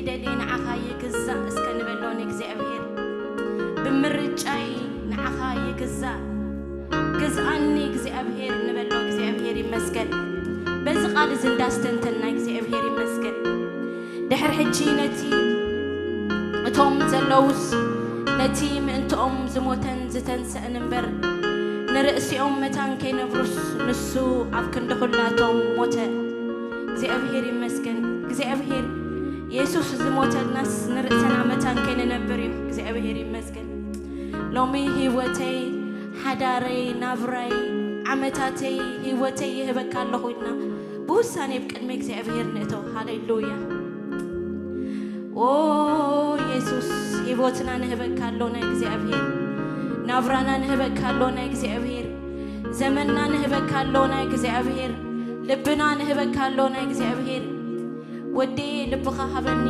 ደልየ ንዓኻ ይግዛእ እስከ ንበሎ ንእግዚኣብሔር። ብምርጫይ ንዓኻ ይግዛእ፣ ግዝኣኒ እግዚኣብሔር ንበሎ። እግዚኣብሔር ይመስገን። በዚ ቃል እዚ እንዳስተንተና እግዚኣብሔር ይመስገን። ድሕሪ ሕጂ ነቲ እቶም ዘለዉስ ነቲ ምእንትኦም ዝሞተን ዝተንሰእን እምበር ንርእሲኦም መታን ከይነብሩስ ንሱ ኣብ ክንዲ ኩላቶም ሞተ። እግዚኣብሔር ይመስገን። እግዚኣብሔር የሱስ ዝሞተልናስ ንርእስና መታን ከይንነብር እዩ። እግዚኣብሔር ይመስገን። ሎሚ ህይወተይ፣ ሓዳረይ፣ ናብራይ፣ ዓመታተይ፣ ህይወተይ ይህበካ ኣለኹ ኢልና ብውሳኔ ኣብ ቅድሚ እግዚኣብሔር ንእተው። ሃሌሉያ። ኦ የሱስ፣ ህይወትና ንህበካ ኣሎና እግዚኣብሔር፣ ናብራና ንህበካ ኣሎና እግዚኣብሔር፣ ዘመንና ንህበካ ኣሎና እግዚኣብሔር፣ ልብና ንህበካ ኣሎና እግዚኣብሔር። ወዲ ልብኻ ሃበኒ፣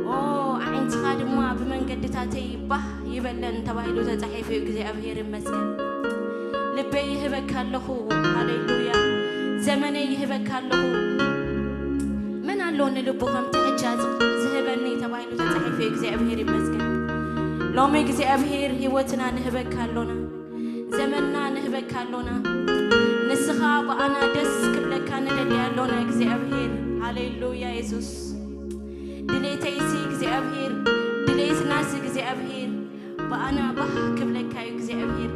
ኦ ኣዒንትኻ ድማ ብመንገድታተይ ባህ ይበለን ተባሂሉ ተጻሒፉ እዩ። እግዚኣብሔር ይመስገን። ልበይ ይህበካ ኣለኹ። ሃሌሉያ። ዘመነይ ይህበካ ኣለኹ። መን ኣሎ ንልቡ ከምቲ ሕጂ ዝህበኒ ተባሂሉ ተጻሒፉ እዩ። እግዚኣብሔር ይመስገን። ሎሚ እግዚኣብሔር ህይወትና ንህበካ ኣሎና፣ ዘመንና ንህበካ ኣሎና። ንስኻ ብኣና ደስ ክብለካ ንደሊ ኣሎና እግዚኣብሔር። ሃሌሉያ የሱስ። ድሌተይሲ እግዚኣብሔር፣ ድሌትናሲ እግዚኣብሔር፣ ብኣና ባህ ክብለካ እዩ እግዚኣብሔር።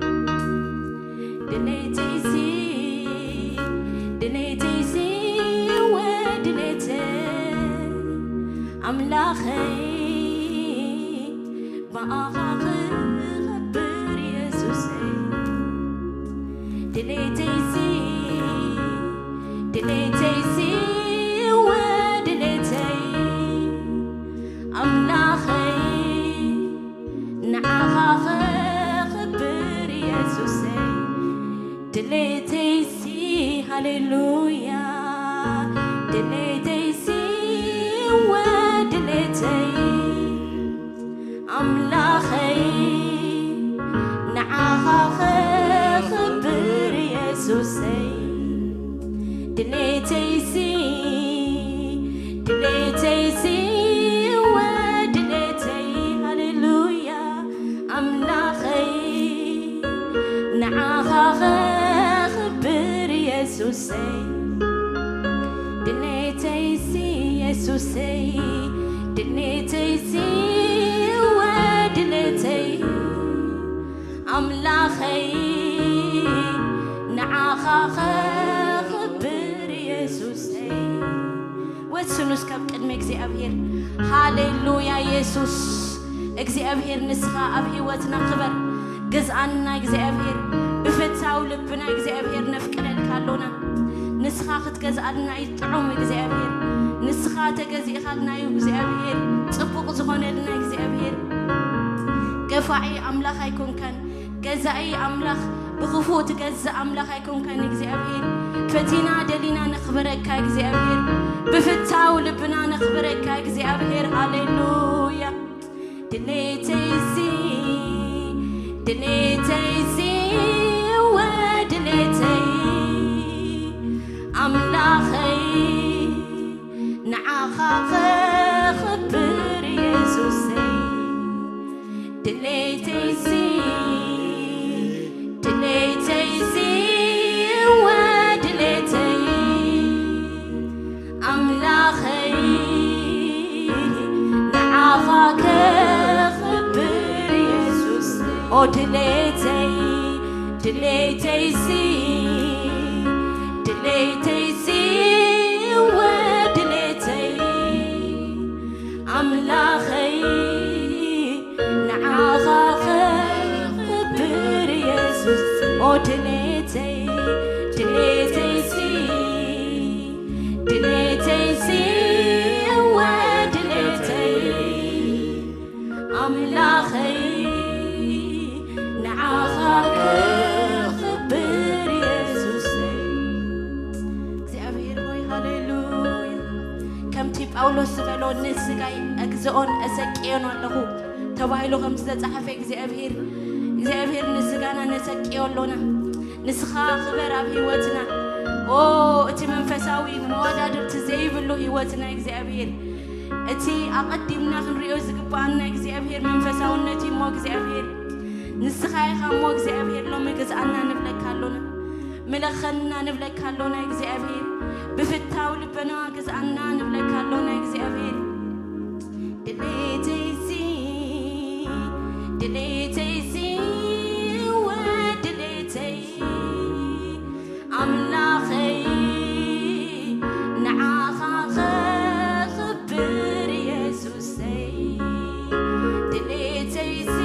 ድሌተይሲ፣ ድሌተይሲ፣ ወድሌተ ኣምላኸይ፣ ብኣኻ ክኸብር የሱሰይ። ድሌተይሲ፣ ድሌተይሲ፣ ወድሌተይ ኣምላኸይ፣ ንዓኻ ክኸብር የሱሰይ። ድሌተይሲ፣ ሃሌሉያ፣ ድሌተይሲ፣ ወድሌተይ ኣምላኸይ፣ ንዓኻ ክኸብር የሱሰይ። ድሌተይሲ፣ ድሌተይሲ፣ ወድሌተይ፣ ሃሌሉያ ኣምላኸይ፣ ንዓኻ ክኸብር የሱሰይ። ድሌተይሲ የሱሰይ፣ ድሌተይሲ፣ ወድሌተይ ኣምላኸይ፣ ንዓኻ ክኸብር የሱሰይ። ወስኑ እስከ ኣብ ቅድሚ እግዚኣብሔር። ሃሌሉያ የሱስ። እግዚኣብሔር ንስኻ ኣብ ህይወትና ክበር። ግዝኣና እግዚኣብሔር። ብፍታው ልብና እግዚኣብሔር ነፍቅደልካ ኣሎና። ንስኻ ክትገዝኣልና እዩ ጥዑም እግዚኣብሔር። ንስኻ ተገዚእኻልና እዩ እግዚኣብሔር። ጽቡቕ ዝኾነልና እግዚኣብሔር። ገፋዒ ኣምላኽ ኣይኮንካን። ገዛኢ ኣምላኽ፣ ብኽፉእ ትገዝእ ኣምላኽ ኣይኮንካን እግዚኣብሔር። ፈቲና ደሊና ነኽብረካ እግዚኣብሔር። ብፍታው ልብና ነኽብረካ እግዚኣብሔር። ሃሌሉያ። ድሌተይሲ፣ ድሌተይሲ፣ ወድሌተይ ኣምላኸይ፣ ንዓኻ ክኸብር የሱሰይ። ድሌተይሲ፣ ድሌተይሲ፣ ወድሌተይ ኣምላኸይ፣ ንዓኻ ከኽብር የሱስ። ኦ ድሌተይ፣ ድሌተይሲ፣ ድሌተይሲ፣ ወድሌተይ ኣምላኸይ፣ ንዓኻ ከኽብር የሱስ። ኦ ድሌተይ፣ ድሌተይሲ፣ ድሌተይሲ፣ ወድሌተይ ኣምላኸይ፣ ንዓኻ ከኽብር የሱሰይ። እግዚኣብሔር ሆይ፣ ሃሌሉያ። ከምቲ ጳውሎስ ዝበሎ፣ "ንስጋይ እግዝኦን እሰቅዮን ኣለኹ" ተባሂሉ ከም ዝተጻሕፈ፣ እግዚኣብሔር፣ እግዚኣብሔር ንስጋና ነሰቅዮ ኣሎና። ንስኻ ክበር ኣብ ህይወትና። ኦ፣ እቲ መንፈሳዊ መወዳድርቲ ዘይብሉ ህይወትና እግዚኣብሔር። እቲ ኣቐዲምና ክንሪኦ ዝግብኣና እግዚኣብሔር መንፈሳውነት እዩ እሞ እግዚኣብሔር ንስኻ ኢኻ እሞ እግዚኣብሔር ሎሚ ግዝኣና ንብለካ ኣሎና፣ ምለኸና ንብለካ ኣሎና እግዚኣብሔር፣ ብፍታው ልበና ግዝኣና ንብለካ ኣሎና እግዚኣብሔር። ድሌተይሲ ድሌተይሲ ወድሌተይ ኣምላኸይ ንዓኻ ኸኽብር የሱሰይ። ድሌተይሲ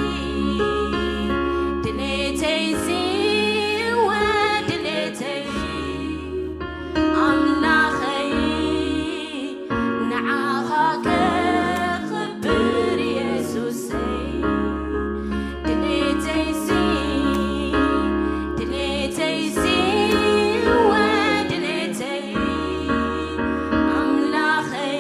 ድሌተይሲ ወድሌተይ ኣምላኸይ ንዓኻ ከኽብር የሱሰይ። ድሌተይሲ ድሌተይሲ ወድሌተይ ኣምላኸይ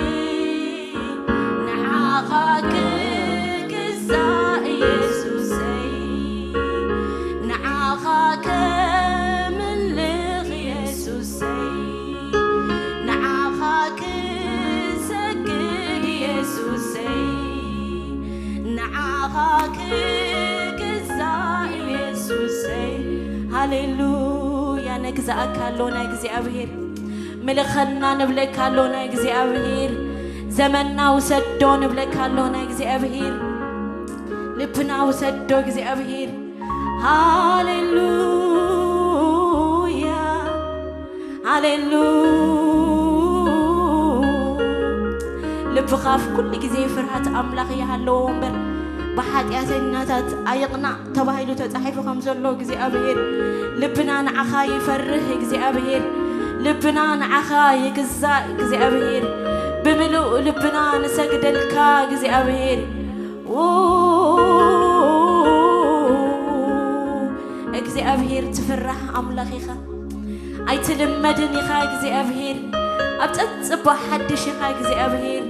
ንዓኻ ክግዛእ የሱሰይ። ንዓኻ ከምልኽ የሱሰይ። ንዓኻ ክሰግድ የሱሰይ። ንዓኻ ክግዛእ የሱሰይ። ሃሌሉያ። ነግዛእካ ኣሎና እግዚኣብሔር። ምልኸና ንብለካ ኣሎና እግዚኣብሔር። ዘመንና ውሰዶ ንብለካ ኣሎና እግዚኣብሔር። ልብና ውሰዶ እግዚኣብሔር። ሃሌሉያ፣ ሃሌሉ። ልብኻ ኣብ ኩሉ ግዜ ፍርሃት ኣምላኽ ይሃለዎ እምበር፣ ብሓጢኣተኛታት ኣይቕናእ ተባሂሉ ተጻሒፉ ከም ዘሎ እግዚኣብሔር፣ ልብና ንዓኻ ይፈርህ እግዚኣብሔር፣ ልብና ንዓኻ ይግዛእ እግዚኣብሔር፣ ብምሉእ ልብና ንሰግደልካ እግዚኣብሔር። ዎ፣ እግዚኣብሔር ትፍራሕ ኣምላኽ ኢኻ። ኣይትልመድን ኢኻ እግዚኣብሔር። ኣብ ጸጽባሕ ሓድሽ ኢኻ እግዚኣብሔር።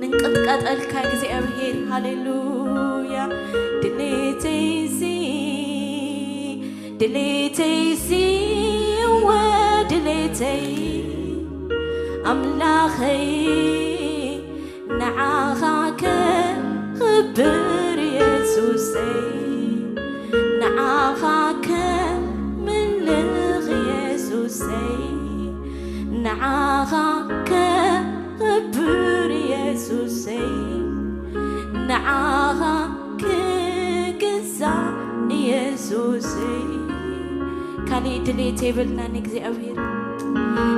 ንንቅጥቀጠልካ እግዚኣብሔር። ሃሌሉያ። ድሌተይሲ፣ ድሌተይሲ፣ ወድሌተይ ኣምላኸይ ንዓኻ ከኽብር የሱሰይ፣ ንዓኻ ከምልኽ የሱሰይ፣ ንዓኻ ከኽብር የሱሰይ፣ ንዓኻ ክግዛእ የሱሰይ። ካሊእ ድሌት የብልናን እግዚኣብሔር።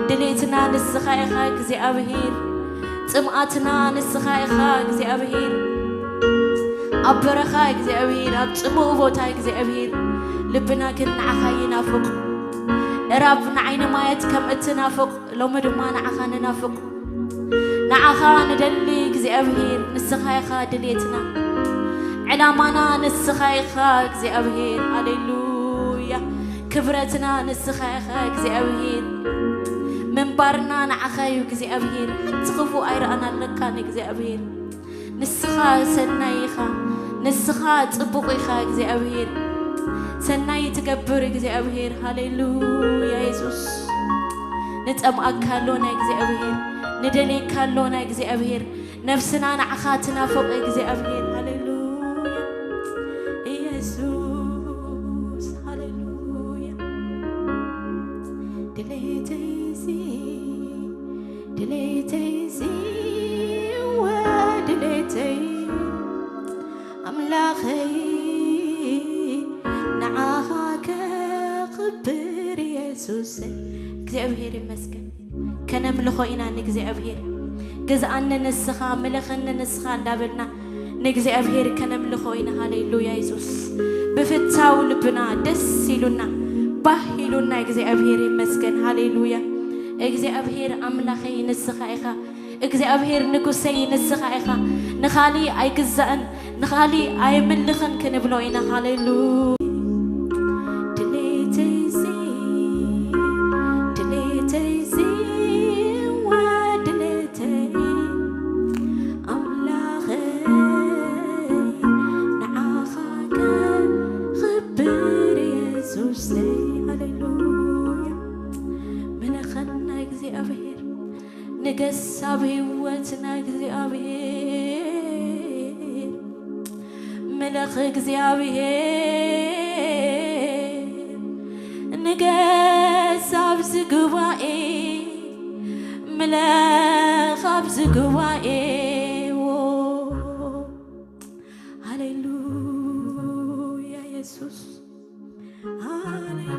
ድሌትና ንስኻ ኢኻ እግዚኣብሔር። ጽምኣትና ንስኻ ኢኻ እግዚኣብሔር። ኣብ በረኻ እግዚኣብሔር፣ ኣብ ጽሙእ ቦታ እግዚኣብሔር፣ ልብና ግን ንዓኻ ይናፍቕ። እራብ ንዓይኒ ማየት ከም እትናፍቕ፣ ሎሚ ድማ ንዓኻ ንናፍቕ። ንዓኻ ንደሊ እግዚኣብሔር፣ ንስኻ ኢኻ ድሌትና። ዕላማና ንስኻ ኢኻ እግዚኣብሔር። ሃሌሉያ። ክብረትና ንስኻ ኢኻ እግዚኣብሔር። ምንባርና ንዓኻ እዩ እግዚኣብሔር። ሓንቲ ክፉእ ኣይረኣናለካን እግዚኣብሔር። ንስኻ ሰናይ ኢኻ። ንስኻ ጽቡቕ ኢኻ እግዚኣብሔር። ሰናይ ትገብር እግዚኣብሔር። ሃሌሉያ የሱስ። ንጸምኣካ ኣሎና እግዚኣብሔር። ንደልየካ ኣሎና እግዚኣብሔር። ነፍስና ንዓኻ ትናፍቕ እግዚኣብሔር። ሃሌሉያ ኢየሱስ። ሃሌሉያ። ድሌተይሲ፣ ድሌተይሲ፣ ወድሌተይ ኣምላኸይ ንዓኻ ከኽብር የሱሰይ። እግዚኣብሔር ይመስገን። ከነምልኾ ኢና ንእግዚኣብሔር። ግዝኣኒ ንስኻ፣ ምለኸኒ ንስኻ እንዳበልና ንእግዚኣብሔር ከነምልኾ ኢና። ሃሌሉያ የሱስ። ብፍታው ልብና ደስ ኢሉና፣ ባህ ኢሉና እግዚኣብሔር ይመስገን። ሃሌሉያ። እግዚኣብሔር ኣምላኸይ ንስኻ ኢኻ። እግዚኣብሔር ንጉሰይ ንስኻ ኢኻ። ንኻሊእ ኣይግዛእን፣ ንኻሊእ ኣይምልኽን ክንብሎ ኢና። ሃሌሉያ። ድሌተይሲ፣ ድሌተይሲ፣ ወድሌተይ ኣምላኸይ ንዓኻ ከኽብር የሱሰይ። ሃሌሉያ። ምለኸና እግዚኣብሔር። ንገስ ኣብ ህይወትና እግዚኣብሔር፣ ምለኽ እግዚኣብሔር፣ ንገስ ኣብዚ ጉባኤ፣ ምለኽ ኣብዚ ጉባኤ። ዎ፣ ሃሌሉያ የሱስ፣ ሃሌሉያ።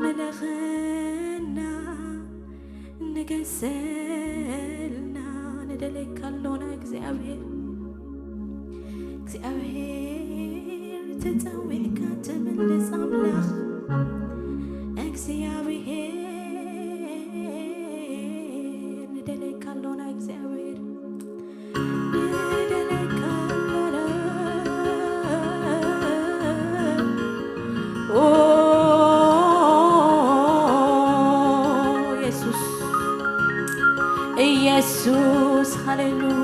ምለኸና፣ ንገሰልና፣ ንደለየካ ኣሎና እግዚኣብሔር። እግዚኣብሔር ተጸዊዕካ ትምልስ ኣምላኽ እግዚኣብሔር፣ ንደለየካ ኣሎና እግዚኣብሔር። ኦ ኢየሱስ፣ ኢየሱስ፣ ሃሌሉያ።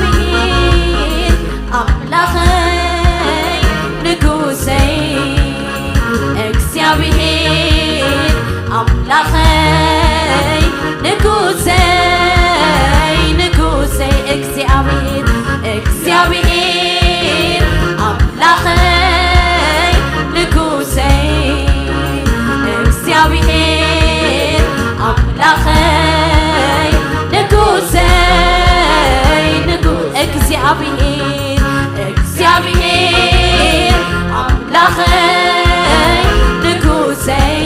እግዚኣብሔር ኣምላኸይ ንጉሰይ፣ እግዚኣብሔር ኣምላኸይ ንጉሰይ፣ ንጉሰይ እግዚኣብሔር፣ እግዚኣብሔር ኣምላኸይ ንጉሰይ፣ እግዚኣብሔር ኣምላኸይ ንጉሰይ፣ ንጉ-፣ እግዚኣብሔር፣ እግዚኣብሔር ኣምላኸይ ንጉሰይ፣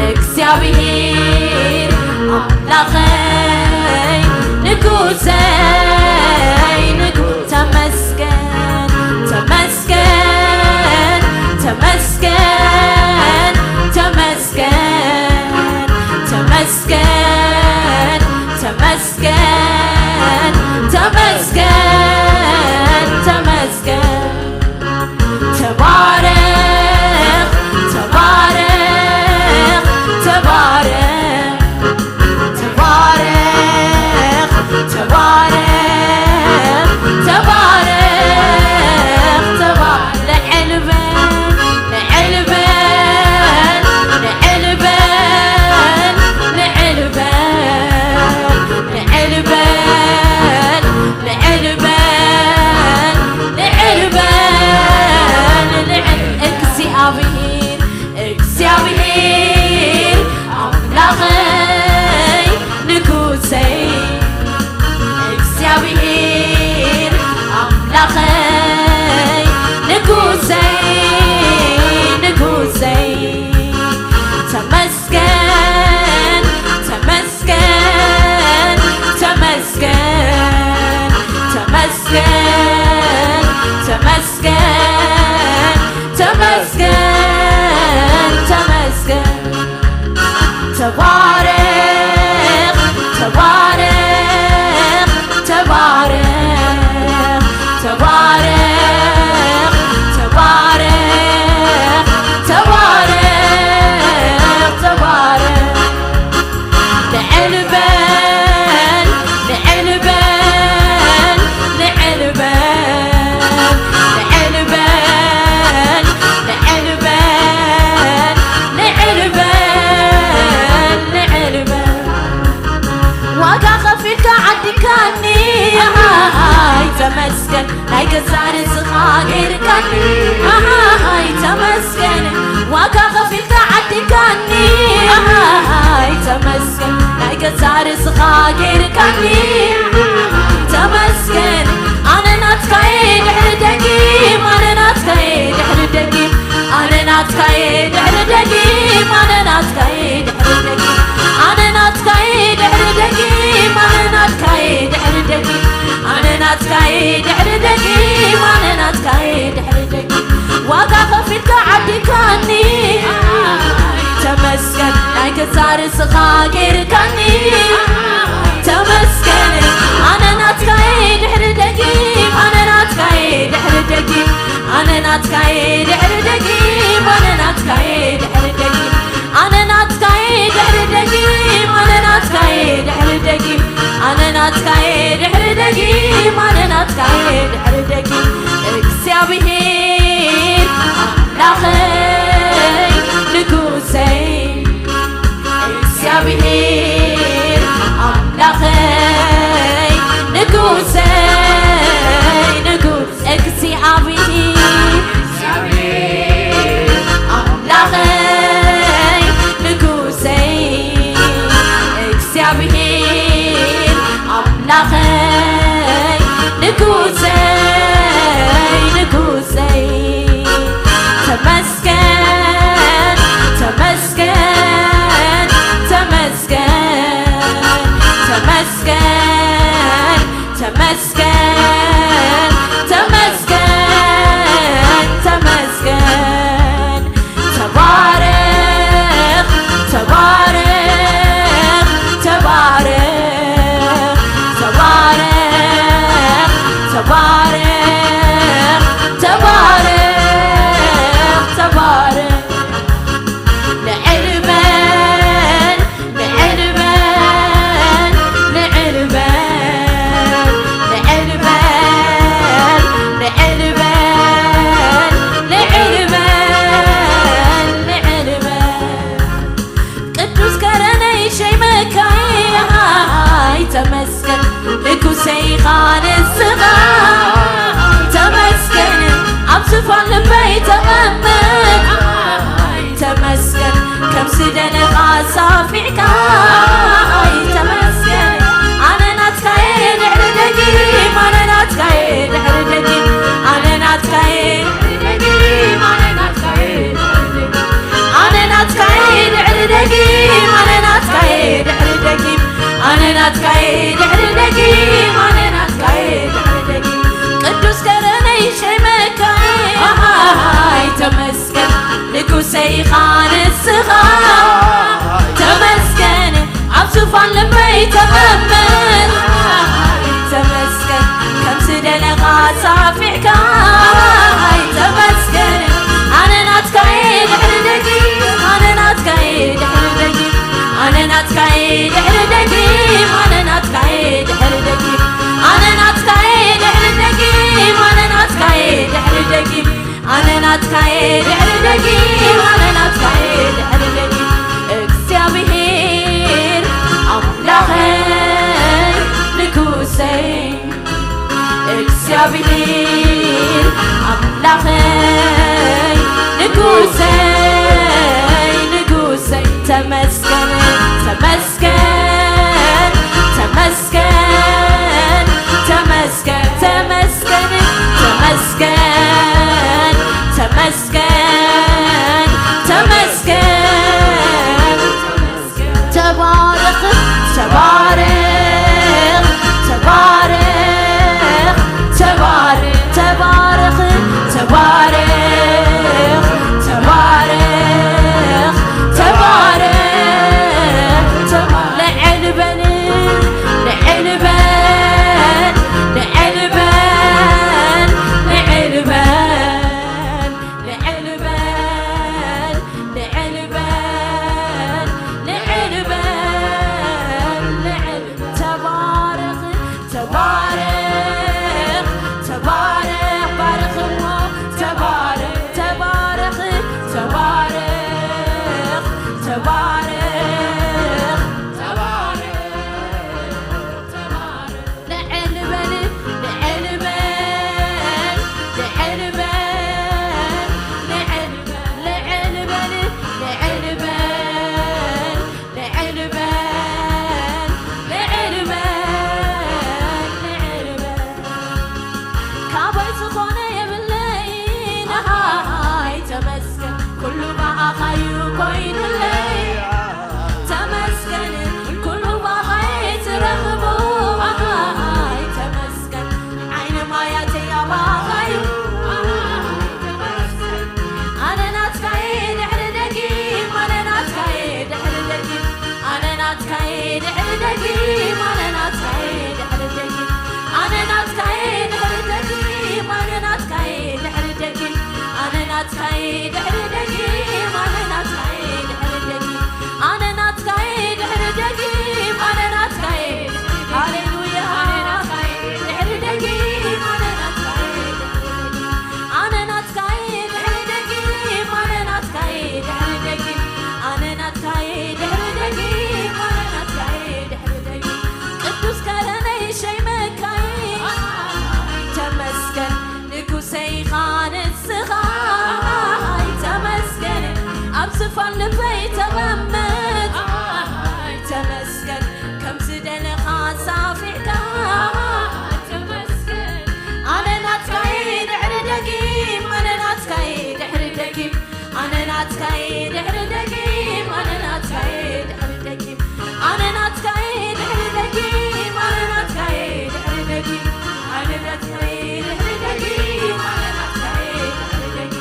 እግዚኣብሔር ኣምላኸይ ንጉሰይ፣ ንጉ-፣ ተመስገን፣ ተመስገን፣ ተመስገን፣ ተመስገን፣ ተመስገን፣ ተመስገን፣ ተመስገን፣ ተመስገን። ተባረኽ፣ ተባረኽ፣ ተባረኽ፣ ተባረኽ፣ ተባረኽ፣ ተባረኽ፣ ተባ-፣ ልዕል በል፣ ልዕል በል፣ ልዕል በል፣ ልዕል በል፣ ልዕል በል፣ ልዕል በል፣ ልዕል በል፣ ልዕል እግዚኣብሔር፣ እግዚኣብሔር ኣምላኸይ ንጉሰይ፣ እግዚኣብሔር ኣምላኸይ ንጉሰይ፣ ንጉሰይ ተመስገን፣ ተመስገን፣ ተመስገን፣ ተመስገን፣ ተመስገን፣ ተመስገን፣ ተመስገን። ተባረኽ፣ ተባረኽ፣ ተባረኽ፣ ተባረኽ፣ ተባረኽ፣ ተባረኽ፣ ተባረኽ። ልዕል በል፣ ልዕል በል፣ ልዕል በል፣ ልዕል በል፣ ልዕል በል፣ ልዕል በል፣ ልዕል በል። ዋጋ ከፊልካ ዓዲካኒ፣ ኣሃሃይ ተመስገን። ናይ ገዛእ ርእስኻ ገይርካኒ፣ ኣሃሃይ ተመስገን። ዋጋ ከፊልካ ዓዲካኒ፣ ኣሃሃይ ተመስገን። ናይ ገዛእ ርእስኻ ገይርካኒ፣ ተመስገን። ኣነ ናትካየ ድሕሪ ደጊም፣ ኣነ ናትካየ ድሕሪ ደጊም፣ ኣነ ናትካየ ድሕሪ ደጊም፣ ኣነ ናትካየ ድሕሪ ደጊም፣ ኣነ ናትካየ ድሕሪ ደጊም፣ ኣነ ናትካየ ድሕሪ ደጊም፣ ኣነ ናትካየ ድሕሪ ደጊም፣ ኣነ ናትካየ ድሕሪ ደጊም። ዋጋ ዳርስኻ ጌርካኒ ተመስገን። ኣነ ናትካይ ድሕሪ ደጊም ኣነ ናትካይ ድሕሪ ደጊም ኣነ ናትካይ ድሕሪ ደጊም ኣነ ናትካይ ድሕሪ ደጊም ኣነ ናትካይ ድሕሪ ደጊም ኣነ ናትካይ ድሕሪ ደጊም ኣነ ናትካይ ድሕሪ ደጊም ኣነ ናትካይ ድሕሪ ደጊም እግዚኣብሔር ኣምላኸይ ንጉሰይ እግዚኣብሔር ኣምላኸይ ንጉሰይ ንጉስ እግዚኣብሔር ልበይ ተቐመጥ። ኣይ ተመስገን፣ ከም ዝደለኻ ሳፊዕካ። ኣይ ተመስገን፣ ኣነ ናትካይ ድሕሪ ደጊም፣ ኣነ ናትካይ ድሕሪ ደጊም፣ ኣነ ናትካይ ድሕሪ ደጊም፣ ኣነ ናትካይ ድሕሪ ደጊም፣ ኣነ ናትካይ ድሕሪ ደጊም፣ ኣነ ናትካይ ድሕሪ ደጊም፣ ኣነ ናትካይ ድሕሪ ደጊም፣ ኣነ ናትካይ ድሕሪ ደጊም።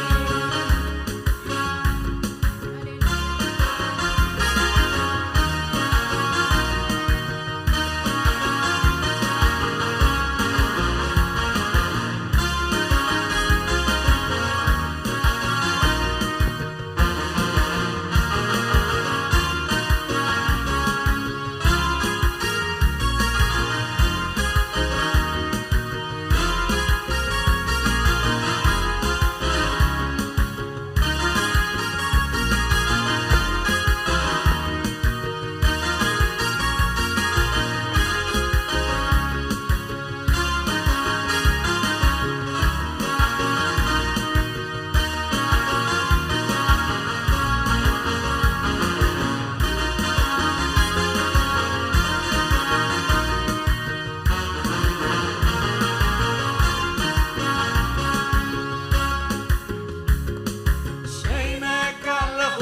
ሸይመካ ኣለኹ፣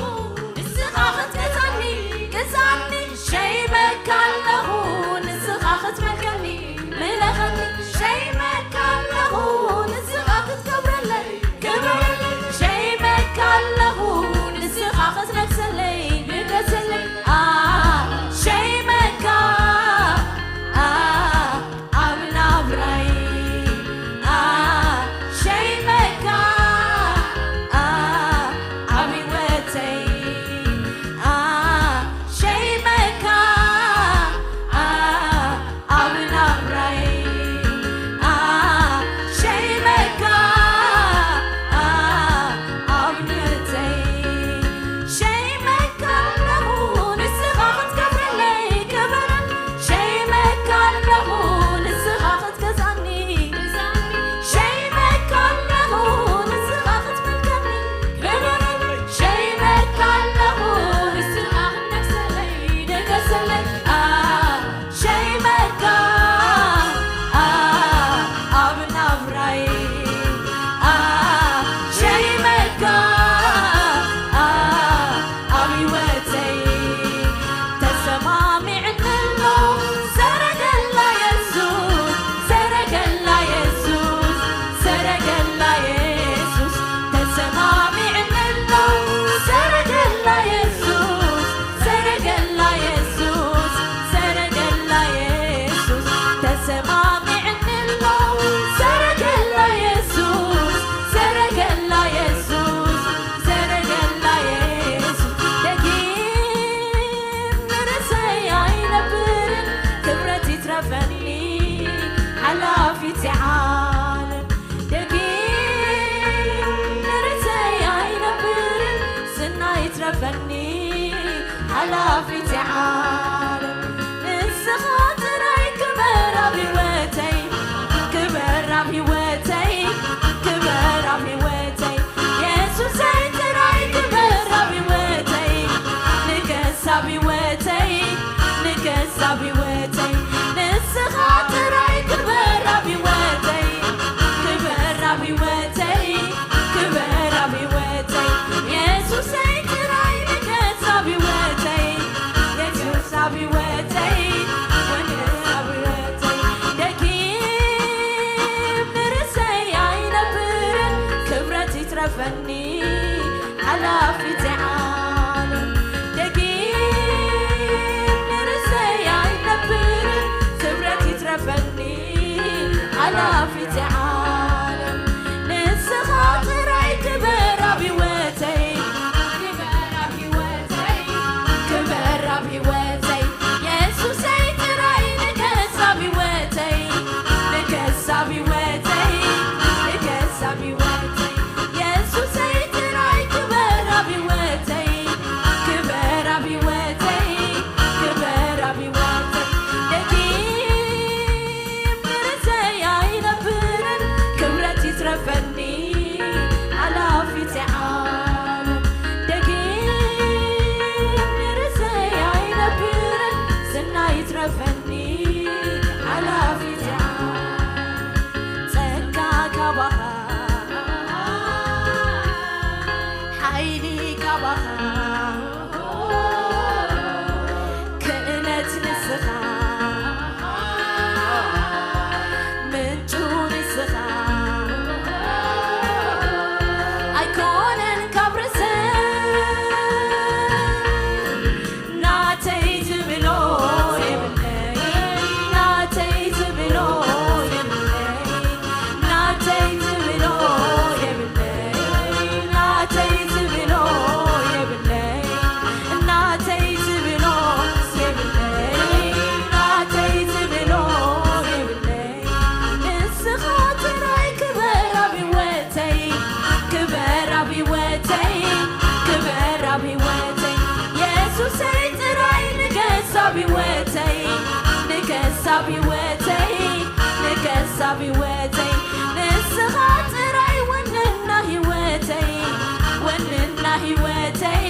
ንስኻ ክትገዛኒ፣ ግዛኒ። ሸይመካ ኣለኹ፣ ንስኻ ክትመልከኒ፣ ምለኸኒ። ሸይመካ ኣለኹ፣ ንስኻ ክትከብረለይ፣ ክበረለይ። ሸይመካ ኣለኹ፣ ንስኻ ክትነግሰለይ፣ ንገሰለይ። ኣ፣ ሸይመካ፣ ኣ፣ ኣብ ናብራይ፣ ኣ፣ ሸይመካ፣ ኣ፣ ኣብ ህይወተይ፣ ኣ፣ ሸይመካ፣ ኣ፣ ኣብ ናብራይ፣ ኣ፣ ሸይመካ፣ ኣ፣ ኣብ ህይወተይ። ሸይመካ ኣለኹ፣ ንስኻ ክትከብረለይ ክበረለይ። ሸይመካ ኣለኹ፣ ንስኻ ክትገዛኒ። ሸይመካ ኣለኹ፣ ንስኻ ክትመልከኒ። ክበረለይ። ሸይመካ ኣለኹ፣ ንስኻ ክትነግሰለይ፣ ንገሰለይ። ኣ፣ ሸይመካ፣ ኣ፣ ኣብ ናብራይ፣ ኣ፣ ሸይመካ፣ ኣ፣ ኣብ ህይወተይ ተሰማሚዕኒ ኣሎ። ሰረገላ የሱስ፣ ሰረገላ የሱስ፣ ሰረገላ የሱስ ተሰማሚዕኒ ኣሎ። ሰረገላ የሱስ፣ ሰረገላ የሱስ፣ ሰረገላ የሱስ ተሰማሚዕኒ ኣሎ። ሰረገላ የሱስ፣ ሰረገላ የሱስ፣ ሰረገላ የሱስ። ደጊም ንርእሰይ ኣይነብርን፣ ክብረት ይትረፈኒ ሓላፊት ዓለም። ደጊም ንርእሰይ ኣይነብርን፣ ዝና ይትረፈኒ ሓላፊት ዓለም። ንስኻ ጥራይ ክበር ኣብ ህይወተይ፣ ክበር ኣብ ህይወተይ፣ ክበር ኣብ ህይወተይ። የሱሰይ ጥራይ ክበር ኣብ ህይወተይ፣ ንገስ ኣብ ህይወተይ፣ ንገስ ኣብ ህይወተይ። ንስኻ ጥራይ ክበር ኣብ ህይወተይ፣ ክበር ኣብ ህይወተይ፣ ክበር ኣብ ህይወተይ። የሱሰይ ጥራይ ንገስ ኣብ ህይወተይ፣ ንገስ ኣብ ህይወተይ፣ ንገስ ኣብ ህይወተይ። ደጊም ንርእሰይ ኣይነብርን፣ ክብረት ይትረፈኒ ሓላፊት ዓለም። ደጊም ንርእሰይ ኣይነብርን፣ ክብረት ይትረፈኒ ሓላፊት ዓለም። ንስኻ ጥራይ ክበር ኣብ ህይወተይ፣ ክበር ኣብ ህይወተይ፣ ክበር ኣብ ህይወተይ። የሱሰይ ጥራይ ንገስ ኣብ ህይወተይ፣ ንገስ ኣብ ህይወተይ፣ ንገስ ኣብ ህይወተይ። የሱሰይ ጥራይ ክበር ኣብ ህይወተይ፣ ክበር ኣብ ህይወተይ፣ ክበር ኣብ ህይወተይ። ደጊም ንርእሰይ ኣይነብርን፣ ህይወተይ ንስኻ ጥራይ ወንና ህይወተይ፣ ወንና ህይወተይ፣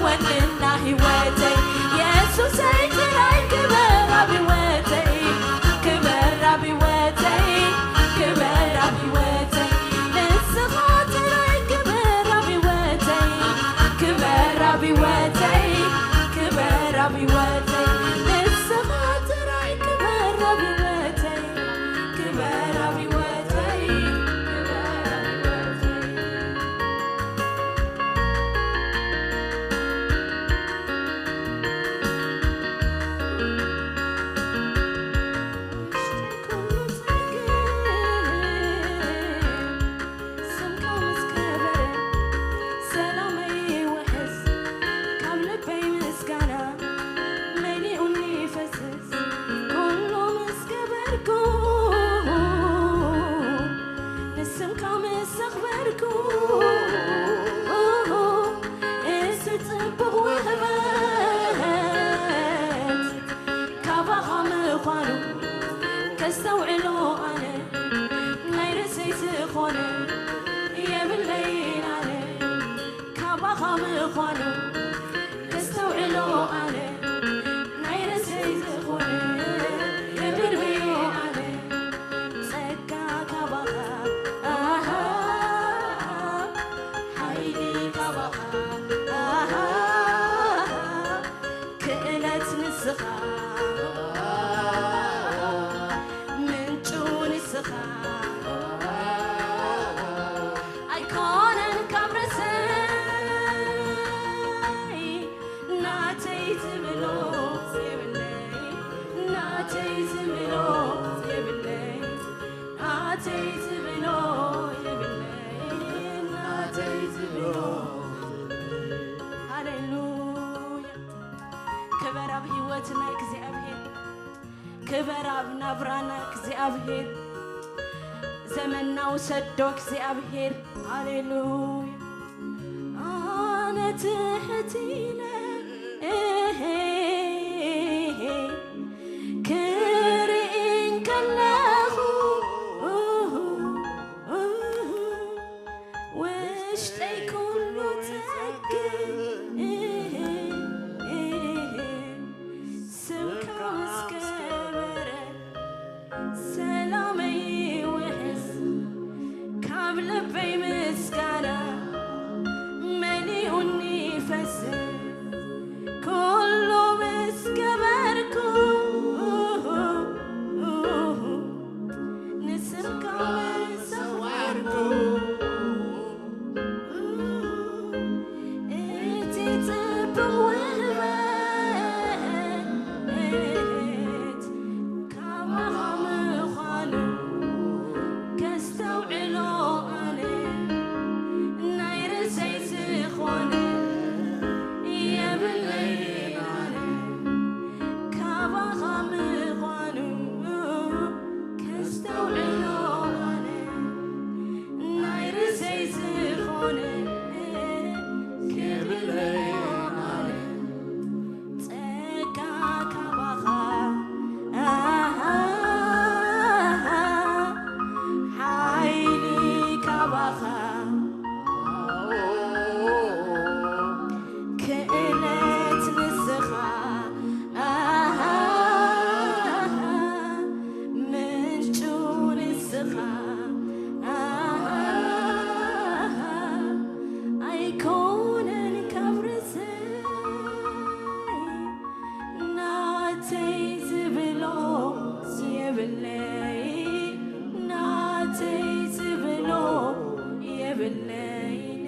ወንና ህይወተይ፣ የሱሰይ ጥራይ ክበር ኣብ ህይወተይ፣ ክበር ኣብ ህይወተይ፣ ክበር ኣብ ህይወተይ፣ ንስኻ ጥራይ ክበር ኣብ ህይወተይ፣ ክበር ኣብ ህይወተይ፣ ክበር ኣብ ህይወተይ፣ ንስኻ ጥራይ ክበር ኣብ ህይወተይ። ክበር ኣብ ህይወተይ፣ ክበር ኣብ ህይወተይ። ውሽጠይ ኩሉ ጸግብ፣ ስምካ ምስ ከበረ፣ ሰላመይ ይውሕስ፣ ካብ ልበይ ምስጋና መሊኡኒ ይፈስስ። ኩሉ ምስ ገበርኩ፣ ንስምካ ምስ ኣኽበርኩ፣ እዚ ጽቡቕ ውህበት ካባኻ ምዃኑ ከስተውዕሎ ኣነ፣ ናይ ርእሰይ ዝኾነ የብለይን ኣነ። ካባኻ ምዃኑ ከስተውዕሎ ኣነ፣ ናይ ርእሰይ ዝኾነ የብርብዮ ኣነ። ጸጋ ካባኻ፣ ኣሃ፣ ሓይሊ ካባኻ፣ ኣሃ፣ ክእለት ንስኻ፣ ምንጩ ንስኻ፣ ኣይኮነን ካብ ርእሰይ፣ ናተይ ትብሎ የብለይ፣ ናተይ ትብሎ የብለይ፣ ናተይ ትብሎ የብለይ፣ ናተይ ትብሎ። ሃሌሉያ። ክበር ኣብ ህይወትና እግዚኣብሔር፣ ክበር ኣብ ናብራና እግዚኣብሔር፣ ዘመንና ውሰዶ እግዚኣብሔር። ሃሌሉያ። ኣነ ትሕት ኢለ ክርኢ እንከለኹ ውሽጠይ ኩሉ ጸግብ፣ ስምካ ምስ ከበረ ሰላመይ ይውሕስ፣ ካብ ልበይ ምስጋና መሊኡኒ ይፈስስ። ኩሉ ምስ ገበርኩ ንስምካ ምስ ኣኽበርኩ፣ እቲ ጽቡቕ ውህበት ካባኻ ምዃኑ ከስተውዕሎ ኣነ፣ ናይ ርእሰይ ዝኾነ የብለይን ኣነ። ካባኻ ምዃኑ ከስተውዕሎ ኣነ፣ ናይ ርእሰይ ዝኾነ የብለይን ኣነ። ጸጋ ካባኻ፣ ኣሃ፣ ሓይሊ ካባኻ፣ ክእለት ንስኻ፣ ኣሃ፣ ምንጩ ንስኻ፣ ኣሃ፣ ኣይኮነን ካብ ርእሰይ፣ ናተይ ዝብሎ የብለይ፣ ናተይ ዝብሎ የብለይን፣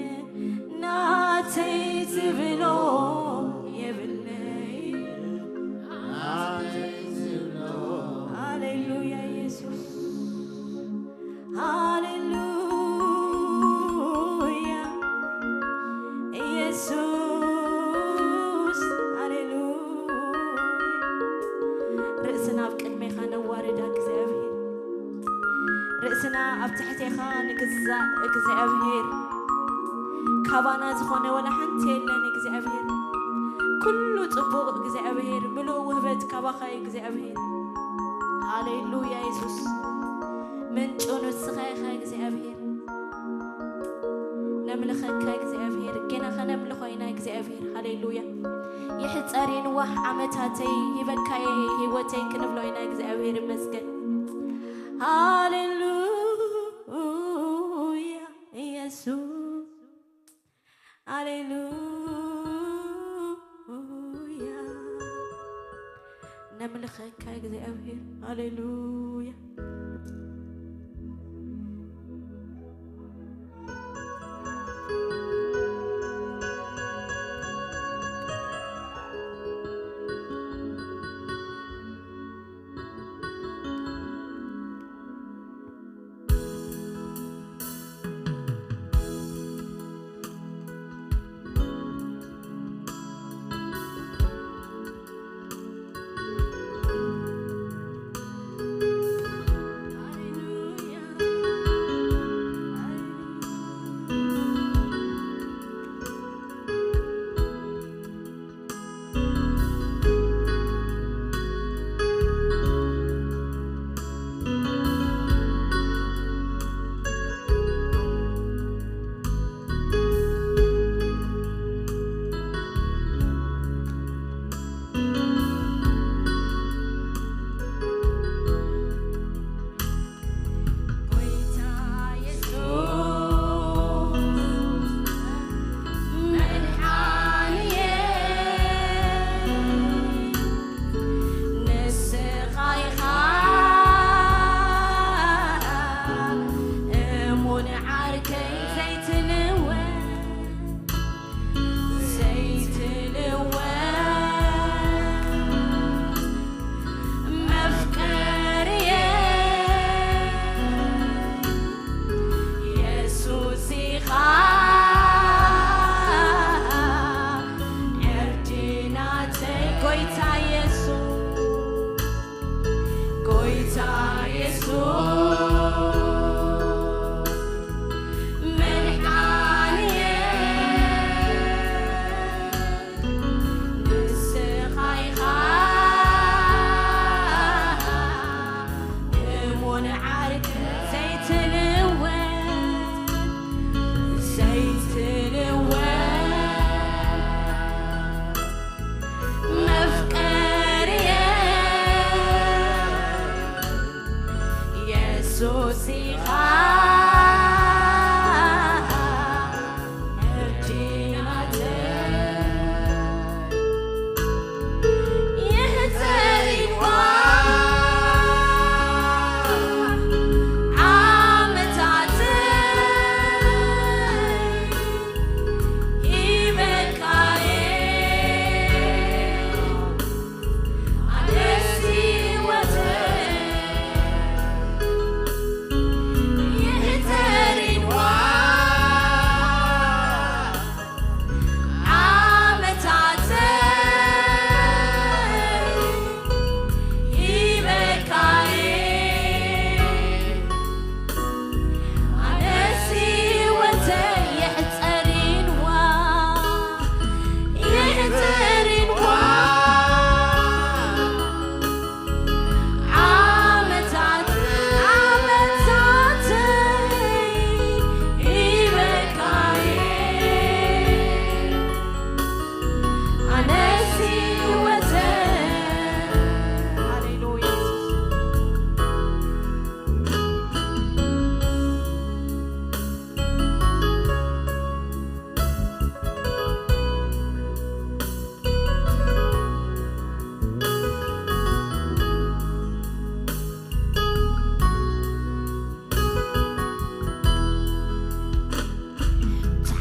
ናተይ ዝብሎ የብለይ። ሃሌሉያ ኢየሱስ። ሃሌሉያ ኢየሱስ፣ ሃሌሉያ። ርእስና ኣብ ቅድሜኻ ነዋርዳ እግዚኣብሔር፣ ርእስና ኣብ ትሕቴኻ ንግዛእ እግዚኣብሔር። ካባና ዝኾነ ወላ ሓንቲ የለን እግዚኣብሔር። ኩሉ ጽቡቕ እግዚኣብሔር፣ ምሉእ ውህበት ካባኻ እዩ እግዚኣብሔር። ሃሌሉያ ኢየሱስ። ምንጩ ንስኻ ኢኻ እግዚኣብሔር። ነምልኸካ እግዚኣብሔር፣ ጌና ኸነምልኾ ኢና እግዚኣብሔር። ሃሌሉያ። ይሕጸር ይንዋሕ ዓመታተይ፣ ሂበካየ ህይወተይ ክንብሎ ኢና እግዚኣብሔር ይመስገን። ሃሌሉያ ኢየሱስ። ሃሌሉያ። ነምልኸካ እግዚኣብሔር። ሃሌሉያ።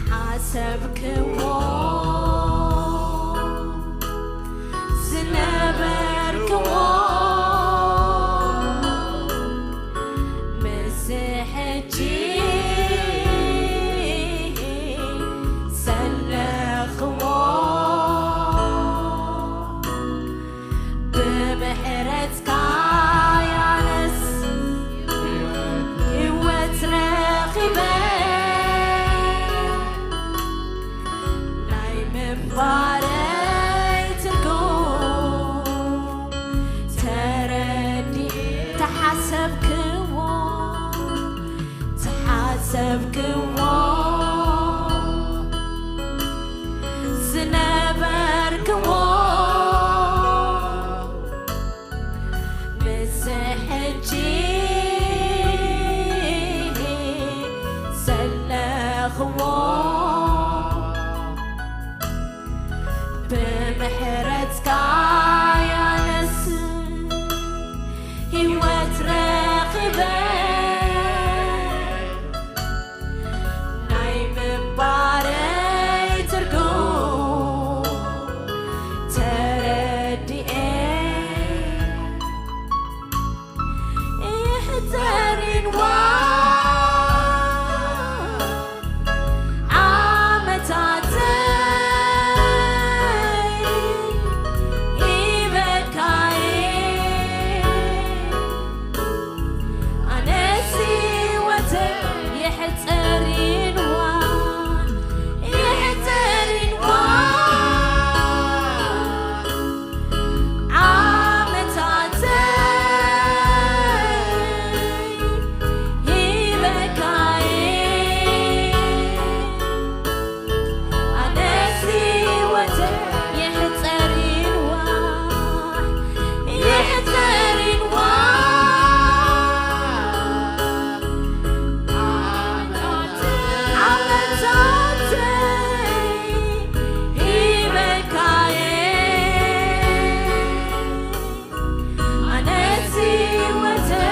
ዝሓሰብክዎ ዝነበርክዎ ምስ ሕጂ ዘለኽዎ ብምሕረትካ ያነስ ህይወት ረኺበ ክዎ ብምሕረትካ ያነስ ህይወት ረኺበ ናይ ምንባረይ ትርጉም ተረዲኤ። ይሕጸር ይንዋሕ ዓመታተይ ሂበካየ። ኣነስ ህይወተይ ይሕጸር ይንዋሕ፣ ይሕጸር ይንዋሕ ዓመታተይ ሂበካየ። ኣነስ ህይወተይ ይሕጸር ይንዋሕ፣ ይሕጸር ይንዋሕ ዓመታተይ ሂበካየ። ኣነስ ህይወተይ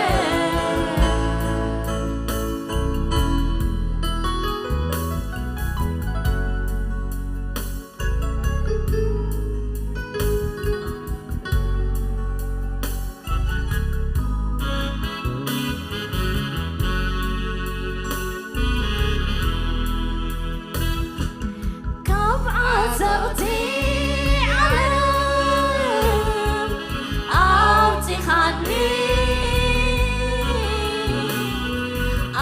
ካብ ዓዘቕቲ ዓለም ኣውጺኻኒ፣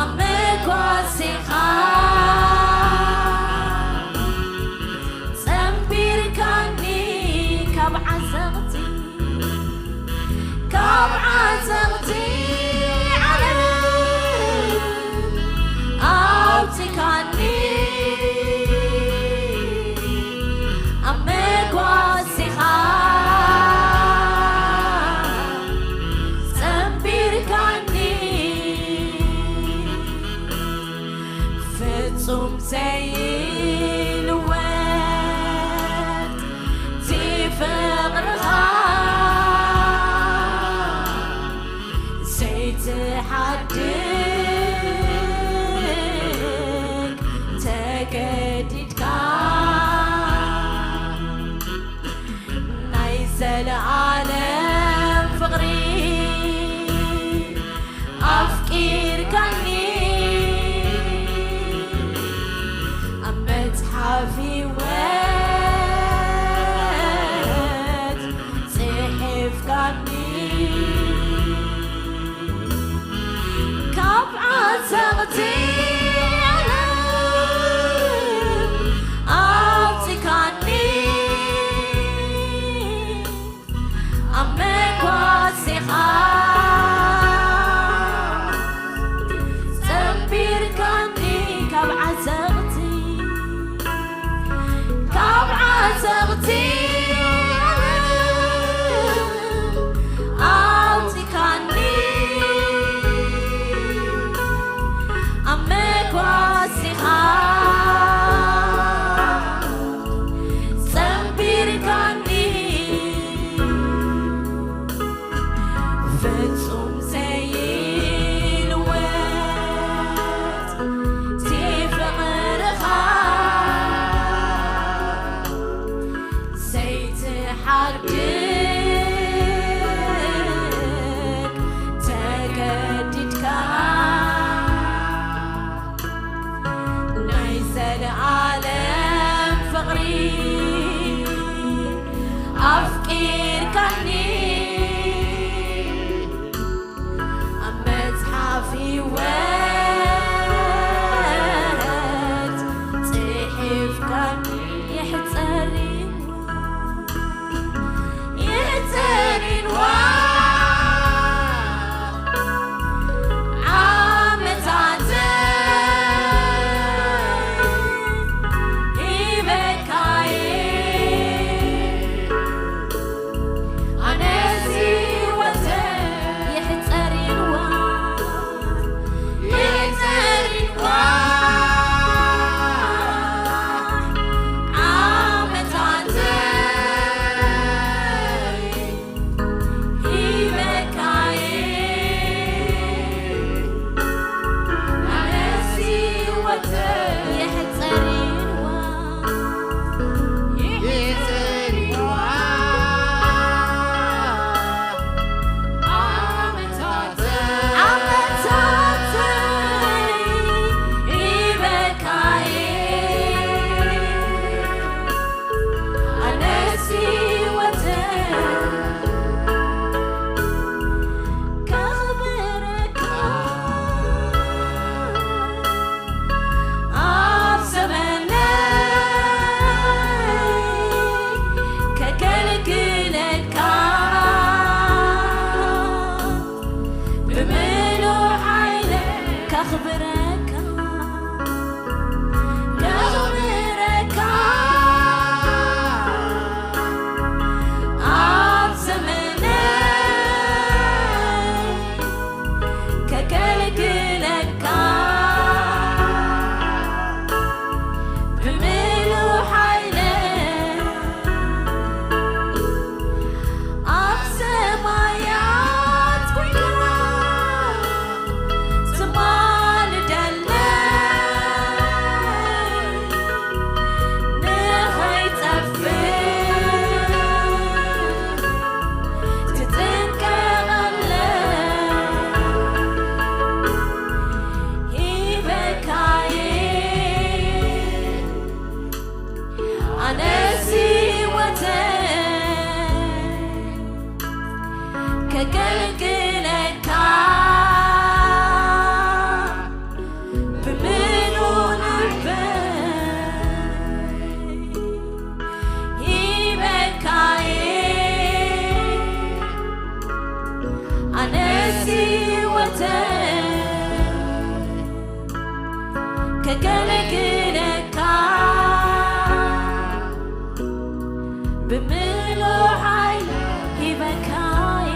ኣብ መጓሴኻ ጸንቢርካኒ። ካብ ዓዘቕቲ፣ ካብ ዓዘቕቲ ዓለም ኣውጺኻኒ፣ ኣብ መጓሲኻ ጸንቢርካኒ። ፍጹም ዘይልወጥ እቲ ፍቕርኻ ዘይትሓድግ ተገዲድካ ናይ ዘለኣለም ፍቕሪ ኣፍቂርካኒ። ኣብ መጽሓፍ ህይወት ጽሒፍካኒ። ካብ ዓዘቕቲ ዓለም ኣውጺካኒ፣ ኣብ መጓሴኻ ጸንቢርካኒ። ካብ ዓዘቕቲ፣ ካብ ዓዘቕቲ ዓለም ኣውጺካኒ፣ ኣብ መጓሲኻ ጸንቢርካኒ። ፍጹም ዘይልወጥ እቲ ፍቕርኻ ዘይትሓድግ ተገዲድካ ናይ ዘለኣለም ፍቕሪ ኣፍቂርካኒ። ኣብ መጽሓፍ ህይወት ጽሒፍካኒ። ይሕጸር ይንዋሕ፣ ይሕጸር ይንዋሕ ዓመታተይ ሂበካየ። ከገልግለካ ብምሉእ ልበይ ሂበካየ ኣነስ ህይወተይ ከገልግለካ ብምሉእ ሓይሊ ሂበካየ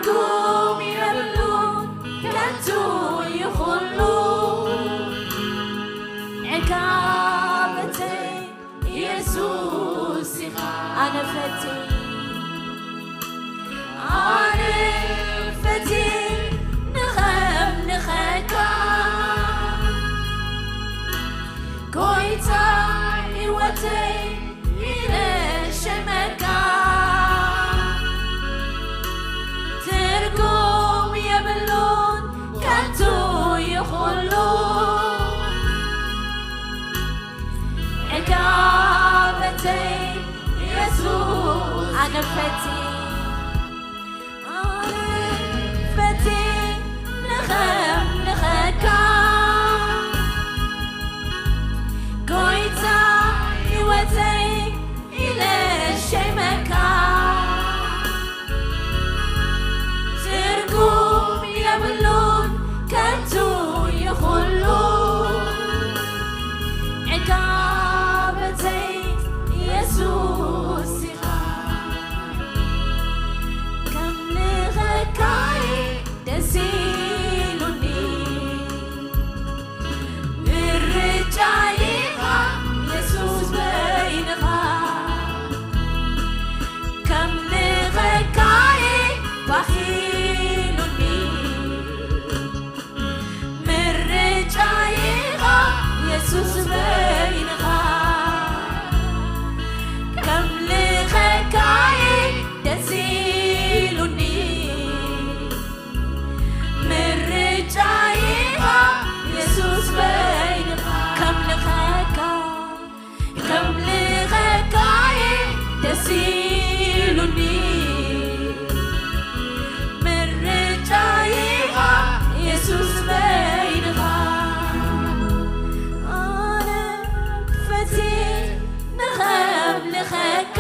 ትርጉም የብሉን ከንቱ እዩ ኩሉ። ዕጋበተይ የሱስ ኢኻ። ኣነ ፈትየ፣ ኣነ ፈትየ ንኸምልኸካ። ጎይታ ህይወተይ ኢለ ሸመካ። ትርጉም የብሉን ከንቱ እዩ ኩሉ። ዕጋበተይ የሱስ ኣነ ፈትየ፣ ኣነ ፈትየ ንኸምልኸካ። ጎይታ ህይወተይ ኢለ ሸመካ። ትርጉም የብሉን ከንቱ እዩ ኩሉ። ዕጋበተይ የሱስ ኢኻ። ከምልኸካ ደስ ኢሉኒ። ምርጫይ ኢኻ የሱስ በይንኻ። ከምልኸካ ባህ ኢሉኒ። ምርጫይ ኢኻ የሱስ በይንኻ። ከምልኸካ ደስ ኢሉኒ። ምርጫይ ኢኻ የሱስ በይንኻ። ከምልኸካ፣ ከምልኸካ ደስ ኢሉኒ። ምርጫይ ኢኻ የሱስ በይንኻ። ኣነ ፈትየ ንኸምልኸካ።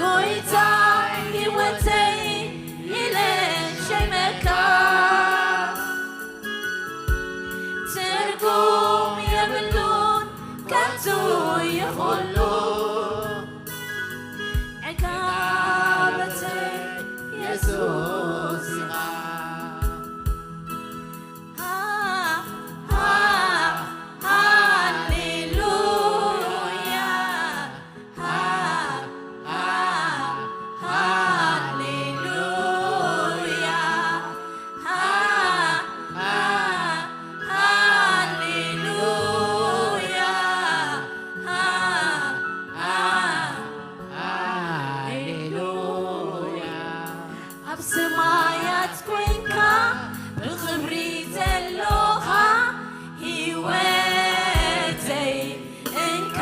ጎይታ ህይወተይ ኢለ ሸመካ። ትርጉም የብሉን ከንቱ እዩ ኩሉ። ዕጋበተይ የሱስ ኢኻ። ሃ፣ ሃ፣ ሃሌሉያ። ሃ፣ ሃ፣ ሃሌሉያ። ሃ፣ ሃ፣ ሃሌሉያ። ሃ፣ ሃ፣ ሃሌሉያ። ኣብ ሰማያት ኮይንካ ብኽብሪ ዘሎኻ፣ ህይወተይ እንካ፣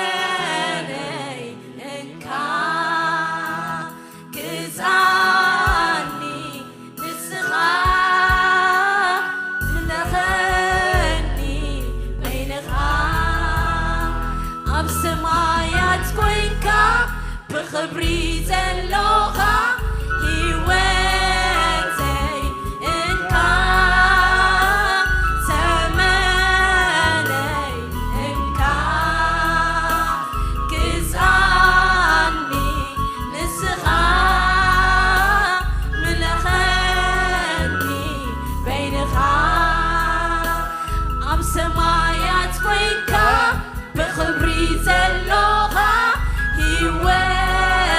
ዘመነይ እንካ፣ ግዛኒ ንስኻ፣ ምለኸኒ በይንኻ። ኣብ ሰማያት ኮይንካ ብኽብሪ ዘሎኻ፣ ህይወተይ እንካ፣ ዘመነይ እንካ፣ ግዛኒ ንስኻ፣ ምለኸኒ በይንኻ። ኣብ ሰማያት ኮይንካ ብኽብሪ ዘሎኻ፣ ህይወተይ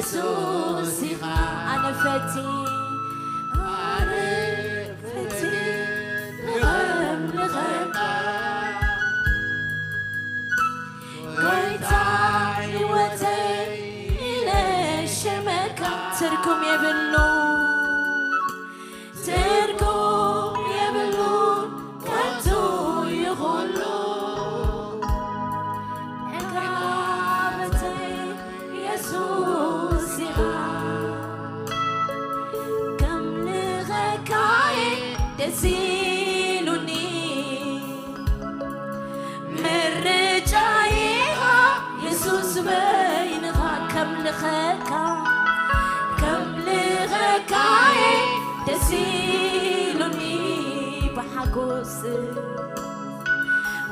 የሱስ ኢኻ ኣነ ፈትየ ኣነ ፈትየ ንኸምልኸካ ጎይታ ህይወተይ ኢለ ሽመካ ትርጉም የብሉ ትርጉም የብሉ ከቶ ይኹሉ እንካበተይ የሱስ ኢኻ ከምልኸካይ ደስ ኢሉኒ ምርጫይኻ የሱስ በይንኻ ከምልኸካ ከምልኸካይ ደስ ኢሉኒ ብሓጎስ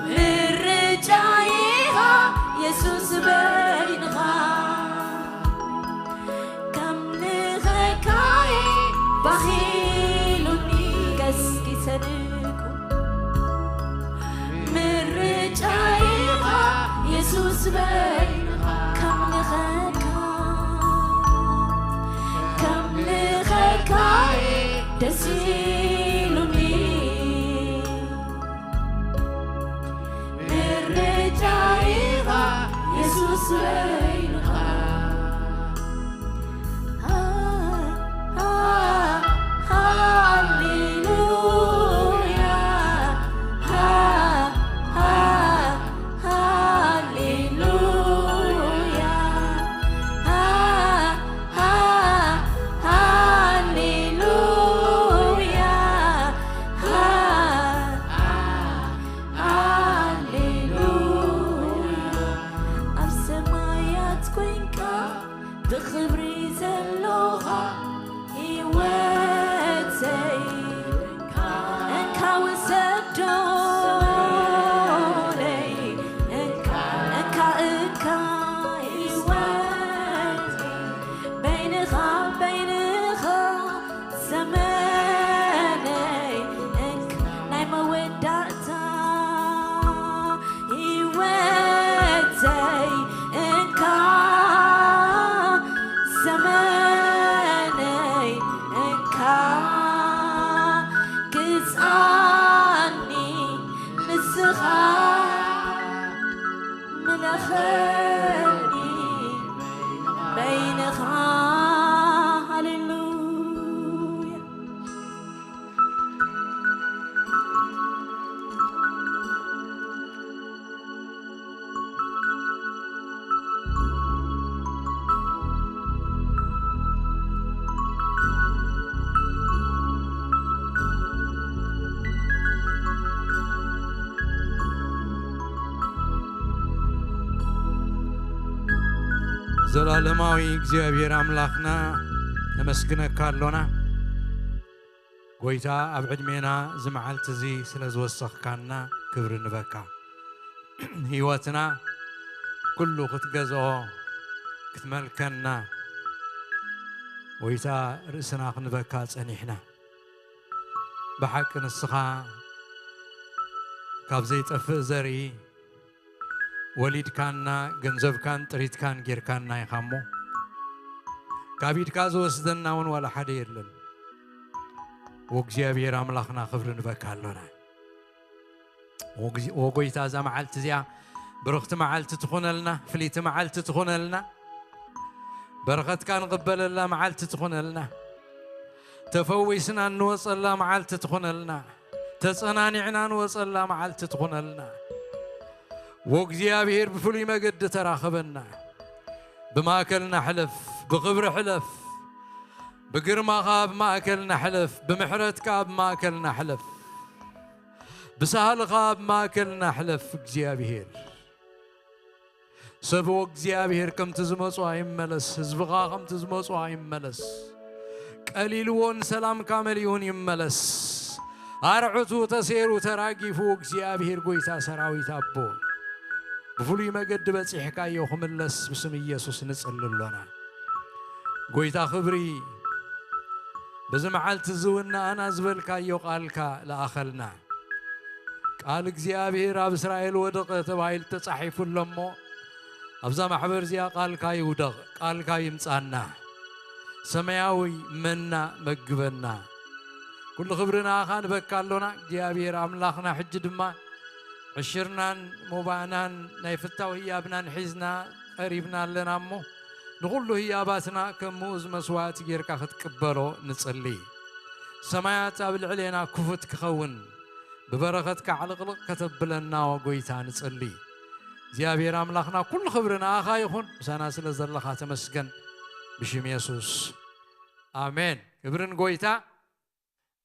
ምርጫይኻ የሱስ በይንኻ ከምልኸካይ ባኺሉኒ ገስጊሰንኩ ምርጫይኻ የሱስ በይንኻ ከምልኸካ ከምልኸካይ ደስ ኢሉኒ ምርጫይኻ የሱስ በይንኻ ሃሌሉያ ሃሌሉያ ሃሌሉያ ኣብ ሰማያት ኮይንካ ብኽብሪ ዘሎኻ ህይወተይ እንካ ውሰዶለይ እንካ እንካ እንካ ህይወተይ በይንኻ በይንኻ ዘመነይ እንካ ናይ መወዳእታ ህይወተይ እንካ ዘመነይ እንካ ግዝኣኒ ንስኻ ምለኸኒ በይንኻ ሃሌሉያ ዘላለማዊ እግዚኣብሔር ኣምላኽና ነመስግነካ ኣሎና። ጎይታ ኣብ ዕድሜና እዚ መዓልቲ እዚ ስለ ዝወሰኽካና ክብሪ ንበካ። ህይወትና ኩሉ ክትገዝኦ ክትመልከና ጎይታ ርእስና ክንበካ ጸኒሕና። ብሓቂ ንስኻ ካብ ዘይጠፍእ ዘርኢ ወሊድካና ገንዘብካን ጥሪትካን ጌርካና ኢኻ እሞ ካብ ኢድካ ዝወስደና እውን ዋላ ሓደ የለን። ወእግዚኣብሔር ኣምላኽና ክብሪ ንበካ ኣሎና። ወጎይታ እዛ መዓልቲ እዚኣ ብርኽቲ መዓልቲ ትኾነልና፣ ፍልይቲ መዓልቲ ትኾነልና፣ በረኸትካ ንቕበለላ መዓልቲ ትኾነልና፣ ተፈዊስና እንወፀላ መዓልቲ ትኾነልና፣ ተፀናኒዕና ንወፀላ መዓልቲ ትኾነልና። ወእግዚኣብሔር ብፍሉይ መገዲ ተራኸበና። ብማእከልና ሕለፍ፣ ብኽብሪ ሕለፍ፣ ብግርማኻ ኣብ ማእከልና ሕለፍ፣ ብምሕረትካ ኣብ ማእከልና ሕለፍ፣ ብሳህልኻ ኣብ ማእከልና ሕለፍ እግዚኣብሔር። ሰብ እግዚኣብሔር ከምቲ ዝመጹ ኣይመለስ፣ ህዝብኻ ከምቲ ዝመጹ ኣይመለስ። ቀሊልዎን ሰላምካ መሊኡን ይመለስ። ኣርዕቱ ተሴሩ ተራጊፉ እግዚኣብሔር ጎይታ ሰራዊት ኣቦ ብፍሉይ መገዲ በጺሕካዮ ክምለስ ብስም ኢየሱስ ንጽሊ ኣሎና። ጎይታ ክብሪ በዚ መዓልቲ እዚ እውን ንኣና ዝበልካዮ ቃልካ ለኣኸልና። ቃል እግዚኣብሔር ኣብ እስራኤል ወደቐ ተባሂሉ ተጻሒፉ ኣሎ እሞ ኣብዛ ማሕበር እዚኣ ቃልካ ይውደቕ፣ ቃልካ ይምጻና። ሰማያዊ መና መግበና። ኩሉ ክብሪ ንኣኻ ንበካ ኣሎና እግዚኣብሔር ኣምላኽና። ሕጂ ድማ ዕሽርናን ሞባእናን ናይ ፍታው ህያብናን ሒዝና ቀሪብና ኣለና እሞ፣ ንኹሉ ህያባትና ከም ምኡዝ መስዋእቲ ጌርካ ክትቅበሎ ንጽሊ። ሰማያት ኣብ ልዕሌና ክፉት ክኸውን፣ ብበረኸትካ ዕልቕልቕ ከተብለና ጎይታ ንጽሊ። እግዚኣብሔር ኣምላኽና ኩሉ ክብሪ ንኣኻ ይኹን፣ ምሳና ስለ ዘለኻ ተመስገን። ብሽም የሱስ ኣሜን። ክብርን ጎይታ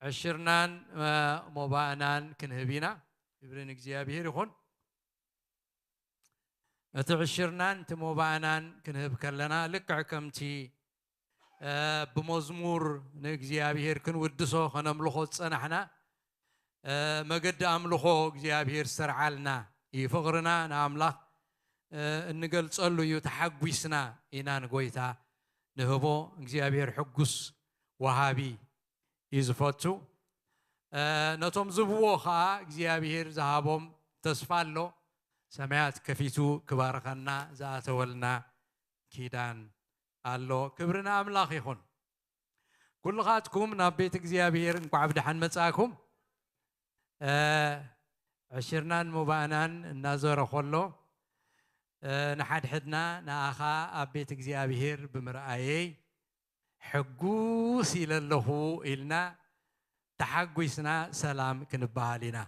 ዕሽርናን፣ እ፣ ሞባእናን ክንህብ ኢና። ክብሪ ንእግዚኣብሔር ይኹን። እቲ ዕሽርናን እቲ ሞባእናን ክንህብ ከለና፣ ልክዕ ከምቲ፣ እ፣ ብመዝሙር ንእግዚኣብሔር ክንውድሶ፣ ከነምልኾ ዝጸናሕና፣ እ፣ መገዲ ኣምልኾ እግዚኣብሔር ዝተርዓልና እዩ። ፍቕርና ንኣምላኽ፣ እ፣ እንገልጸሉ እዩ። ተሓጒስና ኢና ንጎይታ ንህቦ። እግዚኣብሔር ሕጉስ ወሃቢ እዩ ዝፈቱ። እ፣ ነቶም ዝብዎ ኸኣ እግዚኣብሔር ዝሃቦም ተስፋ ኣሎ። ሰማያት ከፊቱ ክባርኸና ዝኣተወልና ኪዳን ኣሎ። ክብሪ ንኣምላኽ ይኹን። ኩልኻትኩም ናብ ቤት እግዚኣብሔር እንኳዕ ብደሓን መጻእኩም። እ፣ ዕሽርናን ሞባእናን እናዞረ ኸሎ፣ እ፣ ንሓድሕድና ንኣኻ ኣብ ቤት እግዚኣብሔር ብምርኣየይ ሕጉስ ኢለ ኣለኹ ኢልና ተሓጒስና ሰላም ክንበሃል ኢና።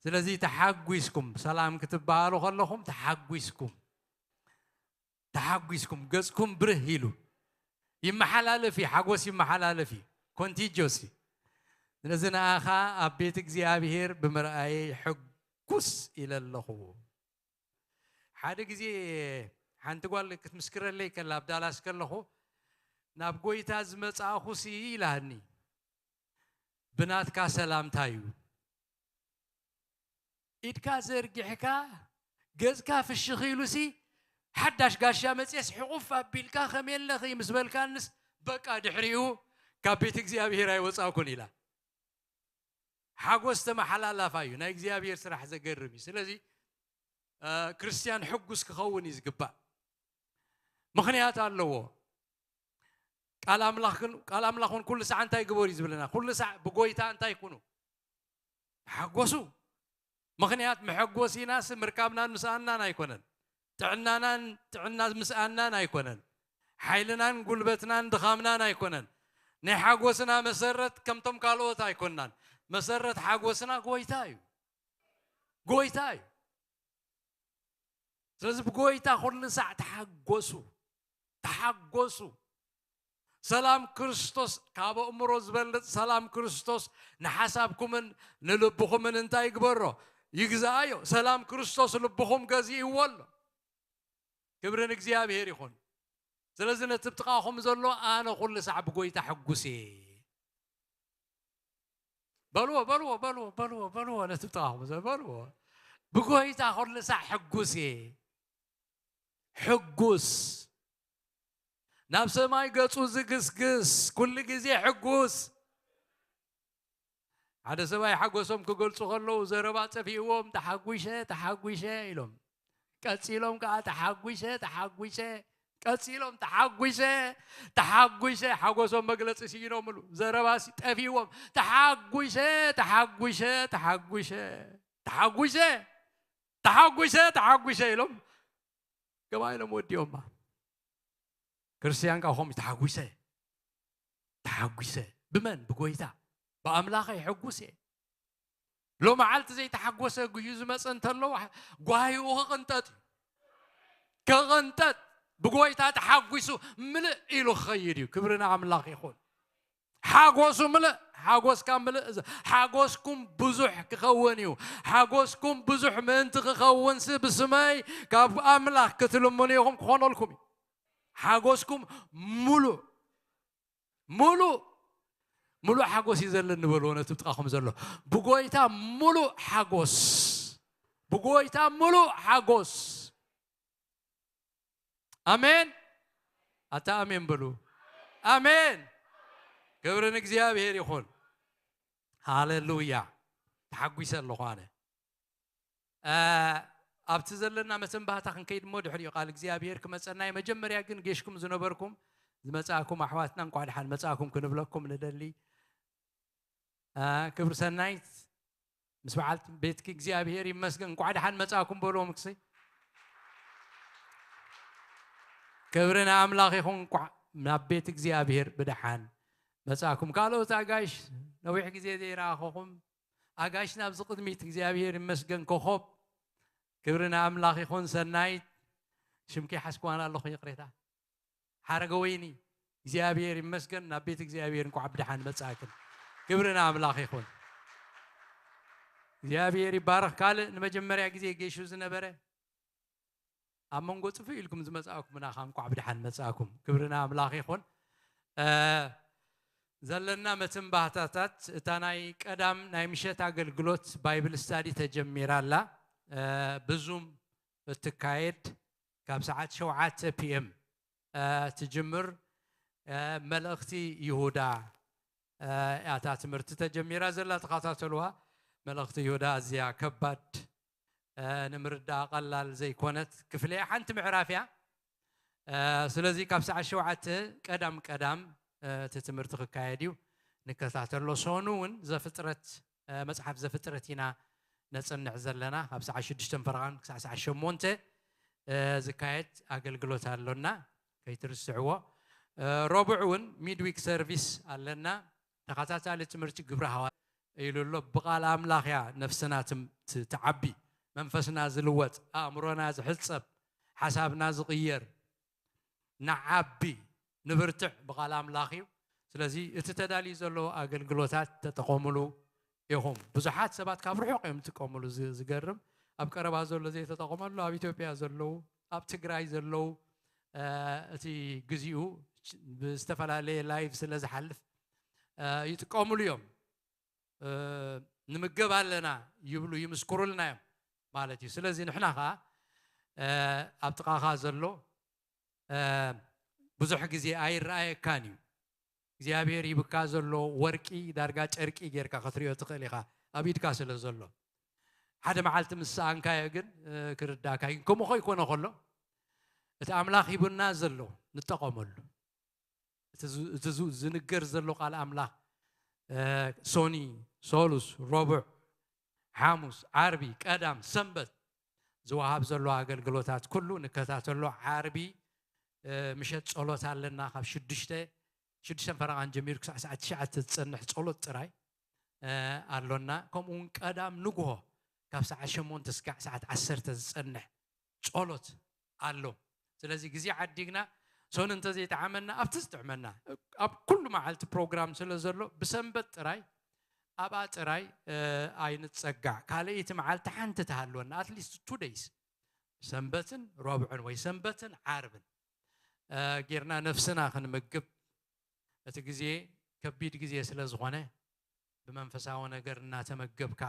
ስለዚ ተሓጒስኩም ሰላም ክትበሃሉ ከለኹም ተሓጒስኩም፣ ተሓጒስኩም ገጽኩም ብርህ ኢሉ ይመሓላለፍ እዩ፣ ሓጎስ ይመሓላለፍ እዩ፣ ኮንቲጆስ እዩ። ስለዚ ንኣኻ ኣብ ቤት እግዚኣብሔር ብምርኣየይ ሕጉስ ኢለ ኣለኹ። ሓደ ግዜ ሓንቲ ጓል ክትምስክረለይ ከላ ኣብ ዳላስ ከለኹ፣ ናብ ጎይታ ዝመጻእኹሲ ኢላኒ፣ ብናትካ ሰላምታ እዩ። ኢድካ ዘርጊሕካ ገጽካ ፍሽኽ ኢሉሲ ሓዳሽ ጋሻ መጽየስ ሕቑፍ ኣቢልካ ከመይ ኣለኺ ምስ በልካንስ፣ በቃ ድሕሪኡ ካብ ቤት እግዚኣብሔር ኣይወጻእኩን ኢላ። ሓጎስ ተመሓላላፋ እዩ። ናይ እግዚኣብሔር ስራሕ ዘገርም እዩ። ስለዚ፣ እ፣ ክርስትያን ሕጉስ ክኸውን እዩ ዝግባእ። ምኽንያት ኣለዎ። ቃል ኣምላኽ ግን፣ ቃል ኣምላኽ እውን ኩሉ ሳዕ እንታይ ግበሩ እዩ ዝብለና? ኩሉ ሳዕ ብጎይታ እንታይ ኩኑ? ተሓጎሱ። ምኽንያት መሐጎሲናስ ምርካብናን ምስኣንናን ኣይኮነን። ጥዕናናን፣ ጥዕና ምስኣንናን ኣይኮነን። ሓይልናን ጉልበትናን ድኻምናን ኣይኮነን። ናይ ሓጎስና መሰረት ከምቶም ካልኦት ኣይኮንናን። መሰረት ሓጎስና ጎይታ እዩ። ጎይታ እዩ። ስለዚ ብጎይታ ኩሉ ሳዕ ተሓጎሱ፣ ተሓጎሱ። ሰላም ክርስቶስ፣ ካብ ኣእምሮ ዝበልጽ ሰላም ክርስቶስ ንሓሳብኩምን ንልብኹምን እንታይ ይግበሮ? ይግዛኣዮ። ሰላም ክርስቶስ ልብኹም ገዚእዎ ኣሎ። ክብሪ ንእግዚኣብሔር ይኹን። ስለዚ ነቲ ብጥቓኹም ዘሎ ኣነ ኩሉ ሳዕ ብጎይታ ሕጉስ እየ። በልዎ፣ በልዎ፣ በልዎ፣ በልዎ፣ በልዎ፣ ነቲ ብጥቓኹም ዘሎ በልዎ። ብጎይታ ኩሉ ሳዕ ሕጉስ እየ። ሕጉስ። ናብ ሰማይ ገጹ ዝግስግስ፣ ኩሉ ግዜ ሕጉስ። ሓደ ሰብኣይ ሓጎሶም ክገልጹ ከለዉ፣ ዘረባ ጠፊእዎም፣ "ተሓጒሸ፣ ተሓጒሸ" ኢሎም። ቀጺሎም ከኣ፣ "ተሓጒሸ፣ ተሓጒሸ" ቀጺሎም፣ "ተሓጒሸ፣ ተሓጒሸ" ሓጎሶም መግለጺ ስኢኖምሉ። ዘረባሲ ጠፊእዎም። "ተሓጒሸ፣ ተሓጒሸ፣ ተሓጒሸ፣ ተሓጒሸ፣ ተሓጒሸ፣ ተሓጒሸ" ኢሎም ገባ ኢሎም ወዲኦማ። ክርስትያን ከኣ ከምኡ እዩ፣ "ተሓጒሰ፣ ተሓጒሰ" ብመን? ብጎይታ። "ብኣምላኸይ ሕጉስ እየ" ሎመዓልቲ ዘይተሓጎሰ ጉህዩ ዝመጸ እንተሎ፣ ጓህይኡ ክቕንጠጥ እዩ። ክቕንጠጥ፣ ብጎይታ ተሓጒሱ ምልእ ኢሉ ክኸይድ እዩ። ክብሪ ንኣምላኽ ይኹን። ሓጎሱ ምልእ፣ ሓጎስካ ምልእ። እዚ ሓጎስኩም ብዙሕ ክኸውን እዩ። ሓጎስኩም ብዙሕ ምእንቲ ክኸውንሲ ብስመይ ካብ ኣምላኽ ክትልምኑ ኢኹም፣ ክኾነልኩም እዩ። ሓጎስኩም ሙሉእ፣ ሙሉእ፣ ሙሉእ ሓጎስ እዩ ዘለኒ በልዎ ነቲ ብጥቓኹም ዘሎ። ብጎይታ ሙሉእ ሓጎስ፣ ብጎይታ ሙሉእ ሓጎስ። ኣሜን። ኣታ ኣሜን በሉ። ኣሜን። ክብሪ ንእግዚኣብሔር ይኹን። ሃሌሉያ። ተሓጒሰ ኣለኹ ኣነ። እ፣ ኣብቲ ዘለና መተንባህታ ክንከይድ እሞ ድሕሪኡ ቃል እግዚኣብሔር ክመጸና እዩ። መጀመርያ ግን ጌሽኩም ዝነበርኩም ዝመጻእኩም ኣሕዋትና እንኳዕ ደሓን መጻእኩም ክንብለኩም ንደሊ። አ፣ ክብሪ ሰናይት ምስ በዓል ቤትኪ እግዚኣብሔር ይመስገን እንኳዕ ደሓን መጻእኩም በልዎም ክሲ። ክብሪ ንኣምላኽ ይኹን። እንኳዕ ናብ ቤት እግዚኣብሔር ብደሓን መጻእኩም። ካልኦት ኣጋይሽ ነዊሕ ግዜ ዘይረኣኹኹም ኣጋይሽ ናብዚ ቅድሚት እግዚኣብሔር ይመስገን። ኮኾብ ክብሪ ንኣምላኽ ይኹን። ሰናይት ሽምኪ ሓስክዋን ኣለኹ ይቕሬታ። ሓረገ ወይኒ እግዚኣብሔር ይመስገን። ናብ ቤት እግዚኣብሔር እንኳዕ ብደሓን መጻእክን። ክብሪ ንኣምላኽ ይኹን። እግዚኣብሔር ይባረኽ። ካልእ ንመጀመርያ ግዜ ጌሹ ዝነበረ ኣብ መንጎ ጽፉ ኢልኩም ዝመጻእኩምና ኸኣ እንኳዕ ብደሓን መጻእኩም። ክብሪ ንኣምላኽ ይኹን። እ፣ ዘለና መትንባህታታት እታ ናይ ቀዳም ናይ ምሸት ኣገልግሎት ባይብል ስታዲ ተጀሚራ ኣላ። እ፣ ብዙም እትካየድ ካብ ሰዓት ሸውዓተ ፒ ኤም፣ እ፣ ትጅምር። እ፣ መልእኽቲ ይሁዳ፣ እ፣ እያ እታ ትምህርቲ ተጀሚራ ዘላ፣ ተኸታተልዋ። መልእኽቲ ይሁዳ ኣዝያ ከባድ፣ እ፣ ንምርዳእ ቀላል ዘይኮነት ክፍሊ እያ፣ ሓንቲ ምዕራፍ እያ። እ፣ ስለዚ ካብ ሰዓት ሸውዓተ ቀዳም ቀዳም፣ እ፣ እቲ ትምህርቲ ክካየድ እዩ፣ ንከታተሎ። ሶኑ እውን ዘፍጥረት፣ እ፣ መጽሓፍ ዘፍጥረት ኢና ነጽንዕ ዘለና፣ ካብ ሰዓት ሽዱሽተ ፈረቓን ክሳዕ ሰዓት ሸሞንተ፣ እ፣ ዝካየድ ኣገልግሎት ኣሎና፣ ከይትርስዕዎ። እ፣ ረቡዕ እውን ሚድዊክ ሰርቪስ ኣለና፣ ተኸታታሊ ትምህርቲ ግብረ ሃዋርያ ኢሉ ኣሎ። ብቓል ኣምላኽ እያ ነፍስና ትም-፣ ት-፣ ትዓቢ፣ መንፈስና ዝልወጥ፣ ኣእምሮና ዝሕጸብ፣ ሓሳብና ዝቕየር፣ ንዓቢ፣ ንብርትዕ ብቓል ኣምላኽ እዩ። ስለዚ እቲ ተዳልዩ ዘሎ ኣገልግሎታት ተጠቐሙሉ ኢኹም። ብዙሓት ሰባት ካብ ርሑቕ እዮም ዝጥቀሙሉ። ዝ-፣ ዝገርም፣ ኣብ ቀረባ ዘሎ ዘይተጠቐመሉ፣ ኣብ ኢትዮጵያ ዘለዉ፣ ኣብ ትግራይ ዘለዉ፣ እ፣ እቲ ግዚኡ ብዝተፈላለየ ላይቭ ስለ ዝሓልፍ፣ እ፣ ይጥቀሙሉ እዮም። እ፣ ንምገብ ኣለና ይብሉ፣ ይምስክሩልና እዮም ማለት እዩ። ስለዚ ንሕና ኸኣ፣ እ፣ ኣብ ጥቓኻ ዘሎ፣ እ፣ ብዙሕ ግዜ ኣይረኣየካን እዩ። እግዚኣብሔር ሂብካ ዘሎ ወርቂ ዳርጋ ጨርቂ ጌርካ ክትሪኦ ትኽእል ኢኻ፣ ኣብ ኢድካ ስለ ዘሎ። ሓደ መዓልቲ ምስ ሰኣንካዮ ግን፣ እ፣ ክርዳእካ እዩ። ከምኡ ከይኮነ ከሎ፣ እቲ ኣምላኽ ሂቡና ዘሎ ንጠቐመሉ። እቲ ዝ-፣ እቲ ዝ-፣ ዝንገር ዘሎ ቃል ኣምላኽ፣ እ፣ ሶኒ፣ ሶሉስ፣ ረቡዕ፣ ሓሙስ፣ ዓርቢ፣ ቀዳም፣ ሰንበት ዝወሃብ ዘሎ ኣገልግሎታት ኩሉ ንከታተሎ። ዓርቢ፣ እ፣ ምሸት ጸሎት ኣለና፣ ካብ ሽዱሽተ፣ ሽዱሽተ ፈረቓን ጀሚሩ ክሳዕ ሰዓት ትሽዓተ ዝጸንሕ ጸሎት ጥራይ፣ እ፣ ኣሎና። ከምኡ እውን ቀዳም ንግሆ ካብ ሰዓት ሸሞንተ ስጋዕ ሰዓት ዓሰርተ ዝጸንሕ ጸሎት ኣሎ። ስለዚ ግዜ ዓዲግና ሶን እንተዘይጠዓመና ኣብቲ ዝጥዕመና፣ ኣብ ኩሉ መዓልቲ ፕሮግራም ስለ ዘሎ ብሰንበት ጥራይ፣ ኣብኣ ጥራይ፣ እ፣ ኣይንጸጋዕ። ካልኣይቲ መዓልቲ ሓንቲ ትሃልወና፣ ኣትሊስት ቱ ደይስ፣ ሰንበትን ረቡዕን ወይ ሰንበትን ዓርብን፣ እ፣ ጌርና ነፍስና ክንምግብ። እቲ ግዜ ከቢድ ግዜ ስለ ዝኾነ ብመንፈሳዊ ነገር እናተመገብካ፣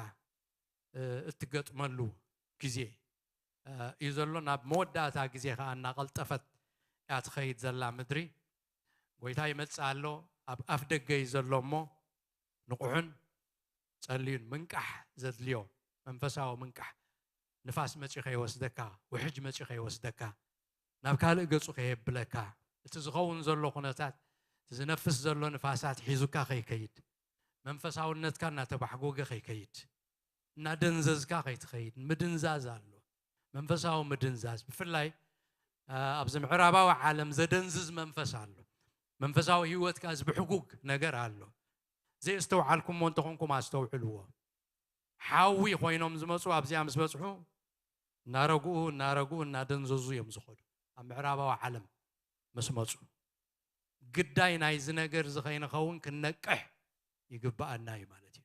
እ፣ እትገጥመሉ ግዜ፣ እ፣ እዩ ዘሎ። ናብ መወዳእታ ግዜ ኸኣ እናቐልጠፈት እያ ትኸይድ ዘላ ምድሪ። ጎይታ ይመጽእ ኣሎ፣ ኣብ ኣፍ ደገ እዩ ዘሎ እሞ ንቑሑን ጸልዩን ምንቃሕ ዘድልዮ መንፈሳዊ ምንቃሕ። ንፋስ መጺኡ ከይወስደካ፣ ውሕጅ መጺኡ ከይወስደካ፣ ናብ ካልእ ገጹ ከየብለካ፣ እቲ ዝኸውን ዘሎ ኩነታት፣ እቲ ዝነፍስ ዘሎ ንፋሳት ሒዙካ ከይከይድ፣ መንፈሳውነትካ እናተባሕጎገ ከይከይድ፣ እናደንዘዝካ ከይትኸይድ፣ ምድንዛዝ ኣሎ። መንፈሳዊ ምድንዛዝ፣ ብፍላይ፣ አ፣ ኣብዚ ምዕራባዊ ዓለም ዘደንዝዝ መንፈስ ኣሎ። መንፈሳዊ ህይወትካ ዝብሕጉግ ነገር ኣሎ። ዘየስተውዓልኩሞ እንተኾንኩም ኣስተውዕልዎ። ሓዊ ኮይኖም ዝመጹ ኣብዚኣ ምስ በጽሑ፣ እናረግኡ፣ እናረግኡ፣ እናደንዘዙ እዮም ዝኸዱ። ኣብ ምዕራባዊ ዓለም ምስ መጹ፣ ግዳይ ናይዚ ነገር እዚ ከይንኸውን ክንነቅሕ ይግብኣና እዩ ማለት እዩ።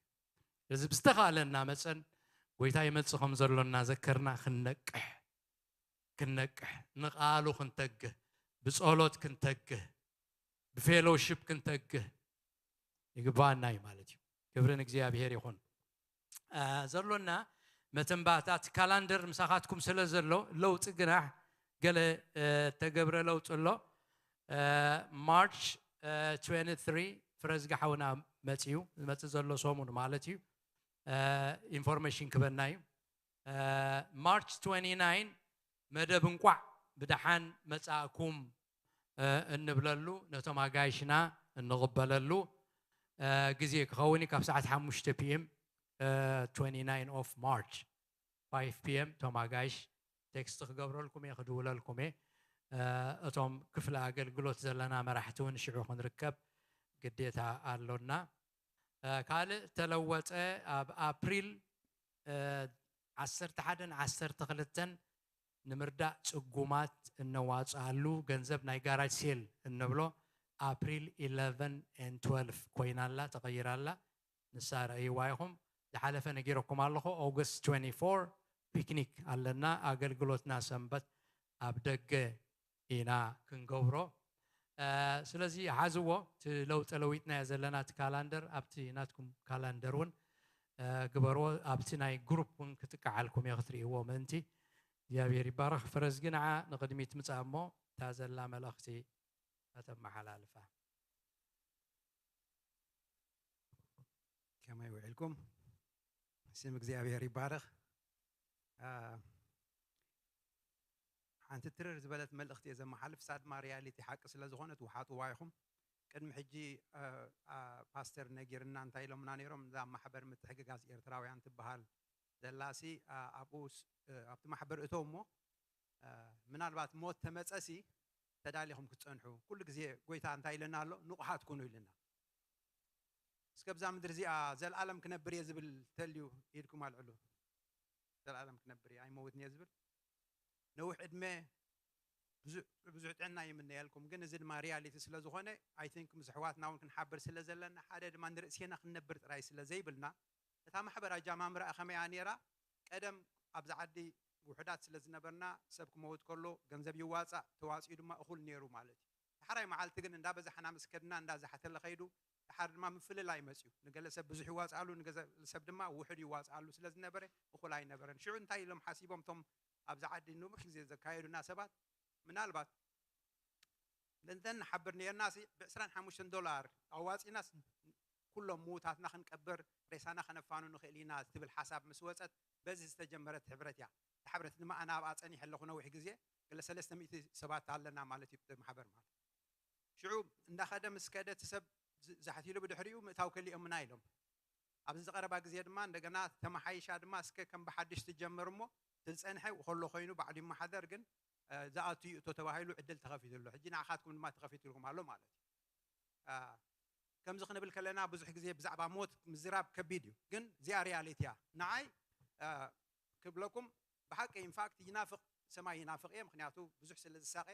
ስለዚ ብዝተኻእለና መጸን፣ ጎይታ ይመጽእ ከም ዘሎ እናዘከርና ክንነቅሕ፣ ክንነቅሕ፣ ንቓሉ ክንተግህ፣ ብጸሎት ክንተግህ፣ ብፌሎውሺፕ ክንተግህ ይግብኣና እዩ ማለት እዩ። ክብሪ ንእግዚኣብሔር ይኹን። አ፣ ዘሎና መተንባህታት ካላንደር ምሳኻትኩም ስለ ዘሎ፣ ለውጢ ግና ገለ፣ እ፣ ተገብረ ለውጢ ኣሎ። እ፣ ማርች፣ እ፣ ትዌንቲ ትሪ ፍረዝጊ ሓውና መጺኡ፣ ዝመጽእ ዘሎ ሰሙን ማለት እዩ። እ፣ ኢንፎርሜሽን ክበና እዩ። ማርች ትዌንቲ ናይን መደብ እንቋዕ ብደሓን መጻእኩም እንብለሉ፣ ነቶም ኣጋይሽና እንቕበለሉ ግዜ ክኸውን እዩ። ካብ ሰዓት ሓሙሽተ ፒ ኤም ትዌንቲ ናይን ኦፍ ማርች ፋይቭ ፒ ኤም እቶም ኣጋይሽ ቴክስት ክገብረልኩም እየ፣ ክድውለልኩም እየ። እቶም ክፍሊ ኣገልግሎት ዘለና መራሕቲ እውን ሽዑ ክንርከብ ግዴታ ኣሎና። ካልእ ተለወጠ፣ ኣብ ኣፕሪል ዓሰርተ ሓደን ዓሰርተ ክልተን ንምርዳእ ጽጉማት እነዋጽኣሉ ገንዘብ ናይ ጋራጅ ሴል እንብሎ ኣፕሪል ኢለቨን ኤንድ ትወልቭ ኮይና ኣላ፣ ተቐይራ ኣላ። ንሳ ረእይዋ ኢኹም። ዝሓለፈ ነጊረኩም ኣለኹ። ኦገስት ትዌንቲ ፎር ፒክኒክ ኣለና። ኣገልግሎትና ሰንበት ኣብ ደገ ኢና ክንገብሮ። ስለዚ ሓዝዎ፣ እቲ ለውጠ ለዊጥናዮ ዘለና እቲ ካላንደር ኣብቲ ናትኩም ካላንደር እውን ግበርዎ። ኣብቲ ናይ ግሩፕ እውን ክጥቀዓልኩም እየ ክትርእይዎ ምእንቲ። እግዚኣብሔር ይባረኽ። ፈረዝጊ ንዓ ንቕድሚት ምጻእ እሞ እታ ዘላ መልእኽቲ ከተመሓላልፋ። ከመይ ውዒልኩም? ስም እግዚኣብሔር ይባረኽ። ሓንቲ ትርር ዝበለት መልእኽቲ እየ ዘመሓልፍ፣ እሳ ድማ ሪያሊቲ ሓቂ ስለ ዝኾነት ውሓጥዋ ኢኹም። ቅድሚ ሕጂ ፓስተር ነጊርና እንታይ ኢሎምና ነይሮም? እዛ ማሕበር ምትሕግጋዝ ኤርትራውያን ትበሃል ዘላሲ ኣብኡ ኣብቲ ማሕበር እተው እሞ ምናልባት ሞት ተመፀሲ ተዳሊኹም ክትፀንሑ፣ ኩሉ ግዜ ጎይታ እንታይ ኢለና ኣሎ? ንቑሓት ኩኑ ኢልና። እስከ ብዛ ምድሪ እዚኣ ዘለኣለም ክነብር እየ ዝብል ተልዩ ኢድኩም ኣልዕሉ። ዘለኣለም ክነብር እየ ኣይመውትን እየ ዝብል፣ ነዊሕ ዕድመ፣ ብዙሕ ጥዕና ይምነየልኩም። ግን እዚ ድማ ሪያሊቲ ስለ ዝኾነ፣ ኣይ ቲንክ ምስ ኣሕዋትና እውን ክንሓብር ስለ ዘለና፣ ሓደ ድማ ንርእሴና ክንነብር ጥራይ ስለ ዘይብልና፣ እታ ማሕበር ኣጃማምራኣ ከመይ እያ ነይራ? ቀደም ኣብዚ ዓዲ ውሑዳት ስለ ዝነበርና፣ ሰብ ክመውት ከሎ ገንዘብ ይዋፃእ፣ ተዋፂኡ ድማ እኹል ነይሩ ማለት እዩ። ዳሕራይ መዓልቲ ግን እንዳበዛሕና ምስ ከድና እንዳዛሕተለ ከይዱ፣ ድሓር ድማ ምፍልላይ መፅዩ። ንገለ ሰብ ብዙሕ ይዋፅኣሉ፣ ንገለ ሰብ ድማ ውሑድ ይዋፅኣሉ ስለ ዝነበረ እኹል ኣይነበረን። ሽዑ እንታይ ኢሎም ሓሲቦም እቶም ኣብዚ ዓዲ ንውሕ ግዜ ዘካየዱና ሰባት? ምናልባት ነንተን ንሓብር ነርና ሲ ብዕስራን ሓሙሽተን ዶላር ኣዋፂናስ ኩሎም ምዉታትና ክንቀብር ሬሳና ከነፋኑ ንኽእል ኢና ትብል ሓሳብ ምስ ወፀት በዚ ዝተጀመረት ሕብረት እያ። እታ ሕብረት ድማ ኣነ ኣብኣ ፀኒሐ ኣለኹ ነዊሕ ግዜ፣ ገለ ሰለስተ ሚእቲ ሰባት ኣለና ማለት እዩ እቲ ማሕበር ማለት። ሽዑ እንዳኸደ ምስ ከደ እቲ ሰብ ዝ- ዛሕቲሉ ብድሕሪኡ ምእታው ከሊኦምና ኢሎም። ኣብዚ ዝቐረባ ግዜ ድማ እንደገና ተመሓይሻ ድማ እስከ ከም ብሓድሽ ትጀመር እሞ እቲ ዝፀንሐ ከሎ ኮይኑ ባዕሉ ይመሓደር፣ ግን እ፣ ዝኣቱ ይእቶ ተባሂሉ ዕድል ተኸፊቱ ኣሎ። ሕጂ ንዓኻትኩም ድማ ተኸፊቱልኩም ኣሎ ማለት እዩ። እ፣ ከምዚ ክንብል ከለና ብዙሕ ግዜ ብዛዕባ ሞት ምዝራብ ከቢድ እዩ፣ ግን እዚኣ ሪያሊቲ እያ። ንዓይ እ፣ ክብለኩም ብሓቂ ኢንፋክት ይናፍቕ፣ ሰማይ ይናፍቕ እየ፣ ምክንያቱ ብዙሕ ስለ ዝሳቐ።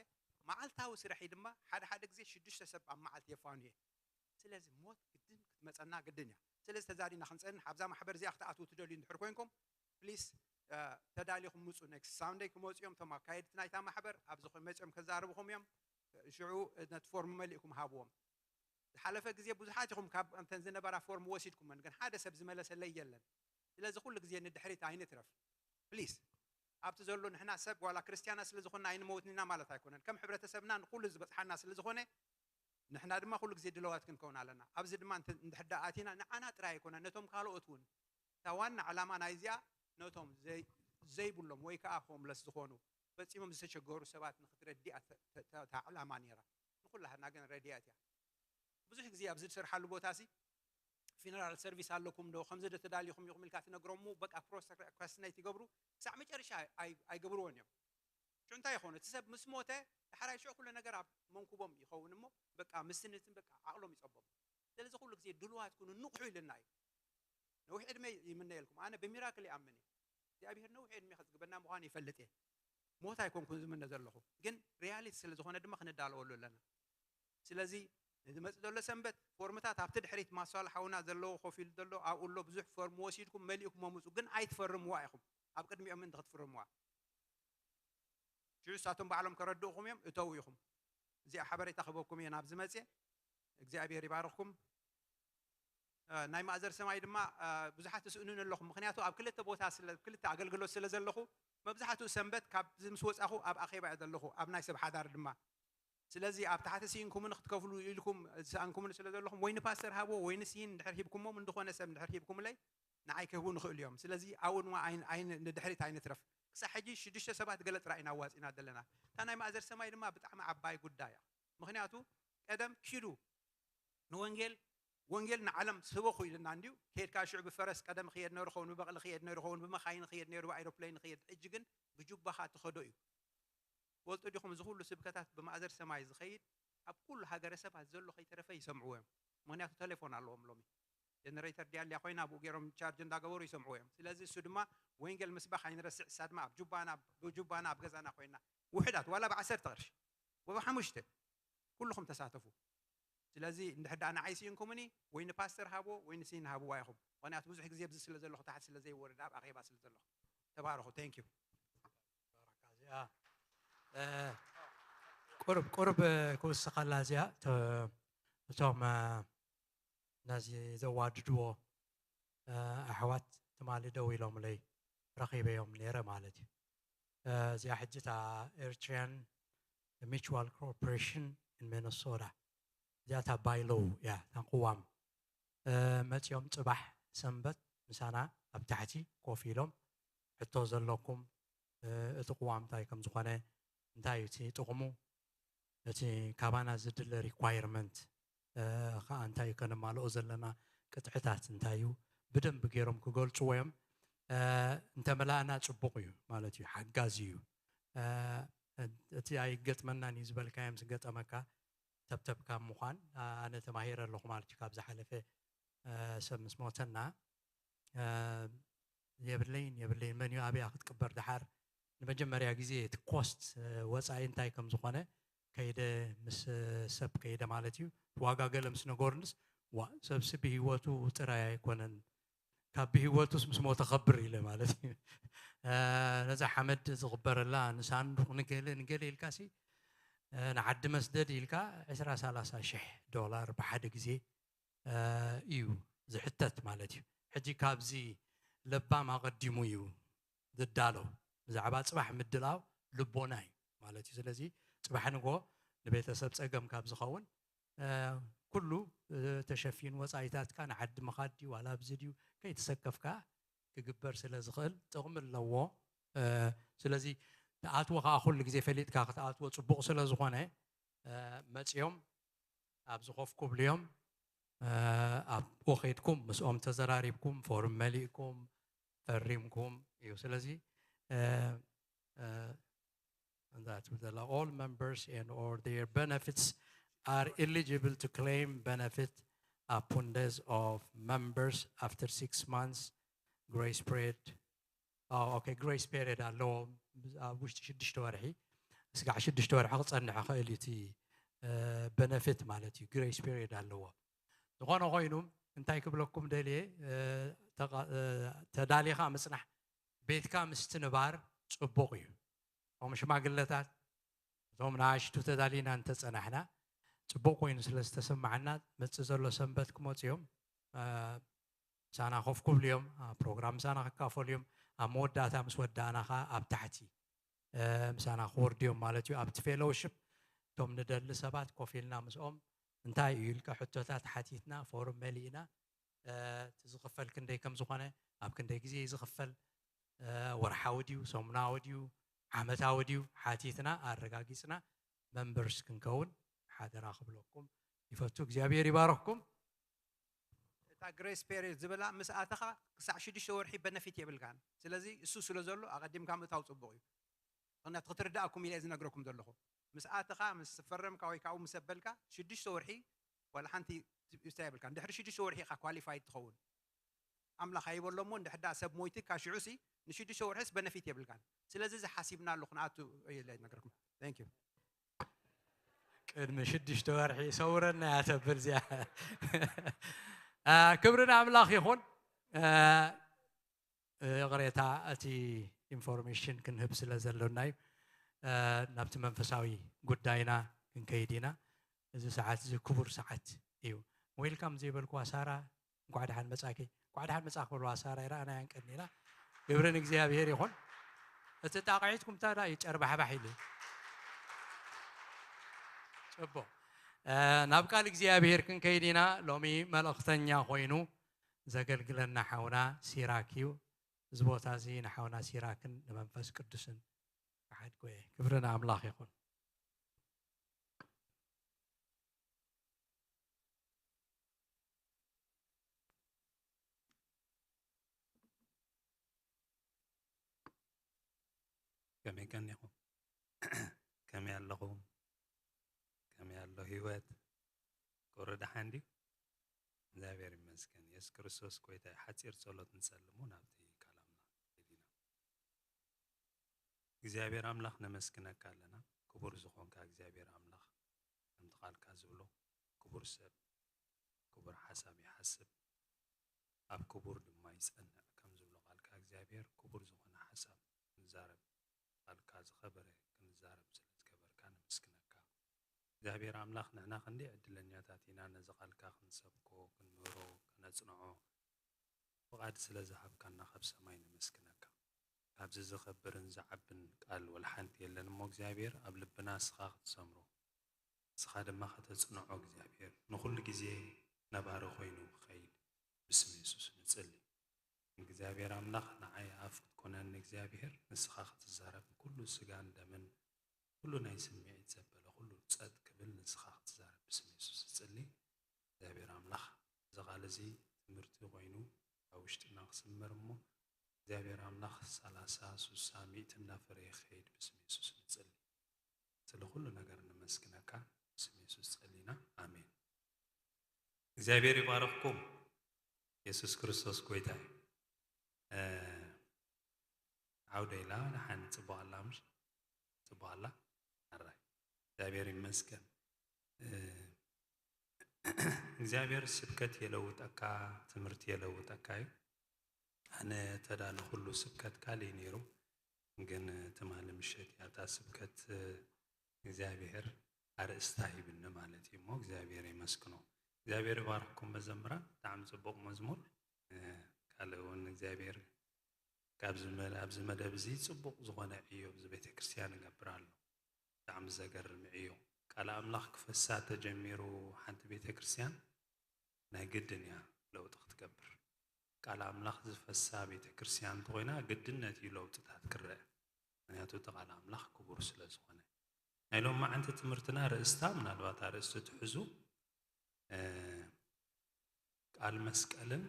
መዓልታዊ ስርሒ ድማ ሓደ ሓደ ግዜ ሽዱሽተ ሰብ ኣብ መዓልቲ የፋኑ እየ። ስለዚ ሞት ግድን ክትመፀና ግድን እያ። ስለዚ ተዛሪና ክንፀንሕ ኣብዛ ማሕበር እዚኣ ክትኣትዉ ትደልዩ እንድሕር ኮይንኩም ፕሊስ ተዳሊኹም ምፁ። ኔክስት ሳውንደይ ክመፁ እዮም እቶም ኣካየድቲ ናይታ ማሕበር ኣብዚ መፂኦም ከዛርብኹም እዮም። ሽዑ ነቲ ፎርም መሊእኩም ሃብዎም። ዝሓለፈ ግዜ ብዙሓት ኢኹም ካብ እንተን ዝነበራ ፎርም ወሲድኩመን፣ ግን ሓደ ሰብ ዝመለሰለይ የለን። ስለዚ ኩሉ ግዜ ንድሕሪት ኣይንትረፍ ፕሊስ። ኣብቲ ዘሎ ንሕና ሰብ ዋላ ክርስትያና ስለ ዝኾንና ኣይንመውትን ኢና ማለት ኣይኮነን። ከም ሕብረተሰብና ንኩሉ ዝበፅሓና ስለ ዝኾነ ንሕና ድማ ኩሉ ግዜ ድለዋት ክንከውን ኣለና። ኣብዚ ድማ እንተ- እንድሕር ደኣ ኣቲና ንዓና ጥራይ ኣይኮነን፣ ነቶም ካልኦት እውን እታ ዋና ዕላማ ናይዚኣ ነቶም ዘይ- ዘይብሎም ወይ ከዓ ሆምለስ ዝኾኑ ፈፂሞም ዝተሸገሩ ሰባት ንክትረድእ እያ ተ- ተ- እታ ዕላማ ነይራ። ንኩላህና ግን ረድያት እያ። ብዙሕ ግዜ ኣብዚ ዝሰርሓሉ ቦታ ሲ ፊነራል ሰርቪስ ኣለኩም ዶ ከምዚ ዶ ተዳሊኹም ኢኹም ኢልካ ትነግሮም፣ በቃ ፕሮክራስቲኔት ይገብሩ፣ ክሳዕ መጨረሻ ኣይ- ኣይገብርዎን እዮም። ሽዑ እንታይ ይኾኑ? እቲ ሰብ ምስ ሞተ ዳሕራይ ሽዑ ኩሉ ነገር ኣብ መንኩቦም ይኸውን እሞ በቃ ምስንትን በቃ ዓቕሎም ይፀቦም። ስለዚ ኩሉ ግዜ ድሉዋት ኩኑ፣ ንቑሑ ኢልና እዩ። ነዊሕ ዕድመ ይምነየልኩም። ኣነ ብሚራክል ይኣምን እየ። እግዚኣብሔር ነዊሕ ዕድመ ከዝግበና ምዃኑ ይፈልጥ እየ። ሞት ኣይኮንኩን ዝምነ ዘለኹ፣ ግን ሪያሊቲ ስለ ዝኾነ ድማ ክንዳለወሉ ኣለና። ስለዚ ንዝመፅእ ዘሎ ሰንበት ፎርምታት ኣብቲ ድሕሪት ማስተዋል ሓውና ዘለዎ ኮፍ ኢሉ ዘሎ ኣብኡ ኣሎ፣ ብዙሕ ፎርም ወሲድኩም መሊእኩም መምፁ፣ ግን ኣይትፈርምዋ ኢኹም። ኣብ ቅድሚኦም ምእንቲ ክትፍርምዋ ሽዑ ንሳቶም ባዕሎም ከረድእኹም እዮም፣ እተው ኢኹም። እዚኣ ሓበሬታ ክበኩም እየ ናብዚ መፅየ። እግዚኣብሔር ይባርኽኩም። እ፣ ናይ ማእዘር ሰማይ ድማ እ፣ ብዙሓት ትስእኑን ኣለኹም፣ ምክንያቱ ኣብ ክልተ ቦታ ስለ ክልተ ኣገልግሎት ስለ ዘለኹ መብዛሕትኡ ሰንበት ካብዚ ምስ ወፃኹ ኣብ ኣኼባ እየ ዘለኹ፣ ኣብ ናይ ሰብ ሓዳር ድማ። ስለዚ ኣብ ታሕቲ ስኢንኩምን ክትከፍሉ ኢልኩም ዝሰኣንኩምን ስለ ዘለኹም ወይ ንፓስተር ሃብዎ ወይ ንስሂን እንድሕር ሂብኩሞም፣ እንድኾነ ሰብ እንድሕር ሂብኩምለይ ንዓይ ክህቡ ንኽእሉ እዮም። ስለዚ ኣብኡ ድማ ኣይ- ኣይ- ንድሕሪት ኣይንትረፍ። ክሳብ ሕጂ ሽዱሽተ ሰባት ገለ ጥራይ ኢና ኣዋፂና ዘለና። እታ ናይ ማእዘር ሰማይ ድማ ብጣዕሚ ዓባይ ጉዳይ እያ። ምኽንያቱ ቀደም ኪዱ ንወንጌል ወንጌል ንዓለም ስበኹ ኢልና እንድዩ። ከይድካ ሽዑ ብፈረስ ቀደም ክየድ ነይሩ ኸውን፣ ብበቕሊ ክየድ ነይሩ ኸውን፣ ብመኻይን ክየድ ነይሩ፣ ብኣይሮፕሌን ክየድ። ሕጂ ግን ብጁባኻ ትኸዶ እዩ። ፈልጡ ዲኹም? እዚ ኩሉ ስብከታት ብማእዘር ሰማይ ዝኸይድ ኣብ ኩሉ ሃገረሰባት ዘሎ ከይተረፈ ይሰምዕዎ እዮም። ምኽንያቱ ቴሌፎን ኣለዎም ሎሚ። ጀነሬተር ድያ ኣልያ ኮይና ብኡ ገይሮም ቻርጅ እንዳገበሩ ይሰምዕዎ እዮም። ስለዚ እሱ ድማ ወንጌል ምስባኽ ኣይንረስዕ። እሳ ድማ ኣብ ጁባና ብጁባና ኣብ ገዛና ኮይና ውሕዳት ዋላ ብዓሰርተ ቅርሺ ወብሓሙሽተ ኩልኹም ተሳተፉ። ስለዚ እንድሕር ደኣ ንዓይ ስኢንኩምኒ ወይ ንፓስተር ሃብዎ ወይ ንሲን ሃብዋ ኢኹም። ምኽንያቱ ብዙሕ ግዜ ኣብዚ ስለ ዘለኹ ታሕቲ ስለ ዘይወርድ ኣብ ኣኼባ ስለ ዘለኹ። ተባረኹ። Thank you። እዚኣ እ፣ ቁርብ ቁርብ ክውስኸላ እዚኣ እቶ- እቶም እ፣ ነዚ ዘዋድድዎ እ፣ ኣሕዋት ትማሊ ደው ኢሎምለይ ረኺበዮም ነይረ ማለት እዩ። እ፣ እዚኣ ሕጂ እታ Eritrean Mutual Corporation in Minnesota እዚኣ እታ ባይሎው እያ እታ ቅዋም እ፣ መፂኦም ፅባሕ ሰንበት ምሳና ኣብ ታሕቲ ኮፍ ኢሎም ሕቶ ዘለኩም እ፣ እቲ ቅዋም እንታይ ከም ዝኾነ እንታይ እዩ እቲ ጥቕሙ እቲ ካባና ዝድለ requirement እ፣ ከዓ እንታይ እዩ ከነማልኦ ዘለና ቅጥዕታት እንታይ እዩ ብደንብ ገይሮም ክገልፅዎ እዮም እ፣ እንተመላእና ፅቡቕ እዩ ማለት እዩ ሓጋዚ እዩ እ፣ እቲ ኣይገጥመናን እዩ ዝበልካዮም ዝገጠመካ ተብተብካ ምዃን ኣነ ተማሂረ ኣለኹ ማለት እዩ ካብ ዝሓለፈ ሰብ ምስ ሞተና የብለይን የብለይን መን እዩ ኣበያ ክትቅበር ደሓር ንመጀመርያ ግዜ እቲ ኮስት ወፃኢ እንታይ ከም ዝኾነ ከይደ ምስ ሰብ ከይደ ማለት እዩ ዋጋ ገለ ምስ ነገሩንስ ዋ ሰብሲ ብህይወቱ ጥራይ ኣይኮነን ካብ ብህይወቱስ ምስ ሞተ ከብር ኢለ ማለት እዩ ነዛ ሓመድ ዝቕበረላ ንሳንዱቕ ንገለ ንገለ ኢልካ ሲ ንዓዲ መስደድ ኢልካ ዕስራ ሰላሳ ሽሕ ዶላር ብሓደ ግዜ እዩ ዝሕተት ማለት እዩ ሕጂ ካብዚ ለባም ኣቐዲሙ እዩ ዝዳሎ ብዛዕባ ፅባሕ ምድላው ልቦና እዩ ማለት እዩ ስለዚ ፅባሕ ንጎ ንቤተሰብ ፀገም ካብ ዝኸውን ኩሉ ተሸፊኑ ወፃኢታትካ ንዓዲ ምኻድ ድዩ ዋላ ኣብዚ ድዩ ከይተሰከፍካ ክግበር ስለ ዝኽእል ጥቕሚ ኣለዎ ስለዚ ተኣትዎ ከዓ ኩሉ ግዜ ፈሊጥካ ክትኣትዎ ፅቡቕ ስለ ዝኾነ መፅዮም ኣብዚ ኮፍ ክብሉ እዮም ኣብኡ ከይድኩም ምስኦም ተዘራሪብኩም ፎርም መሊእኩም ፈሪምኩም እዩ ስለዚ that all members and or their benefits are eligible to claim benefit upon death of members after six months grace period oh, okay grace period ኣለዎ ኣብ ውሽጢ ሽዱሽተ ወርሒ ስጋዕ ሽዱሽተ ወርሒ ክፀንሕ ይኽእል እዩ እቲ benefit ማለት እዩ grace period ኣለዎ ዝኾነ ኮይኑ እንታይ ክብለኩም ደልየ ተዳሊኻ ምፅናሕ ቤትካ ምስትንባር ፅቡቕ እዩ እቶም ሽማግለታት እቶም ንኣሽቱ ተዳሊና እንተፀናሕና ፅቡቕ ኮይኑ ስለ ዝተሰማዓና መፅእ ዘሎ ሰንበት ክመፁ እዮም ምሳና ኮፍ ክብሉ እዮም ፕሮግራም ምሳና ክካፈሉ እዮም ኣብ መወዳእታ ምስ ወዳእና ከዓ ኣብ ታሕቲ ምሳና ክወርዱ እዮም ማለት እዩ ኣብቲ ፌሎውሽፕ እቶም ንደሊ ሰባት ኮፍ ኢልና ምስኦም እንታይ እዩ ኢልካ ሕቶታት ሓቲትና ፎርም መሊእና እቲ ዝኽፈል ክንደይ ከም ዝኾነ ኣብ ክንደይ ግዜ እዩ ዝኽፈል ወርሓዊ ድዩ ሰሙናዊ ድዩ ዓመታዊ ድዩ ሓቲትና ኣረጋጊፅና መንበርስ ክንከውን ሓደራ ክብለኩም ይፈቱ እግዚኣብሔር ይባረክኩም እታ ግሬስ ፔሪድ ዝብላ ምስ ኣተኻ ክሳዕ ሽዱሽተ ወርሒ በነፊት የብልካን ስለዚ እሱ ስለ ዘሎ ኣቐዲምካ ምእታው ፅቡቕ እዩ ምክንያቱ ክትርዳእኩም ኢለ ዝነግረኩም ዘለኹ ምስ ኣተኻ ምስ ፈረምካ ወይ ካብኡ ምስ ኣበልካ ሽዱሽተ ወርሒ ዋላ ሓንቲ ዩስታ የብልካን ድሕሪ ሽዱሽተ ወርሒ ኢኻ ኳሊፋይድ ትኸውን ኣምላኽ ኣይበሎ እሞ እንድሕዳ ሰብ ሞይትካ ሽዑ ሲ ንሽዱሽተ ወርሕስ በነፊት የብልካን ስለዚ እዚ ሓሲብና ኣለኹ ንኣቱ ኢለ ይነግረኩም thank you ቅድሚ ሽዱሽተ ወርሒ ሰውረና እያ ተብል እዚኣ ክብሪ ንኣምላኽ ይኹን ይቕሬታ እቲ ኢንፎርሜሽን ክንህብ ስለ ዘሎና እዩ ናብቲ መንፈሳዊ ጉዳይና ክንከይድ ኢና እዚ ሰዓት እዚ ክቡር ሰዓት እዩ ዌልካም ዘይበልክዋ ሳራ እንኳዕ ደሓን መጻኪ እንኳዕ ደሓን መጻ ክብልዋ ሳራ ይረኣና ያንቀኒና ግብርን እግዚኣብሔር ይኹን እቲ ጣቕዒትኩም ታዳ እዩ ጨርባሕባሕ ኢሉ ጽቡቕ ናብ ቃል እግዚኣብሔር ክንከይድ ኢና ሎሚ መልእኽተኛ ኮይኑ ዘገልግለና ሓውና ሲራክ እዩ። እዚ ቦታ እዚ ንሓውና ሲራክን ንመንፈስ ቅዱስን ክሓድጎ እየ። ክብሪ ንኣምላኽ ይኹን። ከመይ ቀኒኹም? ከመይ ኣለኹም? ከመይ ኣሎ ህይወት? ቁሪ ደሓን ድዩ? እግዚኣብሔር ይመስገን። የሱስ ክርስቶስ ጎይታ እዩ። ሓጺር ጸሎት ንጸልሙ ናብቲ ቃል ኣምላኽ ከይድና። እግዚኣብሔር ኣምላኽ ነመስግነካ ኣለና። ክቡር ዝኾንካ እግዚኣብሔር ኣምላኽ፣ ከምቲ ቃልካ ዝብሎ፣ ክቡር ሰብ ክቡር ሓሳብ ይሓስብ፣ ኣብ ክቡር ድማ ይጸንዕ ከም ዝብሎ ቃልካ እግዚኣብሔር፣ ክቡር ዝኾነ ሓሳብ ክንዛረብ፣ ቃልካ ዝኸበረ ክንዛረብ ስለ ዝገበርካ ነመስግነካ። እግዚኣብሔር ኣምላኽ፣ ንሕና ክንደይ ዕድለኛታት ኢና ነዚ ቃልካ ክንሰብኮ፣ ክንምህሮ፣ ከነጽንዖ ፍቓድ ስለ ዝሃብካና ካብ ሰማይ ነመስግነካ። ካብዚ ዝኸብርን ዝዓብን ቃል ወላ ሓንቲ የለን እሞ እግዚኣብሔር ኣብ ልብና ንስኻ ክትሰምሮ፣ ንስኻ ድማ ከተጽንዖ እግዚኣብሔር ንኹሉ ግዜ ነባሪ ኮይኑ ክኸይድ ብስም የሱስ ንጽሊ። እግዚኣብሔር ኣምላኽ ንዓይ ኣፍ ክትኮነኒ እግዚኣብሔር ንስኻ ክትዛረብ ኩሉ ስጋን ደምን ኩሉ ናይ ስምዒት ዘበለ ኩሉ ጸጥ ክብል ንስኻ ክትዛረብ ብስም የሱስ እጽሊ። እግዚኣብሔር ኣምላኽ እዚ ቃል እዚ ትምህርቲ ኮይኑ ኣብ ውሽጥና ክስመር እሞ እግዚኣብሔር ኣምላኽ ሰላሳ ሱሳ ሚእቲ እንዳፈረየ ክኸይድ ብስም የሱስ ንጽሊ። ስለ ኩሉ ነገር ነመስግነካ ብስም የሱስ ጸሊና ኣሜን። እግዚኣብሔር ይባርኽኩም። የሱስ ክርስቶስ ጎይታ እዩ። ዓውደ ኢላ ደሓን ጽቡቕ ኣላ ምሽ ጽቡቕ ኣላ ኣራይ እግዚኣብሔር ይመስገን። እግዚኣብሔር ስብከት የለውጠካ፣ ትምህርቲ የለውጠካ እዩ። ኣነ ተዳ ንኹሉ ስብከት ካልእ ነይሩ፣ ግን ትማሊ ምሸት እያ እታ ስብከት እግዚኣብሔር ኣርእስታ ሂብኒ ማለት እዩ እሞ እግዚኣብሔር የመስግኖ። እግዚኣብሔር ይባርክኩም መዘምራን፣ ብጣዕሚ ጽቡቕ መዝሙር። ካልእ እውን እግዚኣብሔር ኣብዚ መደብ እዚ ጽቡቕ ዝኾነ ዕዮ ኣብዚ ቤተ ክርስቲያን ይገብር ኣሎ። ብጣዕሚ ዘገርም ዕዮ። ቃል ኣምላኽ ክፈሳ ተጀሚሩ ሓንቲ ቤተ ክርስቲያን ናይ ግድን እያ ለውጢ ክትገብር። ቃል ኣምላኽ ዝፈሳ ቤተ ክርስቲያን እንተኾይና ግድን ነቲ ለውጥታት ክረአ። ምክንያቱ እቲ ቃል ኣምላኽ ክቡር ስለ ዝኾነ። ናይ ሎማዓንቲ ትምህርትና ርእስታ ምናልባት ኣርእስቲ ትሕዙ ቃል መስቀልን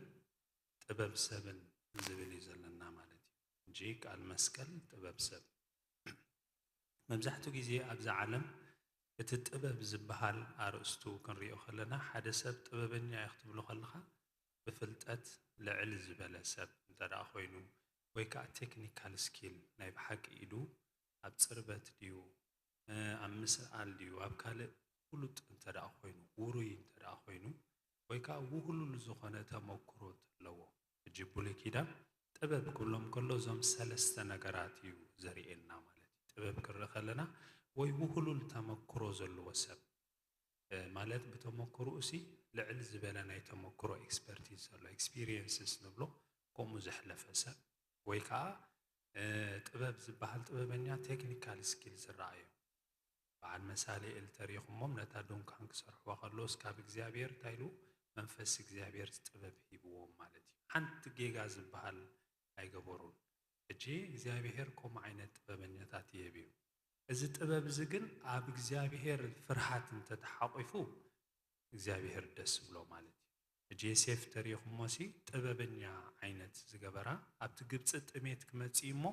ጥበብ ሰብን ዝብል እዩ ዘለና ማለት እዩ። እንጂ ቃል መስቀል ጥበብ ሰብ። መብዛሕትኡ ግዜ ኣብዛ ዓለም እቲ ጥበብ ዝበሃል ኣርእስቱ ክንሪኦ ከለና ሓደ ሰብ ጥበበኛ እዩ ክትብሎ ከለኻ ብፍልጠት ልዕል ዝበለ ሰብ እንተ ደኣ ኮይኑ ወይ ከዓ ቴክኒካል ስኪል ናይ ብሓቂ ኢዱ ኣብ ጽርበት ድዩ ኣብ ምስኣል ድዩ ኣብ ካልእ ፍሉጥ እንተ ደኣ ኮይኑ ውሩይ እንተ ደኣ ኮይኑ ወይ ከዓ ውህሉል ዝኾነ ተመክሮ ዘለዎ ሕጂ ብሉይ ኪዳን ጥበብ ክብሎም ከሎ እዞም ሰለስተ ነገራት እዩ ዘርእየና ማለት እዩ። ጥበብ ክርኢ ከለና ወይ ውህሉል ተመክሮ ዘለዎ ሰብ ማለት ብተመክሮኡ ሲ ልዕል ዝበለ ናይ ተመክሮ ኤክስፐርቲዝ ዘሎ ኤክስፒሪየንስስ ንብሎ ከምኡ ዘሕለፈ ሰብ ወይ ከዓ ጥበብ ዝበሃል ጥበበኛ ቴክኒካል ስኪል ዝረኣዮ በዓል መሳሊ እልተሪኹሞም ነታ ድንኳን ክሰርሕዋ ከለውስ ካብ እግዚኣብሔር እንታይ ኢሉ መንፈስ እግዚኣብሔር ጥበብ ሂብዎም ማለት እዩ። ሓንቲ ጌጋ ዝበሃል ኣይገበሩን። ሕጂ እግዚኣብሔር ከምኡ ዓይነት ጥበበኛታት ይህብ እዩ። እዚ ጥበብ እዚ ግን ኣብ እግዚኣብሔር ፍርሃት እንተተሓቂፉ እግዚኣብሔር ደስ ብሎ ማለት እዩ። ሕጂ ዮሴፍ ተሪኹሞሲ ጥበበኛ ዓይነት ዝገበራ ኣብቲ ግብፂ ጥሜት ክመፅእ እሞ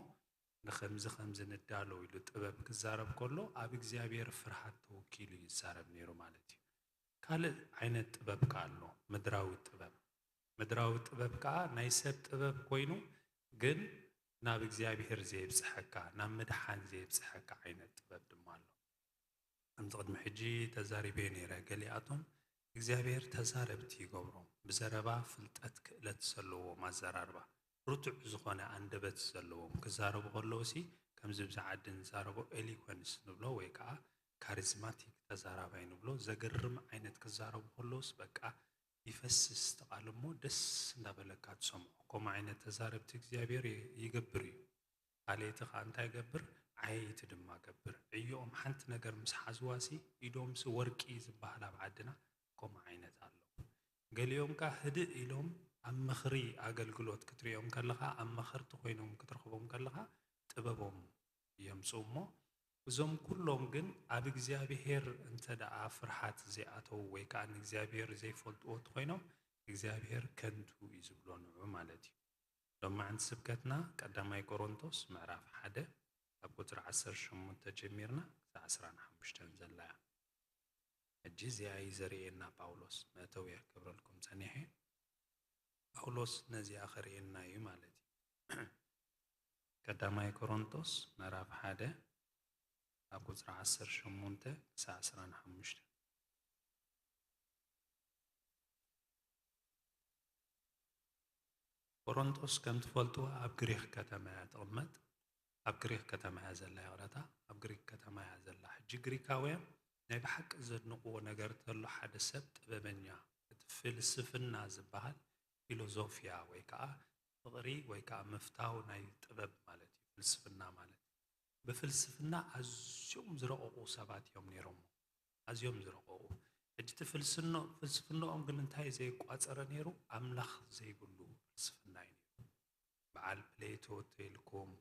ንኸምዚ ኸምዚ ንዳሎ ኢሉ ጥበብ ክዛረብ ከሎ ኣብ እግዚኣብሔር ፍርሃት ተወኪሉ እዩ ዝዛረብ ነይሩ ማለት እዩ። ካልእ ዓይነት ጥበብ ከኣ ኣሎ፣ ምድራዊ ጥበብ። ምድራዊ ጥበብ ከኣ ናይ ሰብ ጥበብ ኮይኑ ግን ናብ እግዚኣብሔር ዘየብጽሐካ፣ ናብ ምድሓን ዘየብጽሐካ ዓይነት ጥበብ ድማ ኣሎ። ከምዚ ቅድሚ ሕጂ ተዛሪበዮ ነይረ፣ ገሊኣቶም እግዚኣብሔር ተዛረብቲ ይገብሮም፣ ብዘረባ ፍልጠት ክእለት ዘለዎም ኣዘራርባ፣ ርቱዕ ዝኾነ ኣንደበት ዘለዎም ክዛረቡ ከለውሲ ከምዚ ብዚ ዓዲ ንዛረቦ ኤሊኮንስ ንብሎ ወይ ከዓ ካሪዝማቲክ ተዛራባይ ንብሎ ዘገርም ዓይነት ክዛረቡ ከለውስ በቃ ይፈስስ እቲ ቃል እሞ ደስ እንዳበለካ ትሰምዖ። ከምኡ ዓይነት ተዛረብቲ እግዚኣብሔር ይገብር እዩ። ካልእ እቲ ኸኣ እንታይ ገብር? ዓየይቲ ድማ ገብር። ዕዮኦም ሓንቲ ነገር ምስ ሓዝዋሲ ኢዶምሲ ወርቂ ዝበሃል ኣብ ዓድና ከምኡ ዓይነት ኣሎ። ገሊኦም ከኣ ህድእ ኢሎም ኣብ ምኽሪ ኣገልግሎት ክትሪኦም ከለኻ፣ ኣብ መኸርቲ ኮይኖም ክትረኽቦም ከለኻ ጥበቦም የምጽኡ እሞ፣ እዞም ኩሎም ግን ኣብ እግዚኣብሔር እንተ ደኣ ፍርሃት ዘይኣተዉ ወይ ከኣ ንእግዚኣብሔር ዘይፈልጥዎ እንተኾይኖም እግዚኣብሔር ከንቱ እዩ ዝብሎ ንዑ ማለት እዩ። ሎማዕንቲ ስብከትና ቀዳማይ ቆሮንቶስ ምዕራፍ ሓደ ካብ ቁጽሪ ዓሰርተ ሸሞንተ ጀሚርና ክሳዕ ዕስራን ሓሙሽተን ዘላ እያ። ሕጂ እዚኣ እዩ ዘርእየና ጳውሎስ። መእተዊ የክብረልኩም ጸኒሐ። ጳውሎስ ነዚኣ ከርእየና እዩ ማለት እዩ። ቀዳማይ ቆሮንቶስ ምዕራፍ ሓደ ካብ ቁጽሪ ዓሰርተ ሸሞንተ ክሳዕ ዕስራን ሓሙሽተን። ቆሮንቶስ ከም ትፈልጥዎ ኣብ ግሪኽ ከተማ እያ ትቕመጥ። ኣብ ግሪኽ ከተማ እያ ዘላ፣ ይቕረታ፣ ኣብ ግሪክ ከተማ እያ ዘላ። ሕጂ ግሪካውያን ናይ ብሓቂ ዘድንቕዎ ነገር ተሎ ሓደ ሰብ ጥበበኛ፣ እቲ ፍልስፍና ዝበሃል ፊሎዞፍያ ወይ ከዓ ፍቕሪ ወይ ከዓ ምፍታው ናይ ጥበብ ማለት እዩ፣ ፍልስፍና ማለት። ብፍልስፍና ኣዝዮም ዝረቐቑ ሰባት እዮም ነይሮም። ኣዝዮም ዝረቐቑ። ሕጂ እቲ ፍልስኖ-፣ ፍልስፍናኦም ግን እንታይ ዘየቋጸረ ነይሩ? ኣምላኽ ዘይብሉ ፍልስፍና እዩ ነይሩ። በዓል ፕሌቶ ተይልኩም፣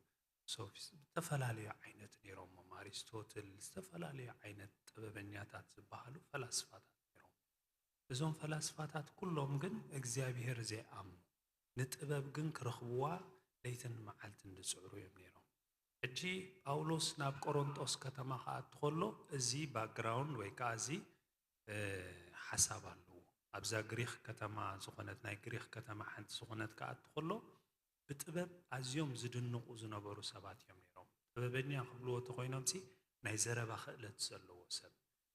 ሶፊስ-፣ ዝተፈላለዩ ዓይነት ነይሮም። ኣሪስቶትል፣ ዝተፈላለዩ ዓይነት ጥበበኛታት ዝበሃሉ ፈላስፋታት ነይሮም። እዞም ፈላስፋታት ኩሎም ግን እግዚኣብሔር ዘይኣምኑ፣ ንጥበብ ግን ክረኽብዋ ለይትን መዓልትን ዝጽዕሩ እዮም ነይሮም። ሕጂ ጳውሎስ ናብ ቆሮንጦስ ከተማ ክኣቱ ከሎ፣ እዚ ባክግራውንድ ወይ ከዓ እዚ፣ እ፣ ሓሳብ ኣለዎ። ኣብዛ ግሪኽ ከተማ ዝኾነት፣ ናይ ግሪኽ ከተማ ሓንቲ ዝኾነት ክኣቱ ከሎ፣ ብጥበብ ኣዝዮም ዝድንቑ ዝነበሩ ሰባት እዮም ነይሮም። ጥበበኛ ክብልዎ እንተኾይኖምሲ፣ ናይ ዘረባ ክእለት ዘለዎ ሰብ፣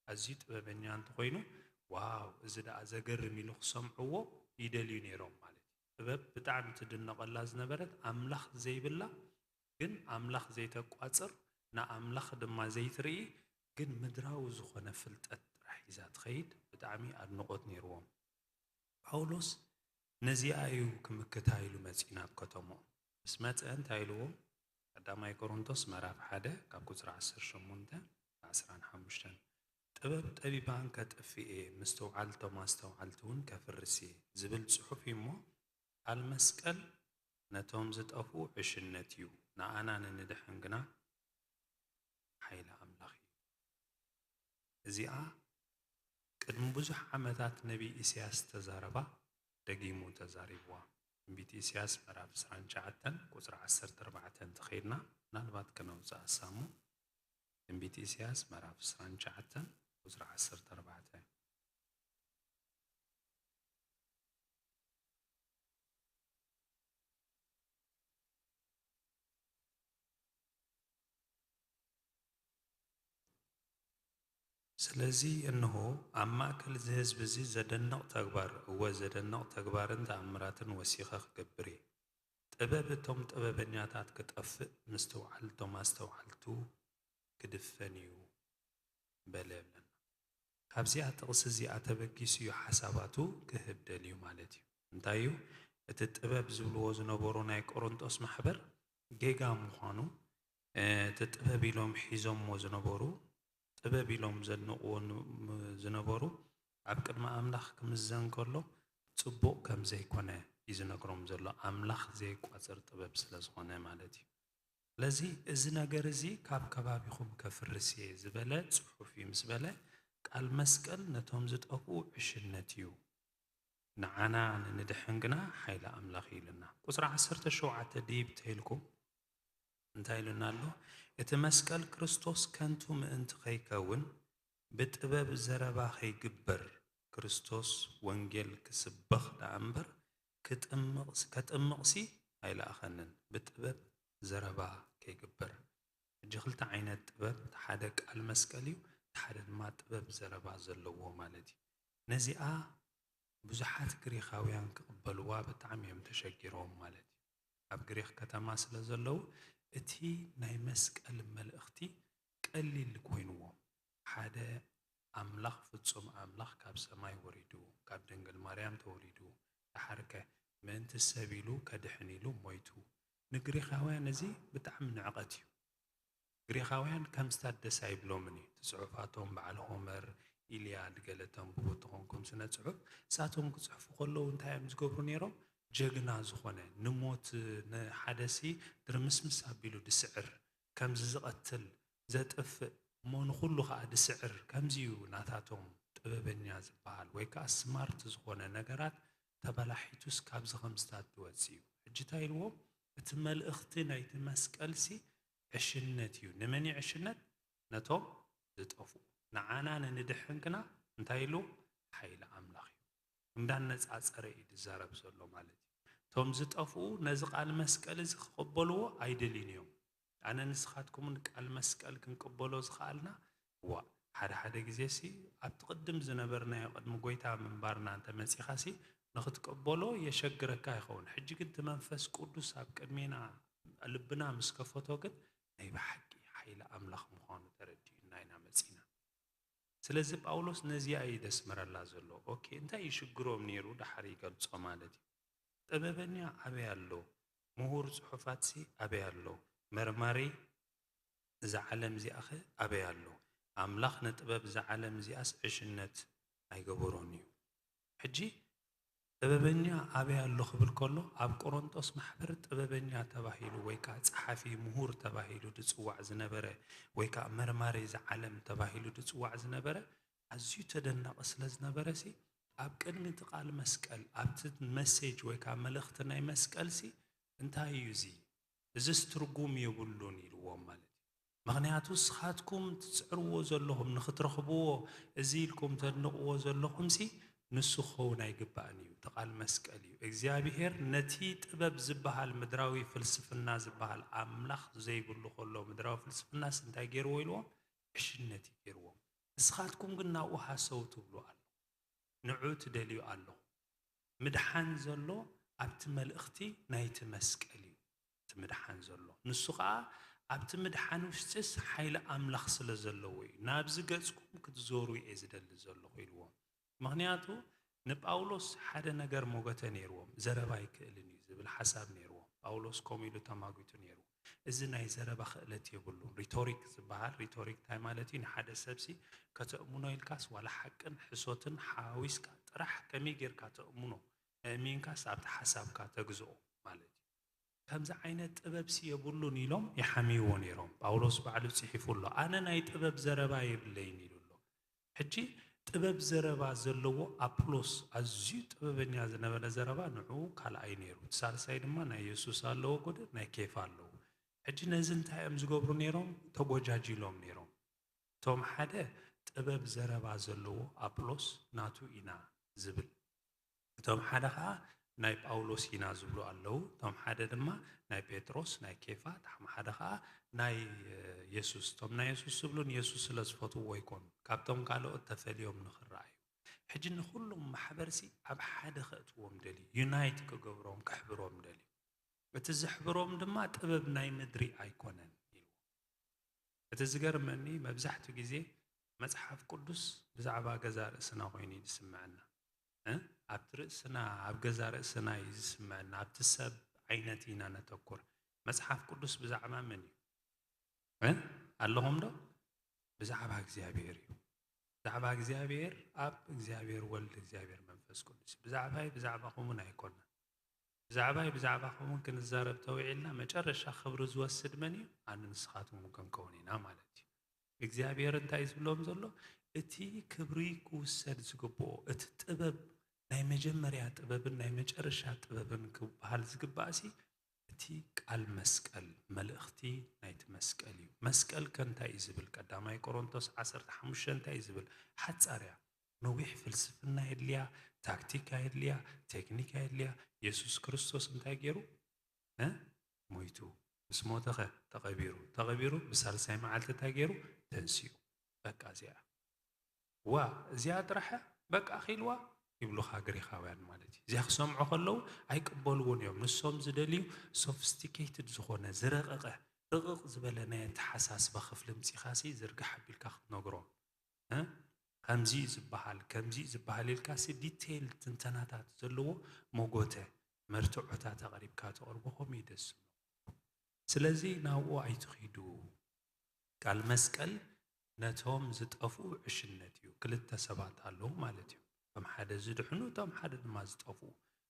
ኣዝዩ ጥበበኛ እንተኾይኑ፣ ዋው፣ እዚ ደኣ ዘገርም ኢሉ ክሰምዕዎ ይደልዩ ነይሮም ማለት እዩ። ጥበብ ብጣዕሚ ትድነቐላ ዝነበረት፣ ኣምላኽ ዘይብላ፣ ግን ኣምላኽ ዘይተቋጽር፣ ንኣምላኽ ድማ ዘይትርኢ፣ ግን ምድራዊ ዝኾነ ፍልጠት ጥራሕ ሒዛ ትኸይድ፣ ብጣዕሚ ኣድንቖት ነይርዎም። ጳውሎስ ነዚኣ እዩ ክምክታ ኢሉ መጺኡ ናብ ከተምኡ። ምስ መጸ እንታይ ኢልዎም? ቀዳማይ ቆሮንቶስ ምዕራፍ ሓደ ካብ ቁጽሪ ዓሰርተ ሸሞንተ ንዓሰርተ ሓሙሽተ፣ "ጥበብ ጠቢባን ከጥፍእ እየ፣ ምስትውዓል እቶም ኣስተውዓልቲ እውን ከፍርስ እየ" ዝብል ጽሑፍ እዩ እሞ፣ ቃል መስቀል ነቶም ዝጠፍኡ ዕሽነት እዩ፣ ንኣና ንንድሕን ግና ሓይሊ ኣምላኽ እዩ። እዚኣ ቅድሚ ብዙሕ ዓመታት ነቢይ ኢሳያስ ዝተዛረባ ደጊሙ ተዛሪብዋ። ትንቢት ኢሳያስ ምዕራፍ ዕስራን ትሽዓተን ቁጽሪ ዓሰርተ ኣርባዕተ እንተኸይድና፣ ምናልባት ከነውጽኣ ሳሙ። ትንቢት ኢሳያስ ምዕራፍ ዕስራን ትሽዓተን ቁጽሪ ዓሰርተ ኣርባዕተ። ስለዚ እንሆ፣ ኣብ ማእከል እዚ ህዝቢ እዚ ዘደንቕ ተግባር፣ እወ፣ ዘደንቕ ተግባርን ተኣምራትን ወሲኸ ክገብር እየ። ጥበብ እቶም ጥበበኛታት ክጠፍእ፣ ምስትውዓል እቶም ኣስተውዓልቱ ክድፈን እዩ በለ ይብለና። ካብዚኣ ጥቕሲ እዚኣ ተበጊሱ እዩ ሓሳባቱ ክህብ ደልዩ ማለት እዩ። እንታይ እዩ? እቲ ጥበብ ዝብልዎ ዝነበሩ ናይ ቆሮንጦስ ማሕበር ጌጋ ምዃኑ፣ እ፣ እቲ ጥበብ ኢሎም ሒዞምዎ ዝነበሩ፣ ጥበብ ኢሎም ዘድንቕዎ ን-፣ ም-፣ ዝነበሩ፣ ኣብ ቅድሚ ኣምላኽ ክምዘን ከሎ ጽቡቕ ከም ዘይኮነ እዩ ዝነግሮም ዘሎ፣ ኣምላኽ ዘይቋጽር ጥበብ ስለ ዝኾነ ማለት እዩ። ስለዚ እዚ ነገር እዚ ካብ ከባቢኹም ከፍርስ እየ ዝበለ ጽሑፍ እዩ ምስ በለ፣ ቃል መስቀል ነቶም ዝጠፍኡ ዕሽነት እዩ፣ ንዓና ንንድሕን ግና ሓይሊ ኣምላኽ እዩ ኢሉና። ቁጽሪ ዓሰርተ ሸውዓተ ድይብ ተይልኩም እንታይ ኢሉና ኣሎ? "እቲ መስቀል ክርስቶስ ከንቱ ምእንቲ ከይከውን፣ ብጥበብ ዘረባ ከይግበር፣ ክርስቶስ ወንጌል ክስበኽ ደኣ እምበር፣ ክጥምቕ-፣ ከጥምቕሲ ኣይለኣኸንን፣ ብጥበብ ዘረባ ከይግበር።" ሕጂ ክልተ ዓይነት ጥበብ፣ እቲ ሓደ ቃል መስቀል እዩ፣ እቲ ሓደ ድማ ጥበብ ዘረባ ዘለዎ ማለት እዩ። ነዚኣ ብዙሓት ግሪኻውያን ክቕበልዋ ብጣዕሚ እዮም ተሸጊሮም ማለት እዩ። ኣብ ግሪኽ ከተማ ስለ ዘለዉ፣ እቲ ናይ መስቀል መልእኽቲ ቀሊል ኮይንዎም። ሓደ ኣምላኽ፣ ፍጹም ኣምላኽ ካብ ሰማይ ወሪዱ፣ ካብ ድንግል ማርያም ተወሊዱ፣ ደሓርከ ምእንቲ ሰብ ኢሉ ከድሕን ኢሉ ሞይቱ። ንግሪኻውያን እዚ ብጣዕሚ ንዕቐት እዩ። ግሪኻውያን ከም ስታት ደስ ኣይብሎምን እዩ። እቲ ጽሑፋቶም በዓል ሆመር፣ ኢልያድ ገለ ተንብቡ እንተኾንኩም ስነ ጽሑፍ፣ ንሳቶም ክጽሕፉ ከለዉ እንታይ እዮም ዝገብሩ ነይሮም? ጀግና ዝኾነ፣ ንሞት ንሓደሲ ድርምስምስ ኣቢሉ ድስዕር፣ ከምዚ ዝቐትል ዘጥፍእ እሞ ንኹሉ ኸኣ ድስዕር፣ ከምዚ እዩ ናታቶም ጥበበኛ ዝበሃል ወይ ከኣ ስማርት ዝኾነ ነገራት ተበላሒቱስ ካብዚ ከምዝታት ድወጽእ እዩ። ሕጂ እንታይ ኢልዎም? እቲ መልእኽቲ ናይቲ መስቀልሲ ዕሽነት እዩ። ንመን እዩ ዕሽነት? ነቶም ዝጠፍኡ። ንዓና ንንድሕን ግና እንታይ ኢሉ? ሓይሊ ኣምላኽ እዩ። እንዳነጻጸረ እዩ ዝዛረብ ዘሎ ማለት እዩ። እቶም ዝጠፍኡ ነዚ ቃል መስቀል እዚ ክቕበልዎ ኣይደልዩን እዮም። ኣነ ንስኻትኩምን ቃል መስቀል ክንቅበሎ ዝኸኣልና፣ ዋ፣ ሓደ ሓደ ግዜ ሲ ኣብቲ ቅድም ዝነበርናዮ ቅድሚ ጎይታ ምንባርና እንተ መጺኻ ሲ ንኽትቅበሎ የሸግረካ ይኸውን። ሕጂ ግን እቲ መንፈስ ቅዱስ ኣብ ቅድሜና ልብና ምስ ከፈቶ ግን ናይ ብሓቂ ሓይሊ ኣምላኽ ምዃኑ ተረዲኡና ኢና መጺና። ስለዚ ጳውሎስ ነዚኣ እዩ ደስምረላ ዘሎ። ኦኬ፣ እንታይ እዩ ሽግሮም ነይሩ? ደሓር ይገልጾ ማለት እዩ። ጥበበኛ ኣበይ ኣሎ? ምሁር ጽሑፋትሲ ኣበይ ኣሎ? መርማሪ እዛ ዓለም እዚኣኸ ኣበይ ኣሎ? ኣምላኽ ንጥበብ እዛ ዓለም እዚኣስ ዕሽነት ኣይገበሮን እዩ። ሕጂ ጥበበኛ ኣበይ ኣሎ ክብል ከሎ፣ ኣብ ቆሮንጦስ ማሕበር ጥበበኛ ተባሂሉ ወይ ከኣ ጸሓፊ ምሁር ተባሂሉ ድጽዋዕ ዝነበረ ወይ ከኣ መርማሪ እዛ ዓለም ተባሂሉ ድጽዋዕ ዝነበረ ኣዝዩ ተደናቒ ስለ ዝነበረ ሲ ኣብ ቅድሚ እቲ ቃል መስቀል ኣብቲ መሴጅ ወይ ከኣ መልእኽቲ ናይ መስቀል ሲ እንታይ እዩ እዚ? እዝስ ትርጉም የብሉን ኢልዎም ማለት እዩ። ምኽንያቱ ንስኻትኩም ትጽዕርዎ ዘለኹም ንኽትረኽብዎ እዚ ኢልኩም ተድንቕዎ ዘለኹም ሲ ንሱ ክኸውን ኣይግባእን እዩ። እቲ ቃል መስቀል እዩ። እግዚኣብሄር ነቲ ጥበብ ዝበሃል ምድራዊ ፍልስፍና ዝበሃል ኣምላኽ ዘይብሉ ከሎ ምድራዊ ፍልስፍናስ እንታይ ገይርዎ ኢልዎም? ዕሽነት እዩ ገይርዎም። ንስኻትኩም ግን ናብኡ ሃሰው ትብሉ ኣሎ ንዑ ትደልዩ ኣለኹ። ምድሓን ዘሎ ኣብቲ መልእኽቲ ናይቲ መስቀል እዩ። እቲ ምድሓን ዘሎ ንሱ ኸኣ ኣብቲ ምድሓን ውሽጢስ ሓይሊ ኣምላኽ ስለ ዘለዎ እዩ። ናብዚ ገጽኩም ክትዞሩ እየ ዝደሊ ዘለኹ ኢልዎም። ምኽንያቱ ንጳውሎስ ሓደ ነገር ሞገተ ነይርዎም። ዘረባ ኣይክእልን እዩ ዝብል ሓሳብ ነይርዎም። ጳውሎስ ከምኡ ኢሉ ተማጒቱ ነይሩ። እዚ ናይ ዘረባ ክእለት የብሉን። ሪቶሪክ ዝበሃል፣ ሪቶሪክ እንታይ ማለት እዩ? ንሓደ ሰብሲ ከተእምኖ ኢልካስ ዋላ ሓቅን ሕሶትን ሓዊስካ ጥራሕ ከመይ ጌርካ ተእምኖ? ኣእሚንካስ ኣብቲ ሓሳብካ ተግዝኦ ማለት እዩ። ከምዚ ዓይነት ጥበብሲ የብሉን ኢሎም ይሓምይዎ ነይሮም። ጳውሎስ ባዕሉ ጽሒፉ ኣሎ፣ ኣነ ናይ ጥበብ ዘረባ የብለይን ኢሉ ኣሎ። ሕጂ ጥበብ ዘረባ ዘለዎ ኣጵሎስ ኣዝዩ ጥበበኛ ዝነበረ ዘረባ ንዕኡ ካልኣይ ነይሩ። እቲ ሳልሳይ ድማ ናይ የሱስ ኣለዎ፣ ጎደ ናይ ኬፋ ኣለዎ። ሕጂ ነዚ እንታይ እዮም ዝገብሩ ነይሮም? ተጎጃጂሎም ነይሮም። እቶም ሓደ ጥበብ ዘረባ ዘለዎ ኣጵሎስ ናቱ ኢና ዝብል፣ እቶም ሓደ ኸዓ ናይ ጳውሎስ ኢና ዝብሉ ኣለዉ። እቶም ሓደ ድማ ናይ ጴጥሮስ፣ ናይ ኬፋ፣ እቶም ሓደ ኸዓ ናይ የሱስ። እቶም ናይ የሱስ ዝብሉ ንየሱስ ስለ ዝፈትውዎ ኣይኮኑ፣ ካብቶም ካልኦት ተፈልዮም ንኽረኣዩ። ሕጂ ንኹሎም ማሕበርሲ ኣብ ሓደ ከእትዎም ደልዩ፣ ዩናይት ክገብሮም፣ ክሕብሮም ደልዩ። እቲ ዘሕብሮም ድማ ጥበብ ናይ ምድሪ ኣይኮነን ኢሉ። እቲ ዝገርመኒ መብዛሕትኡ ግዜ መጽሓፍ ቅዱስ ብዛዕባ ገዛ ርእስና ኮይኑ እዩ ዝስምዐና። እ? ኣብቲ ርእስና፣ ኣብ ገዛ ርእስና እዩ ዝስምዐና። ኣብቲ ሰብ ዓይነት ኢና ነተኩር። መጽሓፍ ቅዱስ ብዛዕባ መን እዩ? እ? ኣለኹም ዶ? ብዛዕባ እግዚኣብሔር እዩ። ብዛዕባ እግዚኣብሔር ኣብ እግዚኣብሔር ወልድ እግዚኣብሔር መንፈስ ቅዱስ። ብዛዕባይ ብዛዕባኹምን ኣይኮነን። ብዛዕባይ ብዛዕባኹምን ክንዛረብ ተውዒልና መጨረሻ ክብሪ ዝወስድ መን እዩ? ኣነ ንስኻትኩም ክንከውን ኢና ማለት እዩ። እግዚኣብሔር እንታይ ዝብሎም ዘሎ? እቲ ክብሪ ክውሰድ ዝግብኦ፣ እቲ ጥበብ፣ ናይ መጀመርያ ጥበብን ናይ መጨረሻ ጥበብን ክበሃል ዝግባእሲ እቲ ቃል መስቀል፣ መልእኽቲ ናይቲ መስቀል እዩ። መስቀል ከ እንታይ እዩ ዝብል? ቀዳማይ ቆሮንቶስ ዓሰርተ ሓሙሽተ እንታይ እዩ ዝብል? ሓጻር እያ። ነዊሕ ፍልስፍና የድልያ፣ ታክቲክ ኣየድልያ፣ ቴክኒክ ኣየድልያ። የሱስ ክርስቶስ እንታይ ገይሩ? እ? ሞይቱ። ምስ ሞተ ኸ ተቐቢሩ። ተቐቢሩ ብሳልሳይ መዓልቲ እንታይ ገይሩ? ተንሲኡ። በቃ እዚኣ። ዋ፣ እዚኣ ጥራሕ በቃ ኣኺልዋ ይብሉኻ ግሪኻውያን ማለት እዩ። እዚኣ ክሰምዑ ከለዉ ኣይቅበልዎን እዮም። ንሶም ዝደልዩ ሶፊስቲኬትድ ዝኾነ፣ ዝረቐቐ፣ ርቕቕ ዝበለ ናይ ኣተሓሳስባ ክፍሊ ምጺኻሲ ዝርግሕ ኣቢልካ ክትነግሮም። እ? ከምዚ እዩ ዝበሃል፣ ከምዚ እዩ ዝበሃል ኢልካሲ ዲቴይል ትንተናታት ዘለዎ መጎተ፣ መርትዖታት ኣቕሪብካ ተቕርቦ፣ ከምኡ እዩ ደስ ዝብሎ። ስለዚ ናብኡ ኣይትኺዱ። ቃል መስቀል ነቶም ዝጠፍኡ ዕሽነት እዩ። ክልተ ሰባት ኣለዉ ማለት እዩ። እቶም ሓደ ዝድሕኑ፣ እቶም ሓደ ድማ ዝጠፍኡ።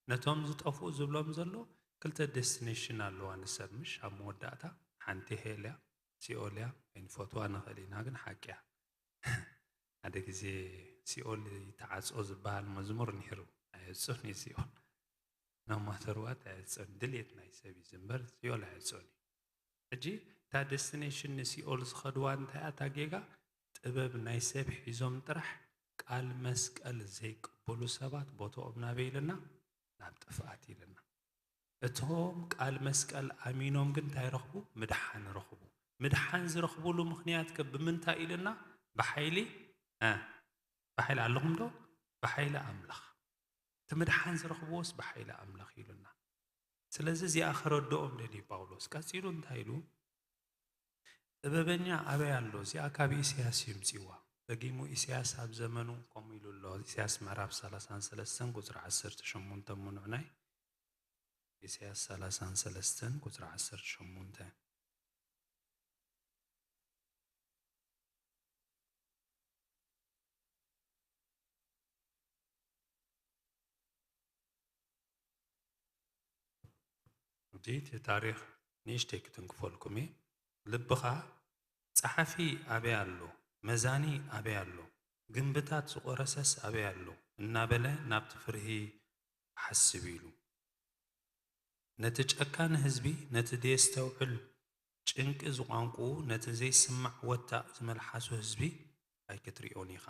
ነቶም ዝጠፍኡ ዝብሎም ዘሎ ክልተ ዴስቲኔሽን ኣለዋ ንሰብ፣ ምሽ ኣብ መወዳእታ ሓንቲ ሄል እያ፣ ሲኦል እያ። ኣይንፈትዋ ንኽእል ኢና፣ ግን ሓቂ እያ። ሓደ ግዜ ሲኦል ይተዓጾ ዝበሃል መዝሙር ነይሩ። ኣየጽን እዩ ሲኦል። ናማተርዋት ኣየጽን፣ ድሌት ናይ ሰብ እዩ ዝምበር፣ ሲኦል ኣየጽን እዩ። ሕጂ እታ ዴስቲኔሽን ንሲኦል ዝኸድዋ እንታይ እያ እታ ጌጋ? ጥበብ ናይ ሰብ ሒዞም ጥራሕ ቃል መስቀል ዘይቅበሉ ሰባት ቦታኦም ናበይ ኢልና? ናብ ጥፍኣት ኢልና። እቶም ቃል መስቀል ኣሚኖም ግን እንታይ ረኽቡ? ምድሓን ረኽቡ። ምድሓን ዝረኽቡሉ ምኽንያት ከ ብምንታይ ኢልና? ብሓይሊ፣ እ፣ ብሓይሊ ኣለኹም ዶ? ብሓይሊ ኣምላኽ። እቲ ምድሓን ዝረኽብዎስ ብሓይሊ ኣምላኽ ኢሉና። ስለዚ እዚኣ ከረድኦም ደልዩ ጳውሎስ። ቀጺሉ እንታይ ኢሉ? ጥበበኛ ኣበይ ኣሎ? እዚኣ ካብ ኢሳያስ ይምጽዋ። ደጊሙ ኢሳያስ ኣብ ዘመኑ ከምኡ ኢሉ ኣሎ። ኢሳያስ ምዕራፍ ሰላሳን ሰለስተን ቁጽሪ ዓሰርተ ሸሞንተ ምኑዕ ናይ ኢሳያስ ሰላሳን ሰለስተን ቁጽሪ ዓሰርተ ሸሞንተ። እዚ እቲ ታሪኽ ንእሽተይ ክትንክፈልኩም እየ። ልብኻ፣ "ጸሓፊ ኣበይ ኣሎ? መዛኒ ኣበይ ኣሎ? ግምብታት ዝቖረሰስ ኣበይ ኣሎ?" እናበለ ናብቲ ፍርሂ ክሓስብ ኢሉ። ነቲ ጨካን ህዝቢ፣ ነቲ ዘየስተውዕል ጭንቂ ዝቋንቁኡ፣ ነቲ ዘይስማዕ ወታእ ዝመልሓሱ ህዝቢ ኣይክትሪኦን ኢኻ።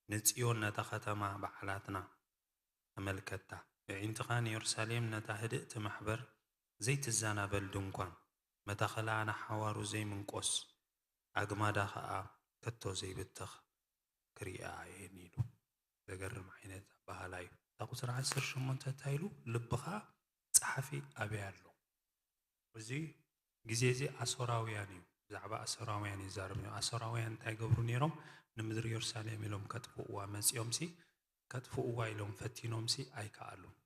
ንጽዮን፣ ነታ ኸተማ በዓላትና ተመልከታ። ኣዒንትኻ ንየሩሳሌም፣ ነታ ህድእቲ ማሕበር ዘይትዛናበል ድንኳን፣ መታኸላ ንሓዋሩ ዘይምንቆስ፣ ኣግማዳ ኸኣ ከቶ ዘይብተኽ ክሪኣ እየን ኢሉ። ዘገርም ዓይነት ኣበሃህላ እዩ። እታ ቁጽሪ ዓሰርተ ሸሞንተ እንታይ ኢሉ? ልብኻ ጸሓፊ ኣበይ ኣሎ? እዚ ግዜ እዚ ኣሶራውያን እዩ። ብዛዕባ ኣሶራውያን ይዛረብ ነይሩ። ኣሶራውያን እንታይ ይገብሩ ነይሮም? ንምድሪ የሩሳሌም ኢሎም ከጥፍእዋ መጺኦምሲ፣ ከጥፍእዋ ኢሎም ፈቲኖምሲ ኣይከኣሉን።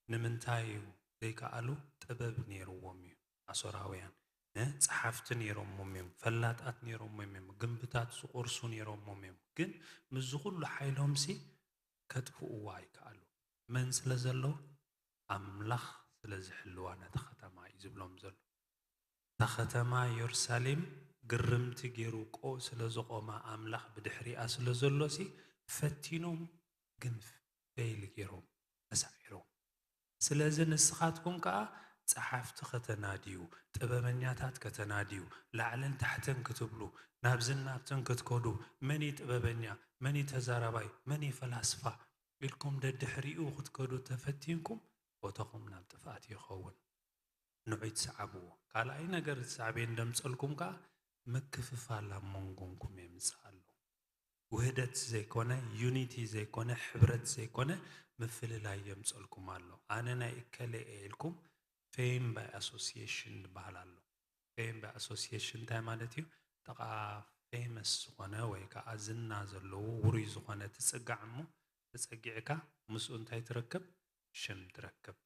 ንምንታይ እዩ ዘይከኣሉ? ጥበብ ነይርዎም እዩ። ኣሶራውያን፣ እ፣ ጸሓፍቲ ነይሮምዎም እዮም፣ ፈላጣት ነይሮምዎም እዮም፣ ግንብታት ዝቖርሱ ነይሮምዎም እዮም። ግን ምስዚ ኩሉ ሓይሎምሲ ከጥፍእዋ ኣይከኣሉ። መን ስለ ዘሎ? ኣምላኽ ስለ ዝሕልዋ ነታ ኸተማ እዩ ዝብሎም ዘሎ። እታ ኸተማ የሩሳሌም ግርምቲ ገይሩ ቆ ስለ ዘቖማ፣ ኣምላኽ ብድሕሪኣ ስለ ዘሎሲ ፈቲኖም፣ ግን ፌይል ገይሮም፣ ተሳዒሮም። ስለዚ ንስኻትኩም ከኣ ጸሓፍቲ ከተናድዩ፣ ጥበበኛታት ከተናድዩ፣ ላዕልን ታሕትን ክትብሉ፣ ናብዝን ናብትን ክትከዱ፣ መን እዩ ጥበበኛ፣ መን እዩ ተዛራባይ፣ መን እዩ ፈላስፋ ኢልኩም ደድሕሪኡ ክትከዱ ተፈቲንኩም፣ ቦታኹም ናብ ጥፍኣት ይኸውን። ንዑይ ትስዓብዎ። ካልኣይ ነገር ሳዕቤን ደምጸልኩም ከኣ ምክፍፋል ኣብ መንጎንኩም የምጽእ ኣሎ። ውህደት ዘይኮነ፣ ዩኒቲ ዘይኮነ፣ ሕብረት ዘይኮነ፣ ምፍልላይ የምጸልኩም ኣሎ። ኣነ ናይ እከለ እየ ኢልኩም፣ ፌም ባይ ኣሶሲዬሽን ዝበሃል ኣሎ። ፌም ባይ ኣሶሲዬሽን እንታይ ማለት እዩ? ጠቓ ፌመስ ዝኾነ ወይ ከኣ ዝና ዘለዎ ውሩይ ዝኾነ ትጽጋዕ እሞ፣ ተጸጊዕካ ምስኡ እንታይ ትረክብ? ሽም ትረክብ።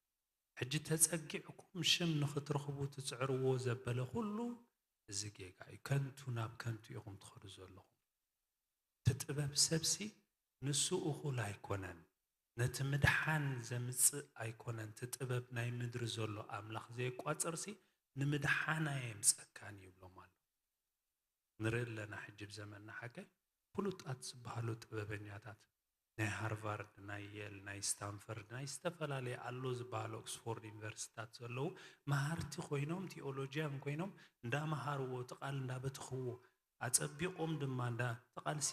ሕጂ ተጸጊዕኩም ሽም ንኽትረኽቡ ትጽዕርዎ ዘበለ ኩሉ እዚ ጌጋ እዩ። ከንቱ ናብ ከንቱ ኢኹም ትኸዱ ዘለኹም። እቲ ጥበብ ሰብሲ ንሱ እኹል ኣይኮነን። ነቲ ምድሓን ዘምጽእ ኣይኮነን። እቲ ጥበብ ናይ ምድሪ ዘሎ ኣምላኽ ዘየቋጽርሲ ንምድሓና የምጸካን እዩ ይብሎም ኣሎ። ንርኢ ኣለና ሕጂ ብዘመንና ሓቀ ፍሉጣት ዝበሃሉ ጥበበኛታት ናይ ሃርቫርድ፣ ናይ የል፣ ናይ ስታንፈርድ፣ ናይ ዝተፈላለየ ኣሎ ዝበሃሉ ኦክስፎርድ ዩኒቨርሲቲታት ዘለዉ መሃርቲ ኮይኖም፣ ቲኦሎጂያን ኮይኖም እንዳመሃርዎ፣ እቲ ቃል እንዳበተኽዎ፣ ኣጸቢቖም ድማ እንዳ-፣ እቲ ቃልሲ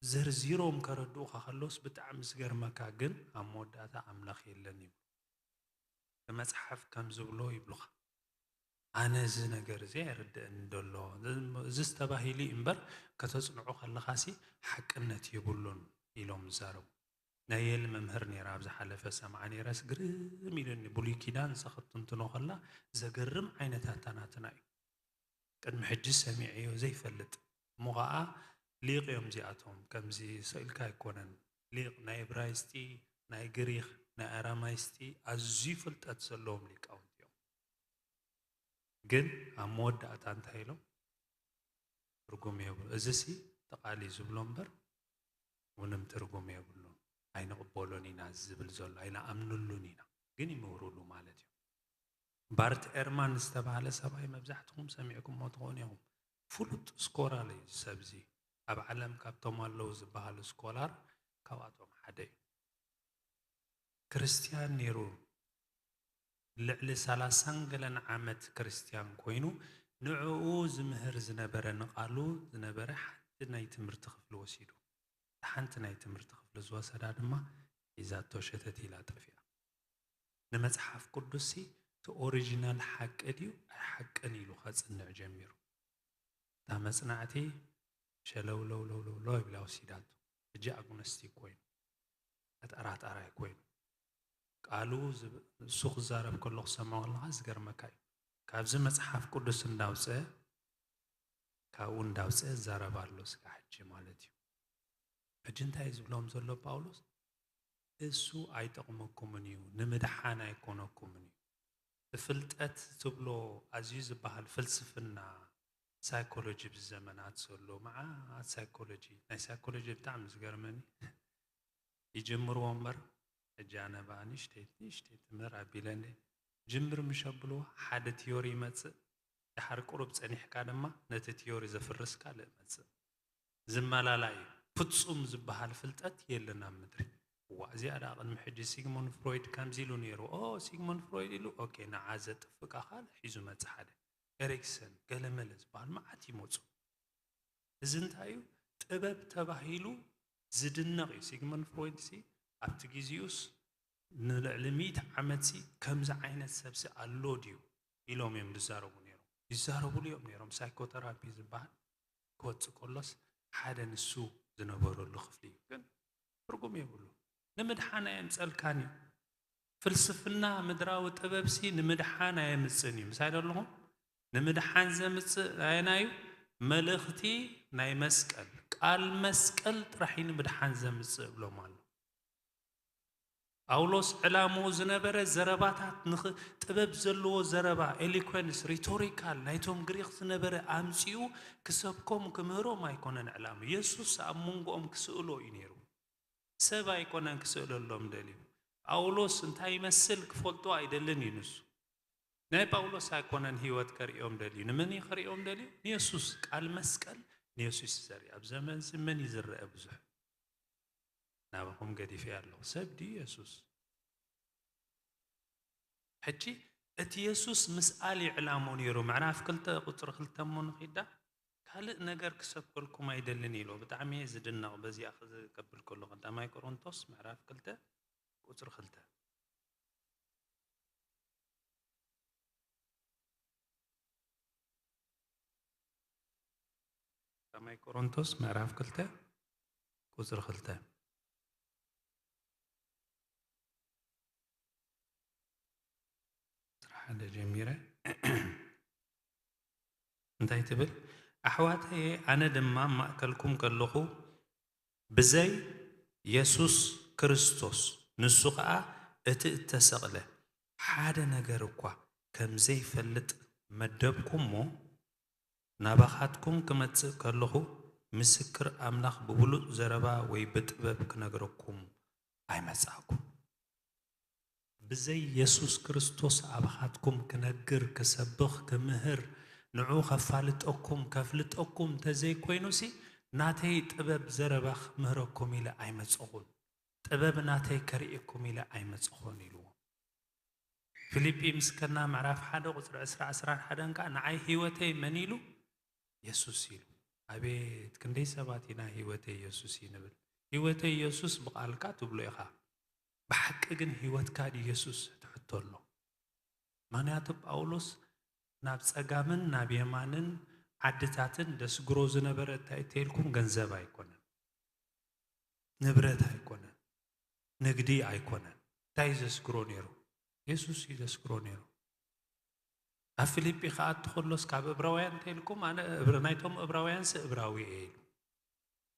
ዘርዚሮም ከረድኡኻ ከለውስ ብጣዕሚ ዝገርመካ፣ ግን ኣብ መወዳእታ ኣምላኽ የለን ይብሉ። ብመጽሓፍ ከም ዝብሎ ይብሉኻ። ኣነ እዚ ነገር እዚ ኣይርድእን ደሎ። እዚ ዝተባሂሉ እዩ እምበር፣ ከተጽንዖ ከለኻሲ ሓቅነት የብሉን ኢሎም ዝዛረቡ። ናይ የል መምህር ነይራ ኣብ ዝሓለፈ ሰምዓ ነይራስ ግርም ኢሉኒ። ብሉይ ኪዳን ንሳ ክትትንትኖ ከላ ዘገርም ዓይነት ኣተናትና እዩ። ቅድሚ ሕጂ ሰሚዐዮ ዘይፈልጥ። እሞ ኸዓ ሊቅ እዮም እዚኣቶም። ከምዚ ስእልካ ኣይኮነን። ሊቅ ናይ እብራይስጢ፣ ናይ ግሪኽ፣ ናይ ኣራማይስጢ ኣዝዩ ፍልጠት ዘለዎም ሊቃውንቲ እዮም። ግን ኣብ መወዳእታ እንታይ ኢሎም? ትርጉም የብሉ። እዚሲ ተቓሊ ዝብሎ እምበር ምንም ትርጉም የብሉን። ኣይንቕበሎን ኢና ዝብል ዘሎ፣ ኣይንኣምንሉን ኢና፣ ግን ይምህሩሉ ማለት እዩ። ባርት ኤርማን ዝተባህለ ሰብኣይ መብዛሕትኹም ሰሚዕኩሞ ትኾኑ ኢኹም። ፍሉጥ ስኮላር እዩ እዚ ሰብ እዚ። ኣብ ዓለም ካብቶም ኣለዉ ዝበሃሉ ስኮላር ካብኣቶም ሓደ እዩ። ክርስትያን ነይሩ፣ ልዕሊ ሰላሳን ገለን ዓመት ክርስትያን ኮይኑ፣ ንዕኡ ዝምህር ዝነበረ፣ ንቓሉ ዝነበረ ሓንቲ ናይ ትምህርቲ ክፍሊ ወሲዱ። ሓንቲ ናይ ትምህርቲ ክፍሊ ዝወሰዳ ድማ ሒዛቶ ሸተት ኢላ ጠፊኣ። ንመጽሓፍ ቅዱስሲ እቲ ኦሪጂናል ሓቂ ድዩ ኣይሓቅን ኢሉ ከጽንዕ ጀሚሩ። እታ መጽናዕቲ ሸለውለውለውለውለው ይብላ ወሲዳቶ። ሕጂ ኣግኖስቲክ ኮይኑ፣ ተጠራጣራይ ኮይኑ፣ ቃሉ ዝብ-፣ እሱ ክዛረብ ከሎ ክሰምዖ ከለኻ ዝገርመካ እዩ። ካብዚ መጽሓፍ ቅዱስ እንዳውፅአ፣ ካብኡ እንዳውፅአ ይዛረብ ኣሎ ስጋ ሕጂ ማለት እዩ። ሕጂ እንታይ እዩ ዝብሎም ዘሎ ጳውሎስ? እሱ ኣይጠቕመኩምን እዩ፣ ንምድሓን ኣይኮነኩምን እዩ። ብፍልጠት ትብሎ ኣዝዩ ዝበሃል ፍልስፍና፣ ሳይኮሎጂ፣ ብዘመናት ዘሎ መዓት ሳይኮሎጂ፣ ናይ ሳይኮሎጂ ብጣዕሚ ዝገርመኒ፣ ይጅምርዎ እምበር፣ ሕጂ ኣነ ብኣ ንእሽተይ ንእሽተይ ትምህር ኣቢለ እንደ ጅምር ምሽ ኣብልዎ፣ ሓደ ቲዮሪ ይመጽእ፣ ድሓር ቁሩብ ጸኒሕካ ድማ ነቲ ቲዮሪ ዘፍርስ ካልእ መጽእ። ዝመላላእ እዩ። ፍጹም ዝበሃል ፍልጠት የለን ኣብ ምድሪ። እዋ፣ እዚኣ ደኣ ቅድሚ ሕጂ ሲግሙንድ ፍሮይድ ከምዚ ኢሉ ነይሩ። ኦ፣ ሲግሙንድ ፍሮይድ ኢሉ፣ ኦኬ፣ ንዓ ዘጥፍእ ካልእ ሒዙ መጽእ ሓደ። ኤሪክሰን፣ ገለመለ ዝበሃል መዓት ይመጹ። እዚ እንታይ እዩ? ጥበብ ተባሂሉ ዝድነቕ እዩ። ሲግሙንድ ፍሮይድ ሲ ኣብቲ ግዜኡስ ንልዕሊ ሚእቲ ዓመት ሲ ከምዚ ዓይነት ሰብ ሲ ኣሎ ድዩ ኢሎም እዮም ዝዛረቡ ነይሮም። ይዛረቡሉ እዮም ነይሮም። ሳይኮተራፒ ዝበሃል ክወጽእ ከሎስ ሓደ ንሱ ዝነበረሉ ክፍሊ እዩ። ግን ትርጉም የብሉ። ንምድሓን ኣየምጸልካን እዩ። ፍልስፍና ምድራዊ ጥበብ ሲ ንምድሓን ኣየምጽእን እዩ። ምሳይ ዶ ኣለኹም? ንምድሓን ዘምጽእ ኣየናዩ? መልእኽቲ ናይ መስቀል፣ ቃል መስቀል ጥራሕ እዩ ንምድሓን ዘምጽእ እብሎም ኣሎ። ጳውሎስ ዕላምኡ ዝነበረ ዘረባታት ንኽ-፣ ጥበብ ዘለዎ ዘረባ፣ ኤሎኮንስ፣ ሪቶሪካል ናይቶም ግሪኽ ዝነበረ ኣምጺኡ ክሰብኮም ክምህሮም ኣይኮነን ዕላምኡ። የሱስ ኣብ መንጎኦም ክስእሎ እዩ ነይሩ። ሰብ ኣይኮነን ክስእለሎም ደልዩ። ጳውሎስ እንታይ ይመስል ክፈልጦ ኣይደልን እዩ ንሱ። ናይ ጳውሎስ ኣይኮነን ህይወት ከርእዮም ደልዩ። ንመን እዩ ከርእዮም ደልዩ? ንየሱስ። ቃል መስቀል ንየሱስ እዩ ዘርኢ። ኣብ ዘመንዚ መን እዩ ዝረአ ብዙሕ? ናባኹም ገዲፈ ኣለኹ። ሰብ ድዩ የሱስ? ሕጂ እቲ የሱስ ምስኣል እዩ ዕላምኡ ነይሩ። ምዕራፍ ክልተ ቁጽሪ ክልተ እሞ ንኺዳ፣ ካልእ ነገር ክሰብከልኩም ኣይደልን ኢሉ። ብጣዕሚ እየ ዝድነቕ በዚኣ ክብል ከሎ፣ ቀዳማይ ቆሮንቶስ ምዕራፍ ክልተ ቁጽሪ ክልተ። ቀዳማይ ቆሮንቶስ ምዕራፍ ክልተ ቁጽሪ ክልተ። ቁጽሪ ሓደ ጀሚረ። እንታይ ትብል? ኣሕዋተየ፣ ኣነ ድማ ኣብ ማእከልኩም ከለኹ ብዘይ የሱስ ክርስቶስ፣ ንሱ ኸኣ እቲ እተሰቕለ፣ ሓደ ነገር እኳ ከም ዘይፈልጥ መደብኩ እሞ፣ ናባኻትኩም ክመጽእ ከለኹ፣ ምስክር ኣምላኽ ብብሉጽ ዘረባ ወይ ብጥበብ ክነግረኩም ኣይመጻእኩን። ብዘይ የሱስ ክርስቶስ ኣባኻትኩም ክነግር፣ ክሰብኽ፣ ክምህር፣ ንዑ ከፋልጠኩም፣ ከፍልጠኩም እንተዘይኮይኑሲ፣ ናተይ ጥበብ ዘረባ ክምህረኩም ኢለ ኣይመጸኹን። ጥበብ ናተይ ከርእየኩም ኢለ ኣይመጸኹን ኢልዎ። ፊልጲ ምስከና ምዕራፍ ሓደ ቁጽሪ ዕስራ፣ ዕስራን ሓደን ከኣ፣ ንዓይ ህይወተይ መን ኢሉ? የሱስ ኢሉ። ኣቤት ክንደይ ሰባት ኢና ህይወተይ የሱስ እዩ ንብል። ህይወተይ የሱስ ብቓልካ ትብሎ ኢኻ። ብሓቂ ግን ህይወትካ ድዩ የሱስ? እቲ ሕቶ ኣሎ። ምኽንያቱ ጳውሎስ ናብ ጸጋምን ናብ የማንን ዓድታትን ደስግሮ ዝነበረ እንታይ ተይልኩም? ገንዘብ ኣይኮነን፣ ንብረት ኣይኮነን፣ ንግዲ ኣይኮነን። እንታይ እዩ ዘስግሮ ነይሩ? የሱስ እዩ ዘስግሮ ነይሩ። ኣብ ፊልጲ ክኣቱ ከሎስ ካብ እብራውያን እንተኢልኩም፣ ኣነ እብር-፣ ናይቶም እብራውያንስ እብራዊ እየ ኢሉ።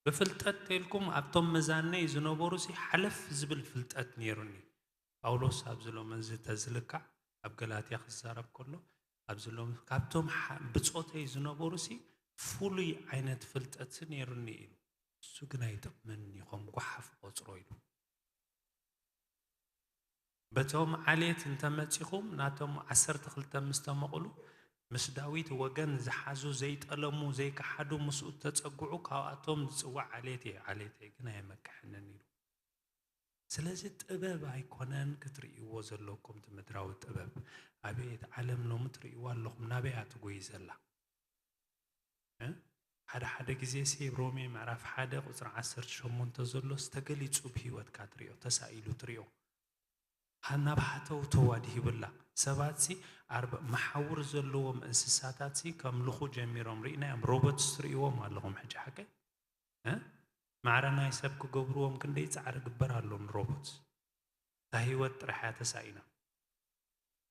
ብፍልጠት እንተኢልኩም ኣብቶም መዛነይ ዝነበሩሲ ሓለፍ ዝብል ፍልጠት ነይሩኒ። ጳውሎስ ኣብዚ ሎሚ እዚ ተዝልካዕ ኣብ ገላትያ ክዛረብ ከሎ፣ ኣብዚ ሎሚ ካብቶም ሓ-፣ ብጾተይ ዝነበሩሲ ፍሉይ ዓይነት ፍልጠትሲ ነይሩኒ ኢሉ። እሱ ግን ኣይጠቕመኒ፣ ከም ጓሓፍ ቆጽሮ ኢሉ። በቶም ዓሌት እንተመጺኹም፣ ናቶም ዓሰርተ ክልተ ምስ ተመቕሉ፣ ምስ ዳዊት ወገን ዝሓዙ፣ ዘይጠለሙ፣ ዘይከሓዱ፣ ምስኡ እተጸግዑ፣ ካብኣቶም ዝጽዋዕ ዓሌት እየ፣ ዓሌተይ ግን ኣየመክሐንን ኢሉ። ስለዚ ጥበብ ኣይኮነን ክትርእይዎ ዘለኩም፣ እቲ ምድራዊ ጥበብ። ኣቤት ዓለም ሎሚ ትርእይዋ ኣለኹም፣ ናበይ እያ ትጎይ ዘላ? እ? ሓደ ሓደ ግዜ ሲ ሮሜ ምዕራፍ ሓደ ቁጽሪ ዓሰርተ ሸሞንተ ዘሎስ ተገሊጹ ብህይወትካ ትርእዮ፣ ተሳኢሉ ትርእዮ። ሃ-፣ ናብ ሃተውተው ኣድሂብላ። ሰባትሲ ኣርብ-፣ መሓውር ዘለዎም እንስሳታትሲ ከምልኹ ጀሚሮም ርኢናዮም። ሮቦትስ ትርእይዎም ኣለኹም ሕጂ ሓቀይ? እ? ማዕረ ናይ ሰብ ክገብርዎም ክንደይ ጻዕሪ ግበር ኣሎ ንሮቦትስ። እታ ህይወት ጥራሕ እያ ተሳኢና።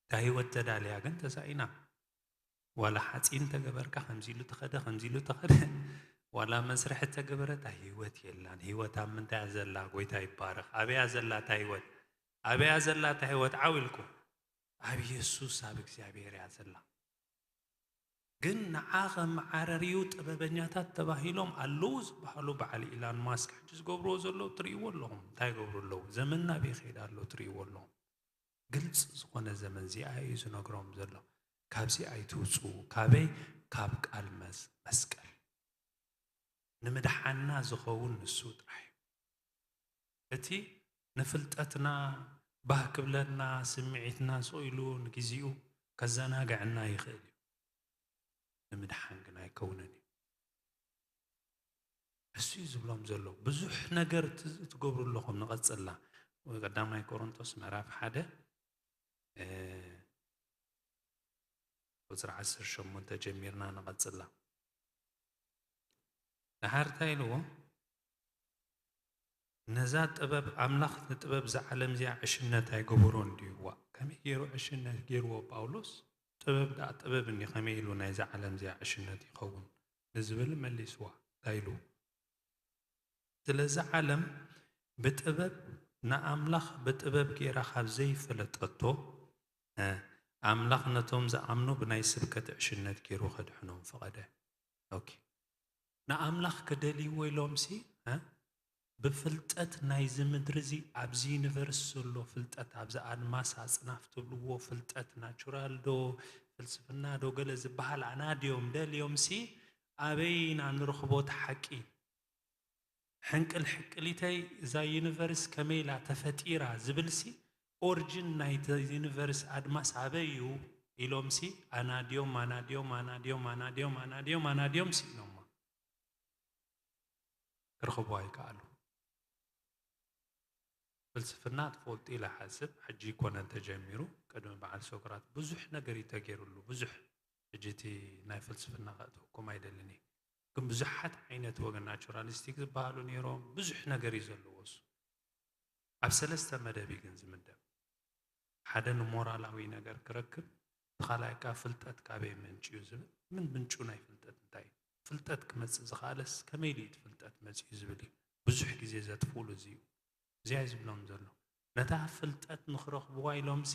እታ ህይወት ተዳልያ ግን ተሳኢና። ዋላ ሓፂን ተገበርካ ከምዚ ኢሉ ተኸደ፣ ከምዚ ኢሉ ተኸደ። ዋላ መስርሒ ተገበረ፣ እታ ህይወት የላን። ህይወት ኣብ ምንታይ እያ ዘላ? ጎይታ ይባረኽ። ኣበይ እያ ዘላ እታ ህይወት? ኣበይ እያ ዘላ እታ ህይወት? ዓው ኢልኩም። ኣብ የሱስ፣ ኣብ እግዚኣብሔር እያ ዘላ። ግን ንዓ ከመዓረርዩ ጥበበኛታት ተባሂሎም ኣለዉ ዝበሃሉ በዓል ኢላን ማስክ ሕጂ ዝገብርዎ ዘለዉ ትርእይዎ ኣለኹም። እንታይ ይገብሩ ኣለዉ? ዘመንና ኣበይ ይኸይድ ኣሎ ትርእይዎ ኣለኹም። ግልፂ ዝኾነ ዘመን እዚኣ እዩ ዝነግሮም ዘሎ። ካብዚ ኣይትውፁ። ካበይ? ካብ ቃል መስ-፣ መስቀል። ንምድሓንና ዝኸውን ንሱ ጥራሕ እዩ። እቲ ንፍልጠትና ባህ ክብለና፣ ስምዒትና ስቕ ኢሉ ንግዜኡ ከዘናግዐና ይኽእል እዩ። ንምድሓን ግን ኣይከውንን እዩ። እሱ እዩ ዝብሎም ዘሎ። ብዙሕ ነገር ት-፣ ትገብሩ ኣለኹም። ንቐጽላ። ቀዳማይ ቆሮንቶስ ምዕራፍ ሓደ፣ እ፣ ቁጽሪ ዓሰርተ ሸሞንተ ጀሚርና ንቐጽላ። ድሓር እንታይ ኢልዎ? ነዛ ጥበብ፣ ኣምላኽ ንጥበብ እዛ ዓለም እዚኣ ዕሽነት ኣይገበሮን ድዩ? ዋእ፣ ከመይ ገይሩ ዕሽነት ገይርዎ ጳውሎስ? ጥበብ ደኣ ጥበብ እንዲ፣ ከመይ ኢሉ ናይዛ ዓለም እዚኣ ዕሽነት ይኸውን? ንዝብል መሊስዋ። እንታይ ኢሉ? ስለዚ ዓለም ብጥበብ ንኣምላኽ ብጥበብ ገይራ ካብ ዘይፈለጠቶ፣ እ፣ ኣምላኽ ነቶም ዝኣምኑ ብናይ ስብከት ዕሽነት ገይሩ ከድሕኖም ፈቐደ። ኦኬ። ንኣምላኽ ክደልይዎ ኢሎምሲ፣ እ፣ ብፍልጠት ናይዚ ምድሪ እዚ፣ ኣብዚ ዩኒቨርስ ዘሎ ፍልጠት፣ ኣብዚ ኣድማስ ኣጽናፍ ትብልዎ ፍልጠት፣ ናቹራል ዶ ፍልስፍና ዶ ገለ ዝበሃል ኣናድዮም ደልዮምሲ፣ ኣበይ ኢና ንረኽቦ እቲ ሓቂ? ሕንቅል ሕቅሊተይ እዛ ዩኒቨርስ ከመይ ኢላ ተፈጢራ ዝብልሲ፣ ኦርጅን ናይቲ ዩኒቨርስ ኣድማስ ኣበይ እዩ ኢሎምሲ ኣናድዮም፣ ኣናድዮም፣ ኣናድዮም፣ ኣናድዮም፣ ኣናድዮም፣ ኣናድዮም ስኢኖማ። ክረኽቡ ኣይከኣሉ። ፍልስፍና ትፈልጡ ኢለ ሓስብ፣ ሕጂ ይኮነን ተጀሚሩ፣ ቅድሚ በዓል ሶቅራጥ ብዙሕ ነገር እዩ ተገይሩሉ፣ ብዙሕ። ሕጂ እቲ ናይ ፍልስፍና ከእተወኩም ኣይደልን እየ። ግን ብዙሓት ዓይነት ወገን ናቹራሊስቲክ ዝበሃሉ ነይሮም፣ ብዙሕ ነገር እዩ ዘለዎ እሱ። ኣብ ሰለስተ መደብ እዩ ግን ዝምደብ። ሓደ ንሞራላዊ ነገር ክረክብ፣ እቲ ካልኣይ ከኣ ፍልጠት ካበይ መንጭዩ ዝብል፣ ምን ምንጩ ናይ ፍልጠት እንታይ እዩ? ፍልጠት ክመጽእ ዝኸኣለስ ከመይ ኢሉ እዩ እቲ ፍልጠት መጺኡ ዝብል እዩ። ብዙሕ ግዜ ዘጥፍኡሉ እዚ እዩ። እዚ እዩ ዝብሎም ዘሎ። ነታ ፍልጠት ንኽረኽብዋ ኢሎምሲ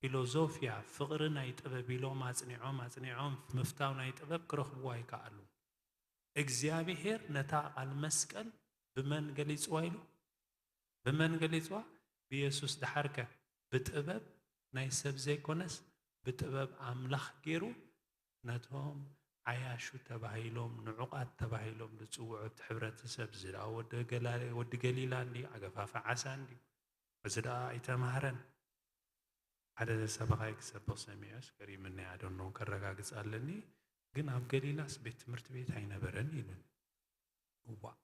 ፊሎዞፍያ፣ ፍቕሪ ናይ ጥበብ ኢሎም ኣጽኒዖም፣ ኣጽኒዖም ምፍታው ናይ ጥበብ ክረኽብዋ ኣይከኣሉ። እግዚኣብሄር ነታ ቃል መስቀል ብመን ገሊጽዋ ኢሉ? ብመን ገሊጽዋ? ብየሱስ። ደሓርከ ብጥበብ ናይ ሰብ ዘይኮነስ ብጥበብ ኣምላኽ ገይሩ ነቶም ዓያሹ ተባሂሎም፣ ንዑቓት ተባሂሎም ዝጽውዑ እቲ ሕብረተሰብ፣ እዚ ደኣ ወዲ ገላ-፣ ወዲ ገሊላ እንድዩ፣ ኣገፋፊ ዓሳ እንድዩ፣ እዚ ደኣ ኣይተማህረን። ሓደ ሰበኻይ ክሰብኽ ሰሚዐስ ገሪምኒ፣ ኣደኖ ከረጋግጽ ኣለኒ፣ ግን ኣብ ገሊላስ ቤት ትምህርቲ ቤት ኣይነበረን ኢሉን። እዋእ፣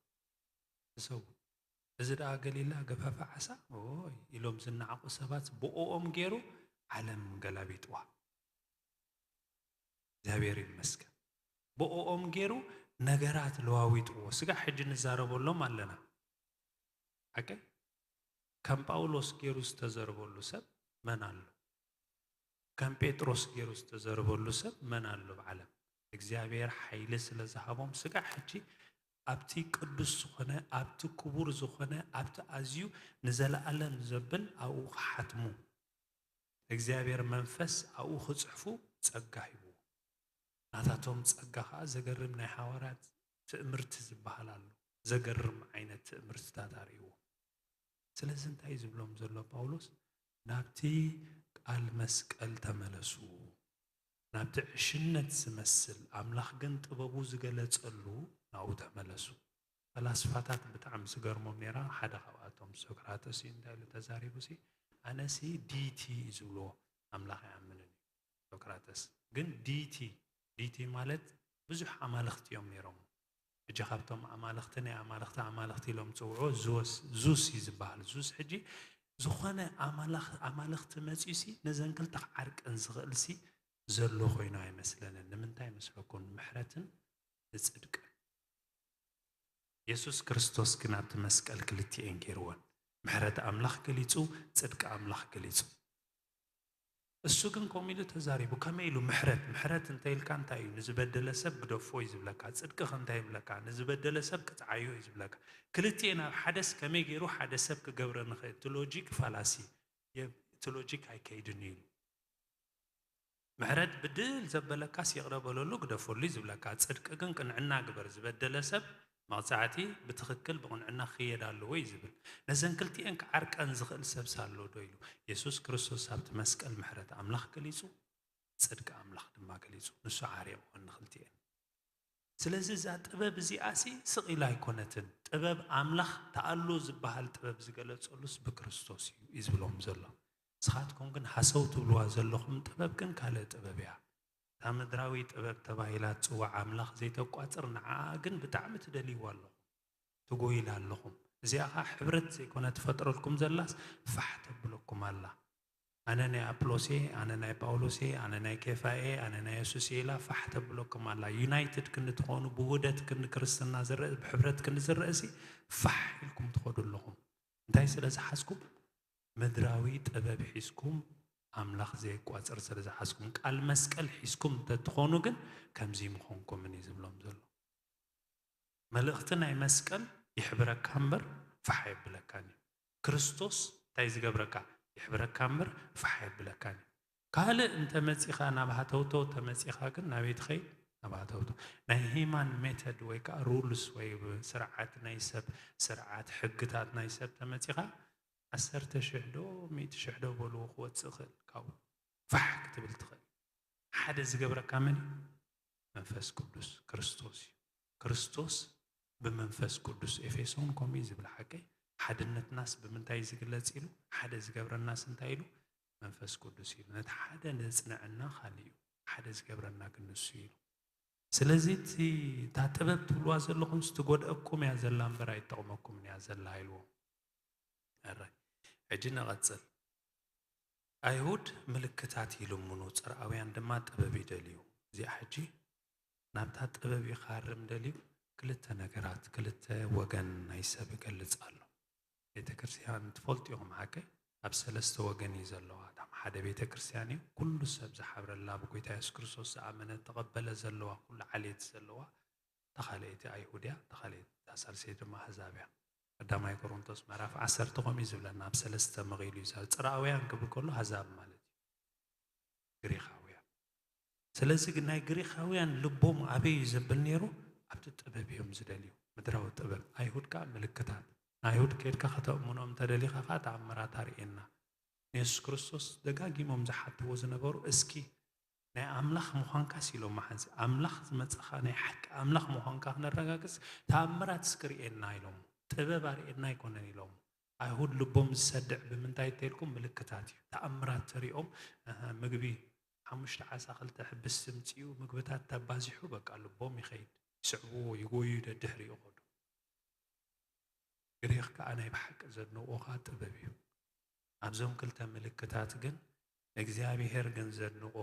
እሰው፣ እዚ ደኣ ገሊላ ገፋፊ ዓሳ፣ ኦይ፣ ኢሎም ዝነዓቑ ሰባት ብኦኦም ገይሩ ዓለም ገላቢጥዋ። እግዚኣብሔር ይመስገን። ብኦኦም ገይሩ ነገራት ለዋዊጥዎ። ስጋዕ ሕጂ ንዛረበሎም ኣለና። ሓቀይ? ከም ጳውሎስ ገይሩ ዝተዘርበሉ ሰብ መን ኣሎ? ከም ጴጥሮስ ገይሩ ዝተዘርበሉ ሰብ መን ኣሎ ኣብ ዓለም? እግዚኣብሔር ሓይሊ ስለ ዝሃቦም ስጋዕ ሕጂ ኣብቲ ቅዱስ ዝኾነ፣ ኣብቲ ክቡር ዝኾነ፣ ኣብቲ ኣዝዩ ንዘለኣለም ዘብል ኣብኡ ክሓትሙ፣ እግዚኣብሔር መንፈስ ኣብኡ ክጽሕፉ ጸጋ ሂብዎ። ናታቶም ጸጋ ኸኣ ዘገርም ናይ ሃዋርያት ትእምርቲ ዝበሃል ኣሎ። ዘገርም ዓይነት ትእምርትታት ኣርእይዎ። ስለዚ እንታይ እዩ ዝብሎም ዘሎ ጳውሎስ? ናብቲ ቃል መስቀል ተመለሱ። ናብቲ ዕሽነት ዝመስል ኣምላኽ ግን ጥበቡ ዝገለጸሉ ናብኡ ተመለሱ። ፈላስፋታት ብጣዕሚ ዝገርሞም ነይራ። ሓደ ካብኣቶም ሶክራተስ እዩ እንታይ ኢሉ ተዛሪቡ ሲ፣ ኣነሲ ዲቲ እዩ ዝብልዎ፣ ኣምላኽ ኣይኣምንን እዩ ሶክራተስ። ግን ዲቲ፣ ዲቲ ማለት ብዙሕ ኣማልኽቲ እዮም ነይሮም። ሕጂ ካብቶም ኣማልኽቲ ናይ ኣማልኽቲ ኣማልኽቲ ኢሎም ዝፅውዑ ዙስ፣ ዙስ እዩ ዝበሃል። ዙስ ሕጂ ዝኾነ ኣማልኽ-፣ ኣማልኽቲ መፅዩ ሲ ነዘን ክልተ ክዓርቀን ዝኽእል ሲ ዘሎ ኮይኑ ኣይመስለንን። ንምንታይ መስለኩም? ምሕረትን ንጽድቅን። የሱስ ክርስቶስ ግን ኣብቲ መስቀል ክልቲኤን ገይርወን። ምሕረት ኣምላኽ ገሊጹ፣ ጽድቂ ኣምላኽ ገሊጹ። እሱ ግን ከምኡ ኢሉ ተዛሪቡ። ከመይ ኢሉ ምሕረት? ምሕረት እንተ ኢልካ እንታይ እዩ? ንዝበደለ ሰብ ግደፎ እዩ ዝብለካ። ጽድቂ ከ እንታይ ይብለካ? ንዝበደለ ሰብ ቅጽዓዮ እዩ ዝብለካ። ክልቲኤን ኣብ ሓደስ ከመይ ገይሩ ሓደ ሰብ ክገብረ ንኽእል? እቲ ሎጂክ ፋላሲ። የ-፣ እቲ ሎጂክ ኣይከይድን እዩ ኢሉ። ምሕረት ብድል ዘበለካስ ይቕረ በለሉ፣ ግደፈሉ እዩ ዝብለካ። ጽድቂ ግን ቅንዕና ግበር፣ ዝበደለ ሰብ መቕጻዕቲ ብትኽክል ብቕንዕና ክኽየድ ኣለዎ እዩ ዝብል። ነዘን ክልቲኤን ክዓርቀን ዝኽእል ሰብስ ኣሎ ዶ ኢሉ። የሱስ ክርስቶስ ኣብቲ መስቀል ምሕረት ኣምላኽ ገሊጹ፣ ጽድቂ ኣምላኽ ድማ ገሊጹ። ንሱ ዓሪቕወን ንኽልቲኤን። ስለዚ እዛ ጥበብ እዚኣሲ ስቕ ኢላ ኣይኮነትን። ጥበብ ኣምላኽ ተኣሎ ዝበሃል ጥበብ ዝገለጸሉስ ብክርስቶስ እዩ፣ እዩ ዝብሎም ዘሎ። ንስኻትኩም ግን ሃሰው ትብልዋ ዘለኹም ጥበብ ግን ካልእ ጥበብ እያ። እታ ምድራዊ ጥበብ ተባሂላ ትጽዋዕ ኣምላኽ ዘይተቋጽር፣ ንዓኣ ግን ብጣዕሚ ትደልይዋ ኣለኹም፣ ትጎይላ ኣለኹም። እዚኣ ኸኣ ሕብረት ዘይኮነ ትፈጥረልኩም ዘላስ ፋሕ ተብለኩም ኣላ። ኣነ ናይ ኣጵሎስ እየ፣ ኣነ ናይ ጳውሎስ እየ፣ ኣነ ናይ ኬፋ እየ፣ ኣነ ናይ የሱስ እየ ኢላ ፋሕ ተብለኩም ኣላ። ዩናይትድ ክንዲ ትኾኑ፣ ብውህደት ክንዲ ክርስትና ዝረእ፣ ብሕብረት ክንዲ ዝረእሲ ፋሕ ኢልኩም ትኸዱ ኣለኹም። እንታይ ስለ ዝሓዝኩም? ምድራዊ ጥበብ ሒዝኩም፣ ኣምላኽ ዘየቋጽር ስለ ዝሓዝኩም። ቃል መስቀል ሒዝኩም እንተትኾኑ ግን ከምዚ ምኾንኩምን እዩ ዝብሎም ዘሎ። መልእኽቲ ናይ መስቀል ይሕብረካ እምበር ፋሕ የብለካን እዩ። ክርስቶስ እንታይ ዝገብረካ? ይሕብረካ እምበር ፋሕ የብለካን እዩ። ካልእ እንተ መጺኻ፣ ናብ ሃተውተው ተመጺኻ ግን ናበይ ትኸይድ? ናብ ሃተውተው። ናይ ሂማን ሜተድ ወይ ከኣ ሩልስ ወይ ስርዓት ናይ ሰብ፣ ስርዓት ሕግታት ናይ ሰብ ተመጺኻ፣ ዓሰርተ ሽሕ ዶ ሚእቲ ሽሕ ዶ በልዎ ክወጽእ ይኽእል ካብኡ። ፋሕ ክትብል ትኽእል። ሓደ ዝገብረካ መን እዩ? መንፈስ ቅዱስ ክርስቶስ እዩ። ክርስቶስ ብመንፈስ ቅዱስ፣ ኤፌሶን ከምኡ እዩ ዝብል ሓቀይ። ሓድነትናስ ብምንታይ እዩ ዝግለጽ ኢሉ? ሓደ ዝገብረናስ እንታይ ኢሉ? መንፈስ ቅዱስ ኢሉ። ነቲ ሓደ ነጽንዐና ካልእ እዩ፣ ሓደ ዝገብረና ግን ንሱ ኢሉ። ስለዚ እቲ፣ እታ ጥበብ ትብልዋ ዘለኹም ትጎድኣኩም እያ ዘላ እምበር ኣይትጠቕመኩምን እያ ዘላ ኢልዎም። ሕጂ ንቐጽል። ኣይሁድ ምልክታት ይልምኑ፣ ጽርኣውያን ድማ ጥበብ ይደልዩ። እዚኣ ሕጂ ናብታ ጥበብ እዩ ክሃርም ደልዩ። ክልተ ነገራት፣ ክልተ ወገን ናይ ሰብ ይገልጽ ኣሎ። ቤተ ክርስቲያን ትፈልጡ ኢኹም ሓቀይ? ኣብ ሰለስተ ወገን እዩ ዘለዋ። እታ ሓደ ቤተ ክርስቲያን እዩ፣ ኩሉ ሰብ ዝሓብረላ፣ ብጎይታ የሱስ ክርስቶስ ዝኣመነ፣ ተቐበለ ዘለዋ፣ ኩሉ ዓሌት ዘለዋ። እታ ካልኣይቲ ኣይሁድ እያ፣ እታ ካልኣይቲ፣ እታ ሳልሰይቲ ድማ ኣህዛብ እያ። ቀዳማይ ቆሮንቶስ ምዕራፍ ዓሰርተ ከምኡ እዩ ዝብለና፣ ኣብ ሰለስተ መቒሉ እዩ። ጽርኣውያን ክብል ከሎ ኣህዛብ ማለት እዩ፣ ግሪኻውያን። ስለዚ ግን ናይ ግሪኻውያን ልቦም ኣበይ እዩ ዘብል ነይሩ? ኣብቲ ጥበብ እዮም ዝደልዩ፣ ምድራዊ ጥበብ። ኣይሁድ ከኣ ምልክታት። ንኣይሁድ ከይድካ ከተእምኖም እንተደሊኻ ከኣ ተኣምራት ኣርእየና። ንየሱስ ክርስቶስ ደጋጊሞም ዝሓትዎ ዝነበሩ፣ እስኪ ናይ ኣምላኽ ምዃንካስ ኢሎም፣ ሓንሲ ኣምላኽ ዝመጸኻ ናይ ሓቂ ኣምላኽ ምዃንካ ክነረጋግጽ ተኣምራት እስኪ ርእየና ኢሎም። ጥበብ ኣርእየና ኣይኮነን ኢሎም። ኣይሁድ ልቦም ዝሰድዕ ብምንታይ እንተኢልኩም ምልክታት እዩ። ተኣምራት ተሪኦም፣ እህ፣ ምግቢ ሓሙሽተ ዓሳ ክልተ ሕብስቲ ምጽኡ፣ ምግብታት ተባዚሑ፣ በቃ ልቦም ይኸይድ። ይስዕብዎ፣ ይጎዩ፣ ደድሕሪኡ ይኸዱ። ግሪኽ ከኣ ናይ ብሓቂ ዘድንቕዎ ከኣ ጥበብ እዩ። ኣብዞም ክልተ ምልክታት ግን እግዚኣብሄር ግን ዘድንቖ፣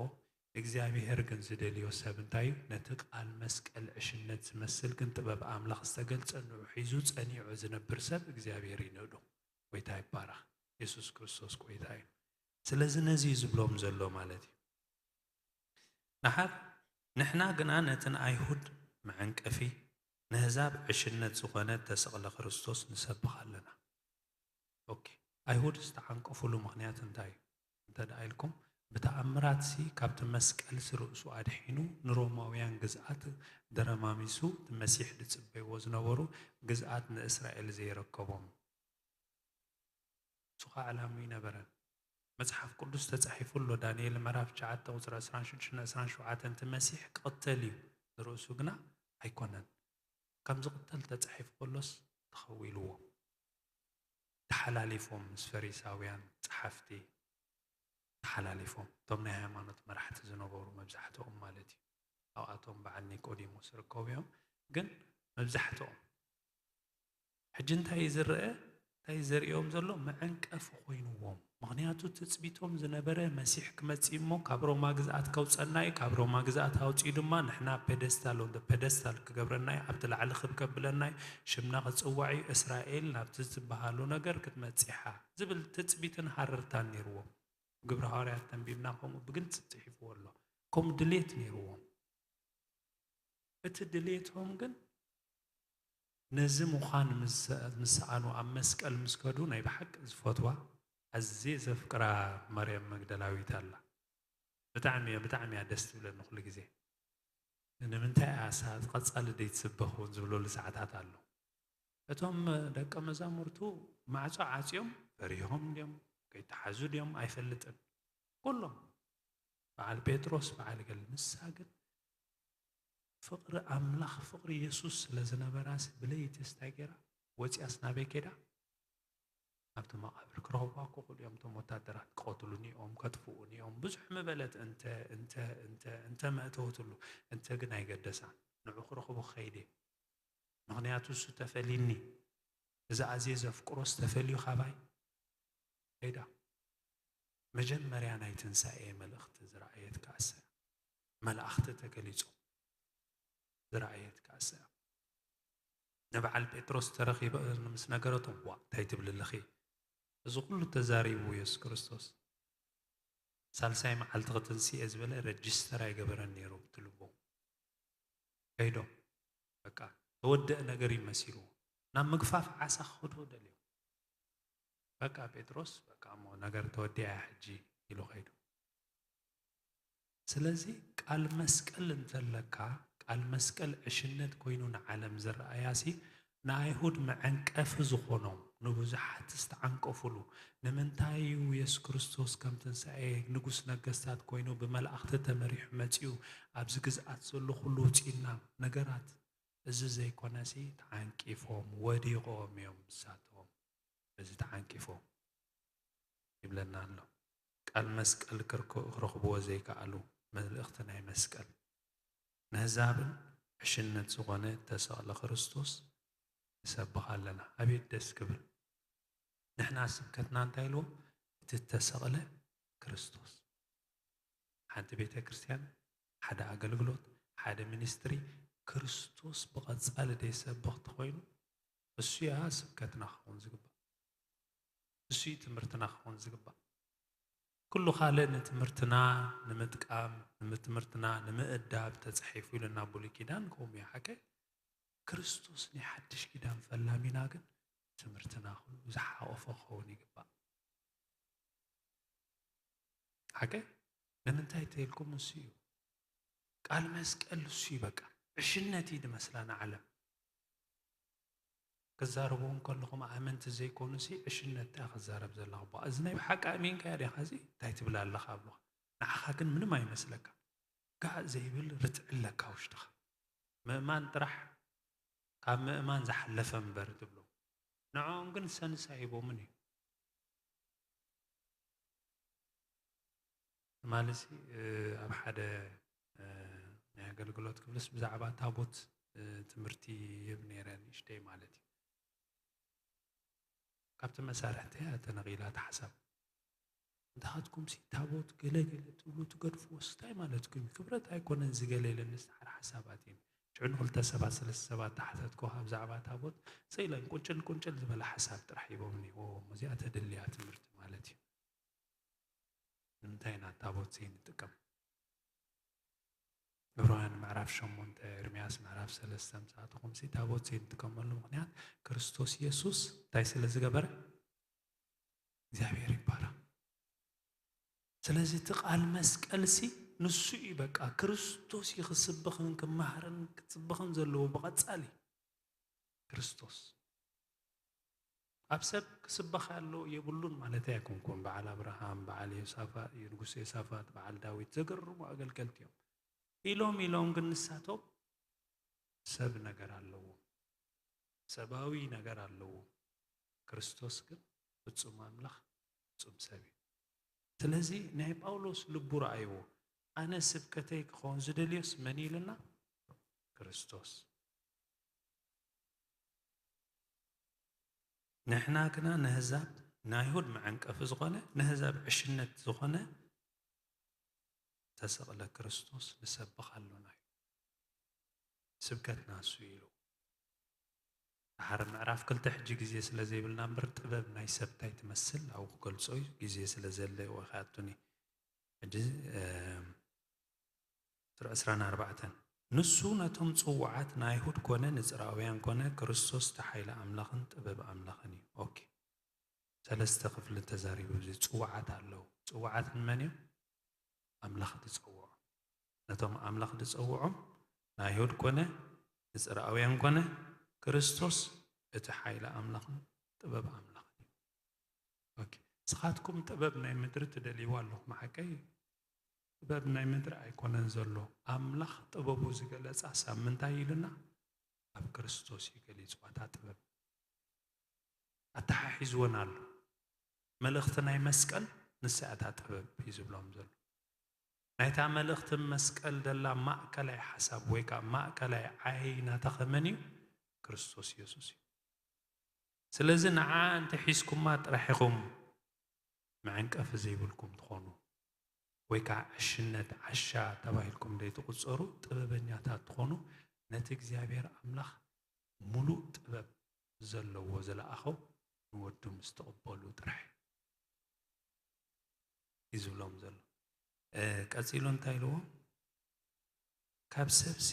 እግዚኣብሄር ግን ዝደልዮ ሰብ እንታይ እዩ? ነቲ ቃል መስቀል ዕሽነት ዝመስል ግን ጥበብ ኣምላኽ ዝተገልጸ ንዑ ሒዙ ጸኒዑ ዝነብር ሰብ እግዚኣብሄር ይንእዶ። ጎይታ ይባረኽ። የሱስ ክርስቶስ ጎይታ እዩ። ስለዚ ነዚ እዩ ዝብሎም ዘሎ ማለት እዩ። ንሓር-፣ ንሕና ግና ነቲ ንኣይሁድ መዐንቀፊ፣ ንኣህዛብ ዕሽነት ዝኾነ እተሰቕለ ክርስቶስ ንሰብኽ ኣለና። ኦኬ፣ ኣይሁድ ዝተዓንቀፉሉ ምኽንያት እንታይ እዩ እንተ ደኣ ኢልኩም፣ ብተኣምራትሲ ካብቲ መስቀልሲ ርእሱ ኣድሒኑ ንሮማውያን ግዝኣት ደረማሚሱ፣ እቲ መሲሕ ዝጽበይዎ ዝነበሩ ግዝኣት ንእስራኤል ዘየረከቦም። እሱ ኸኣ ዕላምኡ ኣይነበረን። መጽሓፍ ቅዱስ ተጻሒፉ ኣሎ። ዳንኤል ምዕራፍ ትሽዓተ ቁጽሪ ዕስራን ሽዱሽተን ዕስራን ሸውዓተን፣ እቲ መሲሕ ክቕተል እዩ፣ ንርእሱ ግና ኣይኮነን። ከም ዝቕተል ተጻሒፉ ከሎስ ተኸዊልዎ። ተሓላሊፎም ምስ ፈሪሳውያን ጸሓፍቲ ተሓላሊፎም፣ እቶም ናይ ሃይማኖት መራሕቲ ዝነበሩ መብዛሕትኦም ማለት እዩ። ኣብኣቶም በዓል ኒቆዲሞስ ይርከቡ እዮም፣ ግን መብዛሕትኦም። ሕጂ እንታይ እዩ ዝረአ? እንታይ እዩ ዘርእዮም ዘሎ? መዐንቀፊ ኮይንዎም። ምኽንያቱ ትጽቢቶም ዝነበረ መሲሕ ክመጽእ እሞ ካብ ሮማ ግዝኣት ከውጸና እዩ፣ ካብ ሮማ ግዝኣት ኣውጺኡ ድማ ንሕና ፔደስታል፣ ወደ ፔደስታል ክገብረና እዩ፣ ኣብቲ ላዕሊ ክብ ከብለና እዩ፣ ሽምና ክጽዋዕ እዩ፣ እስራኤል ናብቲ ዝበሃሉ ነገር ክትመጽእ ኢኻ ዝብል ትጽቢትን ሃረርታን ነይርዎም። ግብሪ ሃዋርያት ተንቢብና ከምኡ ብግልጺ ጽሒፍዎ ኣሎ። ከምኡ ድሌት ነይርዎም። እቲ ድሌቶም ግን ነዚ ምዃን ምስ ምስ ሰኣኑ፣ ኣብ መስቀል ምስ ከዱ፣ ናይ ብሓቂ ዝፈትዋ፣ ኣዝየ ዘፍቅራ ማርያም መግደላዊት ኣላ። ብጣዕሚ እየ፣ ብጣዕሚ እያ ደስ ትብለኒ ኩሉ ግዜ። ንምንታይ እያ እሳ ቀጻሊ ደይትስበኽ እውን ዝብለሉ ሰዓታት ኣሎ። እቶም ደቀ መዛሙርቱ ማዕጾ ዓጽዮም ፈሪሆም ድዮም ከይተሓዙ ድዮም ኣይፈልጥን። ኩሎም፣ በዓል ጴጥሮስ፣ በዓል ገለ። ንሳ ግን ፍቕሪ ኣምላኽ፣ ፍቕሪ የሱስ ስለ ዝነበራሲ፣ ብለይቲ ስታይ ገይራ ወጺኣስ ናበይ ከይዳ? ኣብቲ መቓብር። ክረኽብዋ እኮ ክእሉ እዮም እቶም ወታደራት፣ ክቐትሉኒ እዮም፣ ከጥፍኡኒ እዮም፣ ብዙሕ ምበለት። እንተ፣ እንተ፣ እንተ፣ እንተ መእተወትሉ፣ እንተ ግን ኣይገደሳን። ንዑ ክረኽቦ ክኸይድ እየ። ምኽንያቱ እሱ ተፈልዩኒ፣ እዚ ኣዝየ ዘፍቅሮስ ተፈልዩ ካባይ። ከይዳ። መጀመርያ ናይ ትንሳኤ መልእኽቲ ዝረኣየት ከኣሰ፣ መላእኽቲ ተገሊጾም ዝረኣየት ከኣሰ። ንበዓል ጴጥሮስ ተረኺበ ምስ ነገረቶ፣ "ዋእ፣ እንታይ ትብሊ ኣለኺ? እዚ ኩሉ ተዛሪቡ የሱስ ክርስቶስ። ሳልሳይ መዓልቲ ክትንስእ እየ" ዝበለ ረጅስተር ኣይገበረን ነይሩ ኣብቲ ልቦም። ከይዶም፣ በቃ፣ ተወደአ ነገር እዩ መሲልዎ። ናብ ምግፋፍ ዓሳ ክኸዱ ደልዮም። በቃ፣ ጴጥሮስ፣ "በቃ፣ እሞ ነገር ተወዲኣ እያ ሕጂ" ኢሉ ከይዱ። ስለዚ ቃል መስቀል እንተለካ፣ ቃል መስቀል ዕሽነት ኮይኑ ንዓለም ዝረኣያሲ፣ ንኣይሁድ መዐንቀፊ ዝኾኖም፣ ንብዙሓት ዝተዓንቀፉሉ፣ ንምንታይ እዩ የሱስ ክርስቶስ ከም ትንሳኤ ንጉስ ነገስታት ኮይኑ ብመላእኽቲ ተመሪሑ መጺኡ ኣብዚ ግዝኣት ዘሎ ኩሉ ውጺእና ነገራት? እዚ ዘይኮነሲ ተዓንቂፎም፣ ወዲቖም እዮም ንሳቶም። በዚ ተዓንቂፎም ይብለና ኣሎ። ቃል መስቀል ክርክ-፣ ክረኽብዎ ዘይከኣሉ፣ መልእኽቲ ናይ መስቀል። ነህዛብን ዕሽነት ዝኾነ እተሰቕለ ክርስቶስ ንሰብኽ ኣለና። ኣቤት ደስ ክብል! ንሕና ስብከትና እንታይ ኢልዎ? እቲ እተሰቕለ ክርስቶስ። ሓንቲ ቤተ ክርስቲያን፣ ሓደ ኣገልግሎት፣ ሓደ ሚኒስትሪ ክርስቶስ ብቐጻሊ ደይሰብኽ ተኾይኑ፣ እሱ እያ ስብከትና ክኸውን ዝግባእ። እሱ እዩ ትምህርትና ክኸውን ዝግባእ። ኩሉ ካልእ ንትምህርትና ንምጥቃም፣ ንትምህርትና ንምእዳብ ተጻሒፉ ኢሉና ብሉይ ኪዳን፣ ከምኡ እዩ ሓቀ። ክርስቶስ ናይ ሓድሽ ኪዳን ፈላሚና ግን ትምህርትና ኩሉ ዝሓቆፈ ክኸውን ይግባእ። ሓቀ? ንምንታይ ተይልኩም? እሱ እዩ። ቃል መስቀል እሱ እዩ። በቃ፣ ዕሽነት እዩ ዝመስላ ንዓለም። ክዛረቡ እንከለኹም ኣመንቲ ዘይኮኑሲ፣ ዕሽነት እያ ክዛረብ ዘለኹ። ባ፣ እዚ ናይ ብሓቂ ኣሚንካዮ ዲኻ? እዚ እንታይ ትብል ኣለኻ? ኣብሉኻ። ንዓኻ ግን ምንም ኣይመስለካ። ጋእ ዘይብል ርትዒ ኣለካ ውሽጥኻ። ምእማን ጥራሕ ካብ ምእማን ዝሓለፈ እምበር ትብሎ። ንዕኦም ግን ሰንስ ኣይቦምን እዩ። ትማሊ ሲ፣ እ፣ ኣብ ሓደ፣ እ፣ ናይ ኣገልግሎት ክፍልስ ብዛዕባ ታቦት፣ እ፣ ትምህርቲ ይህብ ነይረ፣ ንእሽተይ ማለት እዩ። ካብቲ መሳርሕቲ እያ ተነቒላ እታ ሓሳብ። ንታኻትኩም ሲ ታቦት ገለ ገለ ትብሉ ትገድፍዎ ስታይ ማለትኩም እዩ። ክብረት ኣይኮነን ዝገለ ኢለ፣ ንስሓር ሓሳባት እየን። ሽዑ ንክልተ ሰባት፣ ሰለስተ ሰባት ተሓተትኩ ብዛዕባ ታቦት፣ ስኢለን ቁንጭል ቁንጭል ዝበለ ሓሳብ ጥራሕ ሂቦምኒ። ኦ፣ እዚኣ ተደልያ ትምህርቲ ማለት እዩ። ንምንታይ ኢና ታቦት ዘይንጥቀም? ዕብራውያን ምዕራፍ ሸሞንተ፣ ኤርምያስ ምዕራፍ ሰለስተ ምስ ኣተኹም ሲ ታቦት ዘይንጥቀመሉ ምኽንያት ክርስቶስ የሱስ እንታይ ስለ ዝገበረ? እግዚኣብሔር ይባረኽ። ስለዚ እቲ ቃል መስቀል ሲ ንሱ እዩ፣ በቃ ክርስቶስ እዩ ክስብኽን ክመሃርን ክጽብኽን ዘለዎ ብቐጻሊ። ክርስቶስ ኣብ ሰብ ክስበኽ ኣሎ የብሉን ማለት ኣይኮንኩን። በዓል ኣብርሃም፣ በዓል ዮሳፋ፣ ንጉስ ዮሳፋት፣ በዓል ዳዊት ዘገርሙ ኣገልገልቲ እዮም። ኢሎም ኢሎም ግን ንሳቶም ሰብ ነገር ኣለዎም፣ ሰብኣዊ ነገር ኣለዎም። ክርስቶስ ግን ፍጹም ኣምላኽ ፍጹም ሰብ እዩ። ስለዚ ናይ ጳውሎስ ልቡ ረኣይዎ። ኣነ ስብከተይ ክኸውን ዝደልዮስ መን ኢልና? ክርስቶስ። ንሕና ግና ነህዛብ፣ ንኣይሁድ መዐንቀፊ ዝኾነ፣ ነህዛብ ዕሽነት ዝኾነ ተሰቕለ ክርስቶስ ንሰብኽ ኣሎና እዩ። ስብከትና እሱ እዩ ኢሉ። ድሓር ምዕራፍ ክልተ ሕጂ ግዜ ስለ ዘይብልና እምበር ጥበብ ናይ ሰብ እንታይ ትመስል ኣብኡ ክገልጾ እዩ። ግዜ ስለ ዘለ ወይ ከኣቱኒ ሕጂ እም፣ ስራ ዕስራን ኣርባዕተን ንሱ ነቶም ጽዋዓት ንኣይሁድ ኮነ ንጽራውያን ኮነ ክርስቶስ እቲ ሓይሊ ኣምላኽን ጥበብ ኣምላኽን እዩ። ኦኬ፣ ሰለስተ ክፍሊ ተዛሪቡ። እዚ ጽዋዓት ኣለዉ። ጽዋዓት ንመን እዮም? ኣምላኽ ዝጸውዖም። ነቶም ኣምላኽ ዝጸውዖም ንኣይሁድ ኮነ ንጽራውያን ኮነ ክርስቶስ እቲ ሓይሊ ኣምላኽን ጥበብ ኣምላኽን እዩ። ኦኬ፣ ንስኻትኩም ጥበብ ናይ ምድሪ ትደልይዎ ኣለኹም፣ ሓቀይ? ጥበብ ናይ ምድሪ ኣይኮነን ዘሎ። ኣምላኽ ጥበቡ ዝገለጻ ሳብ ምንታይ ኢልና? ኣብ ክርስቶስ እዩ ገሊጽዋ እታ ጥበብ። ኣተሓሒዝወን ኣሎ። መልእኽቲ ናይ መስቀል ንሳ እታ ጥበብ እዩ ዝብሎም ዘሎ። ናይታ መልእኽቲ መስቀል ደላ ማእከላይ ሓሳብ ወይ ከኣ ማእከላይ ዓይናታ ከመን እዩ? ክርስቶስ የሱስ እዩ። ስለዚ ንዓ እንተ ሒዝኩማ ጥራሕ ኢኹም መዐንቀፊ ዘይብልኩም ትኾኑ፣ ወይ ከኣ ዕሽነት ዓሻ ተባሂልኩም ዘይትቑጸሩ ጥበበኛታት ትኾኑ፣ ነቲ እግዚኣብሔር ኣምላኽ ምሉእ ጥበብ ዘለዎ ዝለኣኸው ንወዱ ምስ ትቕበሉ ጥራሕ እዩ ዝብሎም ዘሎ። እ፣ ቀጺሉ እንታይ ኢልዎም? ካብ ሰብሲ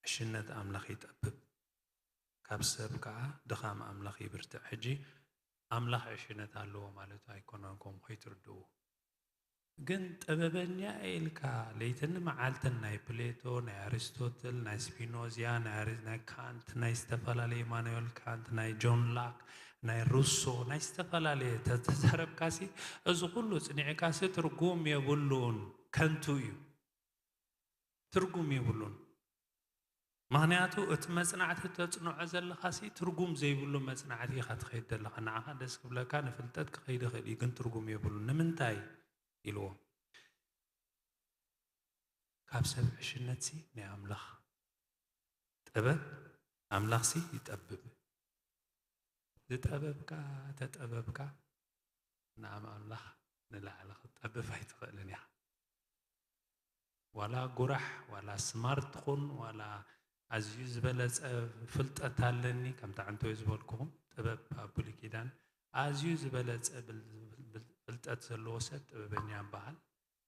ዕሽነት ኣምላኽ ይጠብብ፣ ካብ ሰብ ከኣ ድኻም ኣምላኽ ይብርትዕ። ሕጂ ኣምላኽ ዕሽነት ኣለዎ ማለቱ ኣይኮነን፣ ከምኡ ከይትርድእዎ። ግን ጥበበኛ እየ ኢልካ ለይትን መዓልትን ናይ ፕሌቶ፣ ናይ ኣሪስቶትል፣ ናይ ስፒኖዚያ፣ ናይ ኣሪ-፣ ናይ ካንት፣ ናይ ዝተፈላለየ ኢማኑኤል ካንት፣ ናይ ጆን ላክ፣ ናይ ሩሶ፣ ናይ ዝተፈላለየ ተተዛረብካሲ፣ እዚ ኩሉ ጽኒዕካሲ ትርጉም የብሉን፣ ከንቱ እዩ። ትርጉም የብሉን። ምኽንያቱ እቲ መጽናዕቲ ተጽንዖ ዘለኻሲ ትርጉም ዘይብሉ መጽናዕቲ ኢኻ ትኸይድ ዘለኻ። ንዓኻ ደስ ክብለካ ንፍልጠት ክኸይድ ይኽእል እዩ፣ ግን ትርጉም የብሉን። ንምንታይ ኢልዎም? ካብ ሰብ ዕሽነትሲ ናይ ኣምላኽ ጥበብ፣ ኣምላኽሲ ይጠብብ። ዝጠበብካ ተጠበብካ፣ ንኣም ኣምላኽ ንላዕሊ ክትጠብብ ኣይትኽእልን ኢኻ። ዋላ ጉራሕ፣ ዋላ ስማርት ኹን፣ ዋላ ኣዝዩ ዝበለጸ ፍልጠት ኣለኒ፣ ከምታ ዕንቶይ ዝበልኩኹም፣ ጥበብ ኣብ ብሉይ ኪዳን ኣዝዩ ዝበለጸ ብል-፣ ብል-፣ ፍልጠት ዘለዎ ሰብ ጥበበኛ ይበሃል።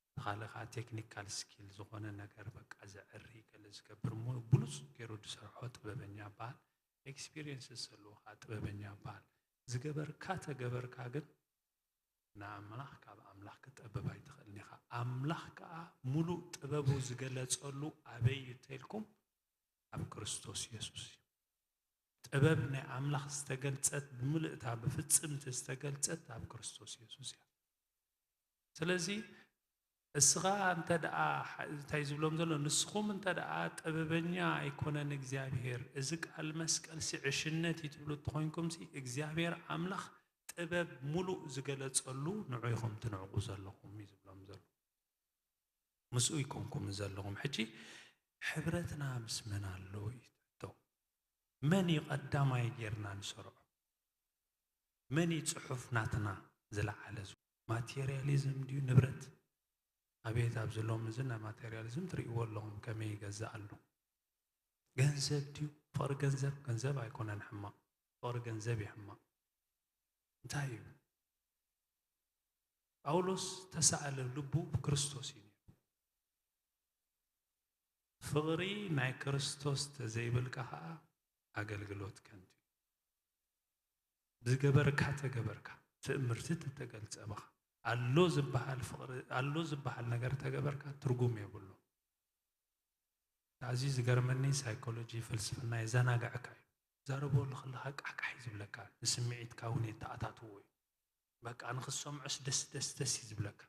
እቲ ካልእ ከኣ ቴክኒካል ስኪል ዝኾነ ነገር በቃ ዘዕሪ ገለ ዝገብር እሞ ብሉጽ ገይሩ ዝሰርሖ ጥበበኛ ይበሃል። ኤክስፒሪየንስ ዘለዎ ከኣ ጥበበኛ ይበሃል። ዝገበርካ ተገበርካ ግን ንኣምላኽ ካብ ኣምላኽ ክትጠብብ ኣይትኽእልን ኢኻ። ኣምላኽ ከኣ ምሉእ ጥበቡ ዝገለጸሉ ኣበይ እዩ እንተኢልኩም ኣብ ክርስቶስ የሱስ እዩ። ጥበብ ናይ ኣምላኽ ዝተገልጸት ብምልእታ ብፍጽምቲ ዝተገልጸት ኣብ ክርስቶስ የሱስ እያ። ስለዚ እስኻ እንተ ደኣ ሓ-፣ እንታይ ዝብሎም ዘሎ፣ ንስኹም እንተ ደኣ ጥበበኛ ኣይኮነን እግዚኣብሔር፣ እዚ ቃል መስቀልሲ ዕሽነት እዩ ትብሉ እንተኾይንኩምሲ፣ እግዚኣብሔር ኣምላኽ ጥበብ ሙሉእ ዝገለጸሉ ንዑ ኢኹም ትንዕቁ ዘለኹም እዩ ዝብሎም ዘሎ። ምስኡ ኣይኮንኩም ዘለኹም። ሕጂ ሕብረትና ምስ መን ኣሎ እዩ ትሕቶ። መን እዩ ቀዳማይ ጌርና ንሰርዖ? መን እዩ ጽሑፍ ናትና ዝለዓለ? ማቴሪያሊዝም ድዩ ንብረት? ኣቤት ኣብዚ ሎሚ እዚ ናይ ማቴሪያሊዝም ትርእይዎ ኣለኹም ከመይ ይገዝእ ኣሎ። ገንዘብ ድዩ? ፍቕሪ ገንዘብ፣ ገንዘብ ኣይኮነን ሕማቕ፣ ፍቕሪ ገንዘብ እዩ ሕማቕ። እንታይ እዩ? ጳውሎስ ተሳእለ፣ ልቡ ክርስቶስ እዩ ነይሩ። ፍቕሪ ናይ ክርስቶስ ተዘይብልካ ኸኣ ኣገልግሎት ከንቱ እዩ። ዝገበርካ ተገበርካ፣ ትእምርቲ ተተገልጸ ብኻ፣ ኣሎ ዝበሃል ፍቕሪ፣ ኣሎ ዝበሃል ነገር ተገበርካ ትርጉም የብሉ። ኣዝዩ ዝገርመኒ ሳይኮሎጂ ፍልስፍና የዘናግዐካ እዩ። ትዛረበሉ ከለኻ ቃሕቃሕ እዩ ዝብለካ፣ ንስምዒትካ እውን የተኣታትዎ እዩ። በቃ ንኽትሰምዖስ ደስ ደስ ደስ እዩ ዝብለካ፣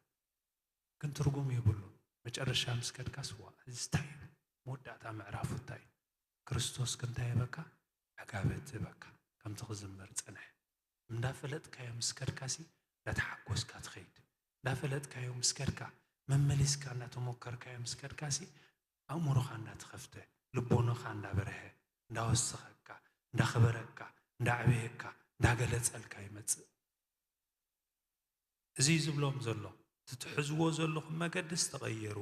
ግን ትርጉም የብሉን። መጨረሻ ምስ ከድካስ ዋ እዚ እንታይ እዩ? መወዳእታ ምዕራፉ እንታይ እዩ? ክርስቶስ ከ እንታይ ይህበካ? ዕጋበት ይህበካ። ከምቲ ክዝመር ጸንሐ። እንዳፈለጥካዮ ምስ ከድካሲ እንዳተሓጎስካ ትኸይድ። እንዳፈለጥካዮ ምስ ከድካ፣ መመሊስካ እንዳተሞከርካዮ ምስ ከድካሲ ኣእምሮኻ እንዳተኸፍተ፣ ልቦናኻ እንዳበርሀ፣ እንዳወሰኸካ፣ እንዳኸበረካ፣ እንዳዕበየካ፣ እንዳገለጸልካ ይመጽእ። እዚ እዩ ዝብሎም ዘሎ። እቲ ትሕዝዎ ዘለኹም መገድስ ተቐየሩ።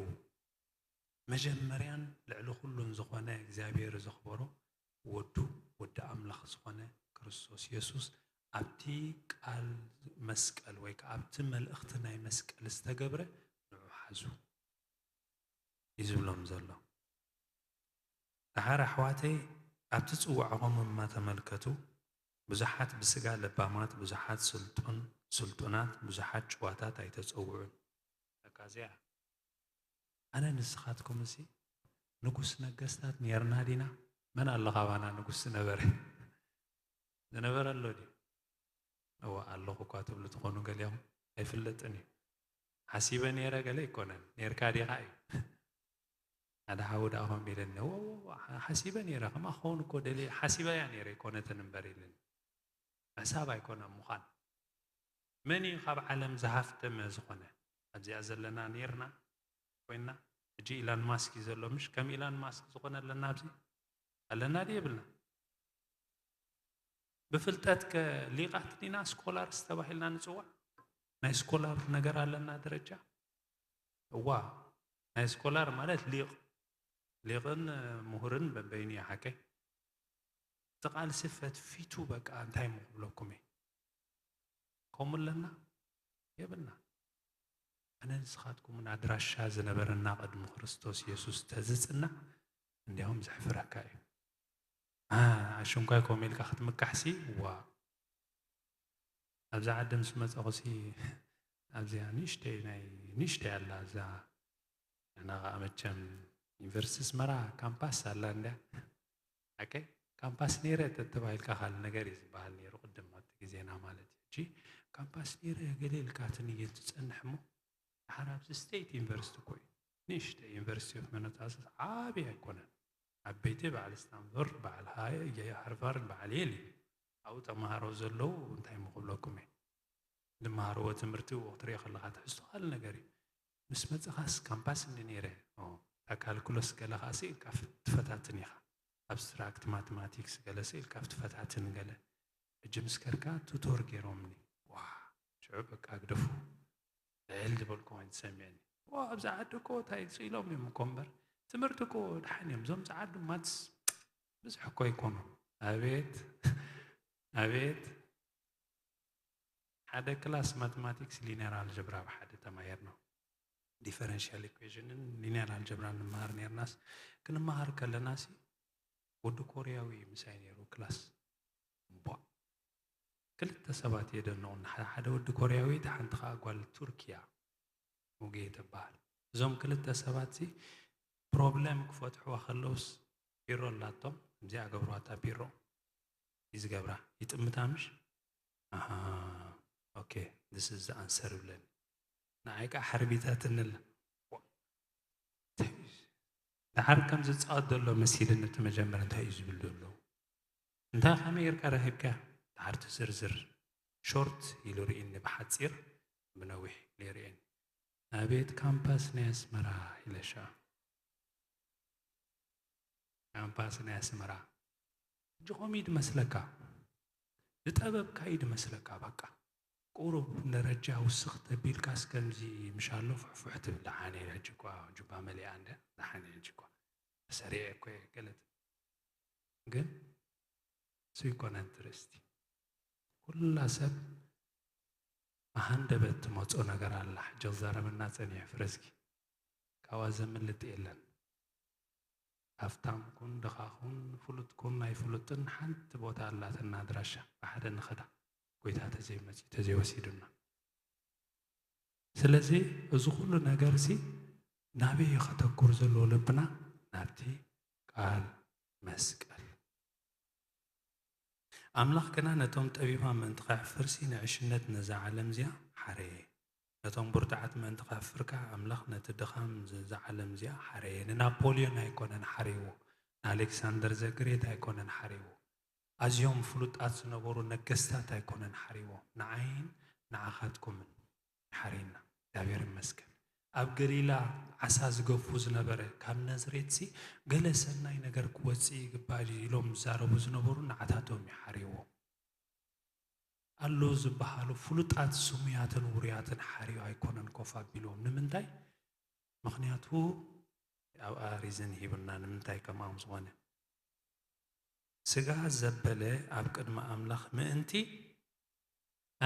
መጀመርያን ልዕሊ ኩሉን ዝኾነ እግዚኣብሔር ዘኽበሮ ወዱ፣ ወዲ ኣምላኽ ዝኾነ ክርስቶስ የሱስ ኣብቲ ቃል መስቀል ወይ ከኣ ኣብቲ መልእኽቲ ናይ መስቀል ዝተገብረ ንዑ ሓዙ እዩ ዝብሎም ዘሎ። ደሓር ኣሕዋተይ ኣብቲ ጽዋዕኹም እማ ተመልከቱ። ብዙሓት ብስጋ ለባማት፣ ብዙሓት ስልጡን ስልጡናት፣ ብዙሓት ጭዋታት ኣይተጸውዑን። በቃ እዚኣ ኣነ ንስኻትኩም እሲ ንጉስ ነገስታት ኔርና ዲና? መን ኣሎ ካባና ንጉስ ዝነበረ? ዝነበረ ኣሎ ድዩ? እዋ ኣለኹ እኳ ትብሉ ትኾኑ ገሊኦም። ኣይፍለጥን እዩ። ሓሲበ ኔረ ገለ ኣይኮነን። ኔርካ ዲኻ እዩ። ሓደ ሓው ደኣ ከምኡ ኢለኒ፣ "እዎ፣ እዎ፣ እዎ፣ ሓ-፣ ሓሲበ ኔረ፣ ከምኣ ክኸውን እኮ ደልየ፣ ሓሲበያ ኔረ ኣይኮነትን እምበር" ኢለኒ። ምሕሳብ ኣይኮነን ምዃን። መን እዩ ካብ ዓለም ዝሃፍተመ ዝኾነ? ኣብዚኣ ዘለና ኔርና ኮይንና፣ ሕጂ ኢላን ማስክ እዩ ዘሎ፣ ምሽ ከም ኢላን ማስክ ዝኾነ ኣለና ኣብዚ? ኣለና ድዩ የብልና? ብፍልጠት ከ ሊቓት ዲና ስኮላርስ ተባሂልና ንጽዋዕ? ናይ ስኮላር ነገር ኣለና ደረጃ? እዋ፣ ናይ ስኮላር ማለት ሊቕ፣ ሊቕን ምሁርን በበይኑ ይሓከይ። እቲ ቃልሲ ፈትፊቱ በቃ እንታይ እሞ ክብለኩም እየ። ከምኡ ኣለና? የብልና። ኣነ ንስኻትኩምን ኣድራሻ ዝነበረና ቅድሚ ክርስቶስ የሱስ ተዝጽናዕ እንዲያውም ዘሕፍረካ እዩ። ኣ-፣ ኣሽንኳይ ከምኡ ኢልካ ክትምካሕሲ፣ ዋ። ኣብዚ ዓዲ ምስ መጻኹሲ፣ ኣብዚኣ ንእሽተይ ናይ፣ ንእሽተይ ኣላ፣ እዛ ንሕና ኸኣ መቸም ዩኒቨርሲቲ ኣስመራ ካምፓስ ኣላ እንድያ። ሓቀይ? ካምፓስ ነይረ ተተባሂልካ ካልእ ነገር እዩ ዝበሃል ነይሩ ቅድም ኣብቲ ግዜና ማለት እዩ። ሕጂ ካምፓስ ነይረ ገለ ኢልካ ትንይል ትጸንሕ እሞ፣ ደሓር ኣብዚ ስቴት ዩኒቨርሲቲ እኮ እዩ። ንእሽተይ ዩኒቨርሲቲ ኦፍ ሚነሶታ ዓብዪ ኣይኮነን። ዓበይቲ በዓል ስታንፎርድ፣ በዓል ሃ-፣ ሃርቫርድ፣ በዓል የል እዩ። ኣብኡ ተምሃሮ ዘለዉ እንታይ እሞ ክብለኩም እየ። ዝመሃርዎ ትምህርቲ እዎ ክትሪኦ ከለኻ ትሕዝቶ ካልእ ነገር እዩ። ምስ መጻኻስ ካምፓስ እንዲ ነይረ፣ ኦ፣ እታ ካልኩለስ ገለ ኸኣ ስኢልካ ፍ-፣ ትፈታትን ኢኻ። ኣብስትራክት ማትማቲክስ ገለ ስኢልካ ትፈታትን ገለ። ሕጂ ምስ ከድካ ቱቶር ገይሮምኒ። ዋ፣ ሽዑ በቃ ግደፉ። ልዕል ዝበልኩ ኮይኑ ተሰሚዕኒ። ዋ፣ ኣብዚ ዓዲ እኮ እንታይ ስኢሎም እዮም እኮ እምበር፣ ትምህርቲ እኮ ደሓን እዮም። እዞም ጸዓዱ ማትስ ብዙሕ እኮ ኣይኮኑ። ኣቤት፣ ኣቤት። ሓደ ክላስ ማትማቲክስ ሊኒየር ኣልጀብራ ብሓደ ተማሂርና። ዲፈረንሻል ኢኩዌሽንን ሊኒየር ኣልጀብራን ንመሃር ነይርናስ፣ ክንመሃር ከለናሲ ወዲ ኮርያዊ ምሳይ ነይሩ ክላስ። እምቧእ። ክልተ ሰባት የደንቑኒ። ሓደ፣ ሓደ ወዲ ኮርያዊ፣ እታ ሓንቲ ኸኣ ጓል ቱርኪያ፣ ሙጌ ትበሃል። እዞም ክልተ ሰባትሲ ፕሮብለም ክፈትሕዋ ከለውስ ቢሮ ኣላቶም፣ ከምዚኣ ገብርዋ እታ ቢሮ። እዩ ዝገብራ። ይጥምታ ምሽ? ኣሃ፣ ኦኬ፣ this is the answer ይብለኒ። ንዓይ ከኣ ሓርቢታትኒ ኣላ። ደሓር ከም ዝጻወት ዘሎ መሲልኒ እቲ መጀመርያ እንታይ እዩ ዝብል ዘሎ? እንታይ ከመይ ጌርካ ረኺብካያ? ደሓር እቲ ዝርዝር ሾርት ኢሉ ርኢኒ ብሓጺር፣ ብነዊሕ ኢሉ ርኢኒ። ኣቤት ካምፓስ ናይ ኣስመራ ኢለሻ። ካምፓስ ናይ ኣስመራ። ሕጂ ከምኡ እዩ ድመስለካ። ዝጠበብካ እዩ ድመስለካ። በቃ ቁሩብ ደረጃ ውስኽ ተቢልካስ ከምዚ ምሻሎ ፍሕፍሕ ትብል። ደሓን እየ ሕጂ እኳ ጁባ መሊኣ እንደ ደሓን እየ ሕጂ እኳ ተሰሪዐ እኮ እየ ገለ ትብል። ግን እሱ ይኮነ ኢንትረስቲ። ኩላ ሰብ ብሃንደበት ትመጾ ነገር ኣላ። ሕጂ ክዛረበና ጸኒሑ ፍረዝጊ። ካብኣ ዘምልጥ የለን። ሃፍታም ኩን፣ ድኻ ኩን፣ ፍሉጥ ኩን፣ ኣይፍሉጥን ሓንቲ ቦታ ኣላትና ኣድራሻ። ብሓደ ንኸዳ። ጎይታ ተዘይመጺኡ፣ ተዘይወሲዱና። ስለዚ እዚ ኩሉ ነገርሲ ናበይ እዩ ከተኩር ዘለዎ ልብና? ናብቲ ቃል መስቀል። ኣምላኽ ግና ነቶም ጠቢባን ምእንቲ ኸሕፍርሲ ንዕሽነት ነዛ ዓለም እዚኣ ሓረየ። ነቶም ብርቱዓት ምእንቲ ኸሕፍር ከኣ ኣምላኽ ነቲ ድኻም እዛ ዓለም እዚኣ ሓረየ። ንናፖልዮን ኣይኮነን ሓሪዎ፣ ንኣሌክሳንደር ዘግሬት ኣይኮነን ሓሪዎ፣ ኣዝዮም ፍሉጣት ዝነበሩ ነገስታት ኣይኮነን ሓሪዎ፣ ንዓይን ንዓኻትኩምን ሓሪና። እግዚኣብሔር ይመስገን። ኣብ ገሊላ ዓሳ ዝገፉ ዝነበረ ካብ ነዝሬትሲ ገለ ሰናይ ነገር ክወፅእ ይግባእ እዩ ኢሎም ዝዛረቡ ዝነበሩ ንዓታቶም እዩ ሓሪዎም። ኣሎ ዝበሃሉ ፍሉጣት ስሙያትን ውሩያትን ሓሪዮ ኣይኮነን ኮፍ ኣቢልዎም። ንምንታይ? ምኽንያቱ ኣብኣ ሪዝን ሂቡና ንምንታይ ከምኦም ዝኾነ። ስጋ ዘበለ ኣብ ቅድሚ ኣምላኽ ምእንቲ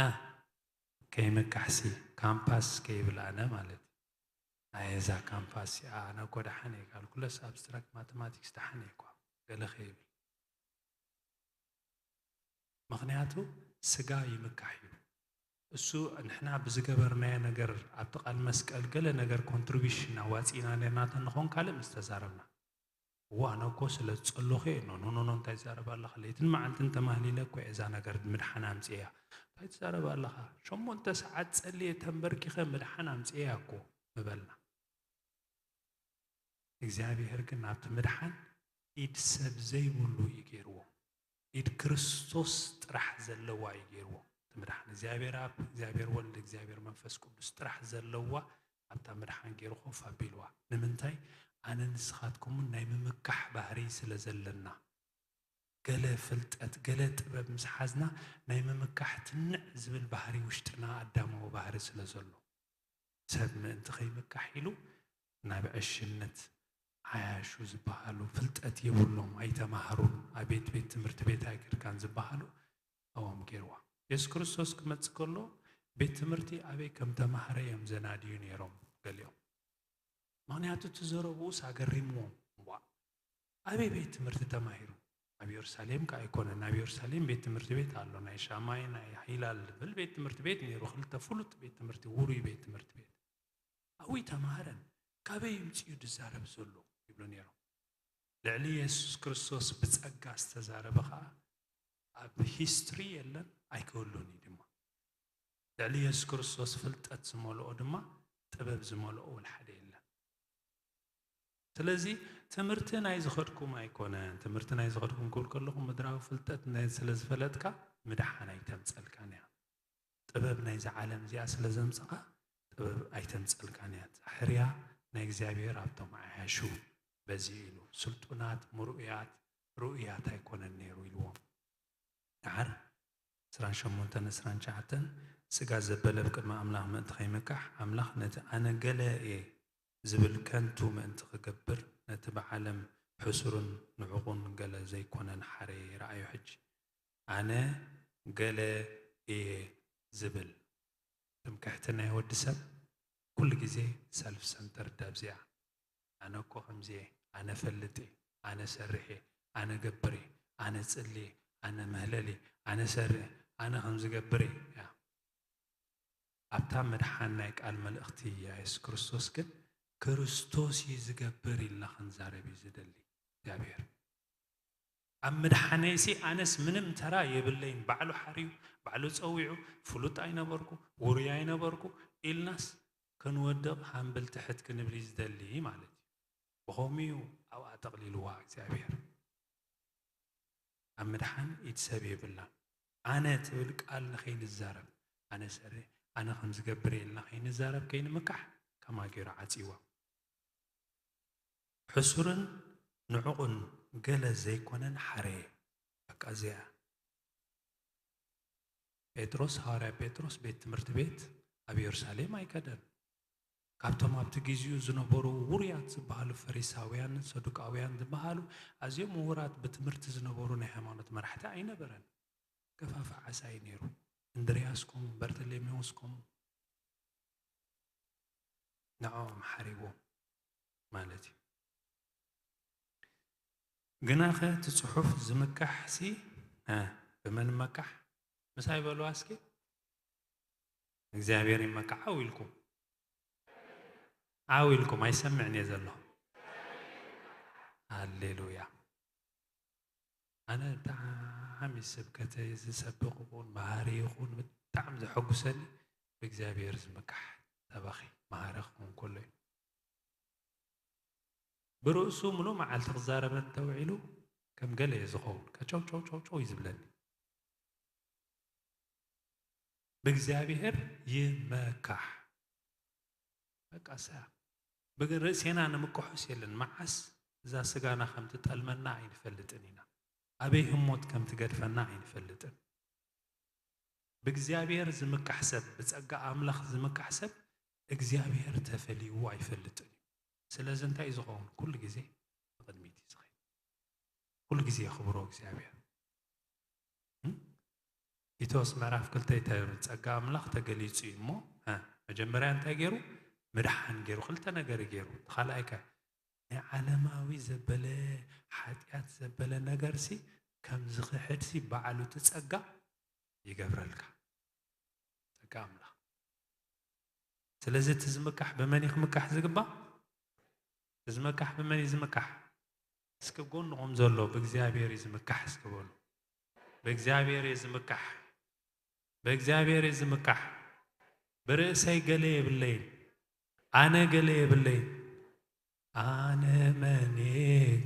እ ከይምካሕሲ ካምፓስ ከይብል ኣነ ማለት እዩ። ኣየዛ ካምፓስ እያ ኣነ እኮ ደሓን እየ ካልኩለስ ኣብስትራክት ማተማቲክስ ደሓን እየ እኳ ገለ ከይብል ምኽንያቱ ስጋ ይምካሕ እዩ። እሱ ንሕና ብዝገበርናዮ ነገር ኣብቲ ቃል መስቀል ገለ ነገር ኮንትሪቢሽን ኣዋፂእና ነርና ተንኾን ካልእ ምስ ተዛረብና እዋ ኣነ እኮ ስለ ዝፀለኹ እየ ኖ ኖ ኖ እንታይ ትዛረብ ኣለኻ ለይትን መዓልትን ተማህሊለ እኮ እየ እዛ ነገር ምድሓን ኣምፅእያ እንታይ ትዛረብ ኣለኻ ሸሞንተ ሰዓት ፀልየ ተንበርኪኸ ምድሓን ኣምፅእያ እኮ ምበልና እግዚኣብሔር ግን ናብቲ ምድሓን ኢድ ሰብ ዘይብሉ እዩ ገይርዎ። ኢድ ክርስቶስ ጥራሕ ዘለዋ እዩ ገይርዎ። እቲ ምድሓን እግዚኣብሔር ኣብ እግዚኣብሔር ወልድ እግዚኣብሔር መንፈስ ቅዱስ ጥራሕ ዘለዋ ኣብታ ምድሓን ገይሩ ኮፍ ኣቢልዋ። ንምንታይ? ኣነ ንስኻትኩምን ናይ ምምካሕ ባህሪ ስለ ዘለና ገለ ፍልጠት ገለ ጥበብ ምስ ሓዝና ናይ ምምካሕ ትንዕ ዝብል ባህሪ ውሽጥና ኣዳማዊ ባህሪ ስለ ዘሎ ሰብ ምእንቲ ከይምካሕ ኢሉ ናብ ዕሽነት ዓያሹ ዝበሃሉ ፍልጠት የብሎም ኣይተማሃሩን ኣቤት ቤት ትምህርቲ ቤት ኣይከድካን ዝበሃሉ ኣብኦም ገይርዋ። የሱስ ክርስቶስ ክመጽእ ከሎ ቤት ትምህርቲ ኣበይ ከም ተማህረ እዮም ዘናድዩ ነይሮም ገሊኦም። ምኽንያቱ እቲ ዘረብኡስ ኣገሪምዎም። ዋእ ኣበይ ቤት ትምህርቲ ተማሂሩ? ኣብ የሩሳሌም ከኣ ኣይኮነን። ኣብ የሩሳሌም ቤት ትምህርቲ ቤት ኣሎ። ናይ ሻማይ ናይ ሂላል ዝብል ቤት ትምህርቲ ቤት ነይሩ። ክልተ ፍሉጥ ቤት ትምህርቲ ውሩይ ቤት ትምህርቲ ቤት ኣብኡ ኣይተማህረን። ካበይ ይምፅኡ ድዛረብ ዘሎ ይብሉ ነይሮም። ልዕሊ የሱስ ክርስቶስ ብጸጋ ዝተዛረበ ኸኣ ኣብ ሂስትሪ የለን ኣይክህሉን እዩ ድማ። ልዕሊ የሱስ ክርስቶስ ፍልጠት ዝመልኦ ድማ ጥበብ ዝመልኦ ወላ ሓደ የለን። ስለዚ ትምህርቲ ናይ ዝኸድኩም ኣይኮነን። ትምህርቲ ናይ ዝኸድኩም ክብል ከለኹ ምድራዊ ፍልጠት ናይ ስለ ዝፈለጥካ ምድሓን ኣይተምጸልካን እያ። ጥበብ ናይዛ ዓለም እዚኣ ስለ ዘምጽኻ ጥበብ ኣይተምጸልካን እያ። ጻሕርያ ናይ እግዚኣብሔር ኣብቶም ዓያሹ በዚ ኢሉ ስልጡናት ምርኡያት ርኡያት ኣይኮነን ነይሩ ኢልዎም። ደሓር ዕስራን ሸሞንተን ዕስራን ትሽዓተን ስጋ ዘበለ ኣብ ቅድሚ ኣምላኽ ምእንቲ ከይምካሕ ኣምላኽ ነቲ ኣነ ገለ እየ ዝብል ከንቱ ምእንቲ ክገብር ነቲ ብዓለም ሕሱርን ንዑቑን ገለ ዘይኮነን ሓረየ። ረኣዩ ሕጂ ኣነ ገለ እየ ዝብል ትምክሕቲ ናይ ወዲ ሰብ ኩሉ ግዜ ሰልፍ ሰንተርድ ኣብዚኣ ኣነ እኮ ከምዚ እየ፣ ኣነ ፈልጥ እየ፣ ኣነ ሰርሕ እየ፣ ኣነ ገብር እየ፣ ኣነ ጽሊ እየ፣ ኣነ መህለል እየ፣ ኣነ ሰርሕ፣ ኣነ ከምዚ ገብር እየ እያ። ኣብታ ምድሓን ናይ ቃል መልእኽቲ የሱስ ክርስቶስ ግን ክርስቶስ እዩ ዝገብር ኢልና ክንዛረብ እዩ ዝደሊ እግዚኣብሔር። ኣብ ምድሓነይሲ ኣነስ ምንም ተራ የብለይን፣ ባዕሉ ሓርዩ፣ ባዕሉ ጸዊዑ፣ ፍሉጥ ኣይነበርኩ፣ ውሩይ ኣይነበርኩ ኢልናስ ክንወድቕ ሃምብል ትሕት ክንብል እዩ ዝደሊ ማለት እዩ። ብኸምኡ እዩ ኣብኣ ጠቕሊልዋ እግዚኣብሔር። ኣብ ምድሓን ኢድ ሰብ የብላን። ኣነ ትብል ቃል ንኸይንዛረብ፣ ኣነ ሰሪ፣ ኣነ ከም ዝገብር ኢልና ከይንዛረብ ከይንምካሕ ከማ ገይሩ ዓጽይዋ። ሕሱርን ንዕቑን ገለ ዘይኮነን ሓረየ። በቃ እዚኣ። ጴጥሮስ፣ ሃዋርያ ጴጥሮስ ቤት ትምህርቲ ቤት ኣብ የሩሳሌም ኣይከደን። ካብቶም ኣብቲ ግዜኡ ዝነበሩ ውሩያት ዝበሃሉ ፈሪሳውያን፣ ሰዱቃውያን ዝበሃሉ ኣዝዮም ምሁራት ብትምህርቲ ዝነበሩ ናይ ሃይማኖት መራሕቲ ኣይነበረን። ገፋፍዕ ዓሳ እዩ ነይሩ። እንድርያስ ከምኡ፣ በርተሌሜዎስ ከምኡ። ንዕኦም ሓሪዎም ማለት እዩ። ግናኸ እቲ ጽሑፍ ዝምካሕሲ እ ብመን ይመካሕ? ምሳይ በልዋ እስኪ። እግዚኣብሔር ይመካሕ ዓው ኢልኩም። ዓው ኢልኩም ኣይሰምዕን እየ ዘለኹ። ሃሌሉያ። ኣነ ብጣዕሚ ብጣዕሚ ስብከተይ ዝሰብኽ ይኹን መሃሪ ይኹን ብጣዕሚ ዘሐጉሰኒ ብእግዚኣብሔር ዝምካሕ ሰባኺ መሃሪ ክኸውን ከሎ እዩ። ብርእሱ ምሉእ መዓልቲ ክዛረበ እንተውዒሉ ከም ገለ እየ ዝኸውን። ከጨው ጨው ጨው ጨው እዩ ዝብለኒ። ብእግዚኣብሔር ይመካሕ። በቃ ሰ ብግ-፣ ርእሴና ንምክሖስ የለን። መዓስ እዛ ስጋና ከም ትጠልመና ኣይንፈልጥን ኢና። ኣበይ ህሞት ከም ትገድፈና ኣይንፈልጥን። ብእግዚኣብሔር ዝምካሕ ሰብ፣ ብጸጋ ኣምላኽ ዝምካሕ ሰብ እግዚኣብሔር ተፈልይዎ ኣይፈልጥን እዩ። ስለዚ እንታይ እዩ ዝኸውን? ኩሉ ግዜ ንቕድሚት እዩ ዝኸይድ። ኩሉ ግዜ የኽብሮ እግዚኣብሔር። እም? ቲቶስ ምዕራፍ ክልተ እንታይ ይብል? ጸጋ ኣምላኽ ተገሊጹ እዩ እሞ፣ እ፣ መጀመርያ እንታይ ገይሩ? ምድሓን ገይሩ፣ ክልተ ነገር ገይሩ። እቲ ካልኣይ ከ ናይ ዓለማዊ ዘበለ፣ ሓጢኣት ዘበለ ነገርሲ ከም ዝኽሕድሲ ባዕሉ እቲ ጸጋ ይገብረልካ። ጸጋ ኣምላኽ። ስለዚ እቲ ዝምካሕ ብመን እዩ ክምካሕ ዝግባእ? እቲ ዝምካሕ ብመን እዩ ዝምካሕ? እስኪ ጎንኹም ዘሎ ብእግዚኣብሔር እዩ ዝምካሕ እስኪ በሉ። ብእግዚኣብሔር እዩ ዝምካሕ። ብእግዚኣብሔር እዩ ዝምካሕ። ብርእሰይ ገለ የብለይን። ኣነ ገለ የብለይን። ኣነ መን እየ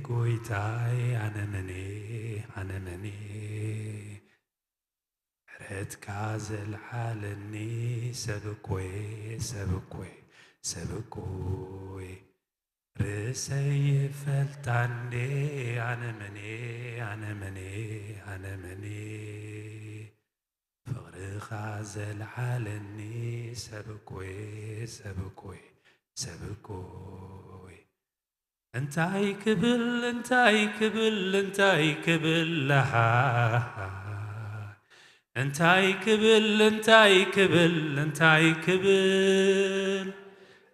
ጎይታይ፣ ኣነ መን እየ፣ ኣነ መን እየ? ምሕረትካ ዘልዓለኒ ሰብ እኮ እየ፣ ሰብ እኮ እየ፣ ሰብ እኮ እየ። ርእሰይ ይፈልጣ እንዴ፣ ኣነ መን እየ፣ ኣነ መን እየ፣ ኣነ መን እየ? ፍቕርኻ ዘልዓለኒ ሰብ እኮ እየ፣ ሰብ እኮ እየ፣ ሰብ እኮ እየ። እንታይ ክብል፣ እንታይ ክብል፣ እንታይ ክብል፣ ኣሃ። እንታይ ክብል፣ እንታይ ክብል፣ እንታይ ክብል፣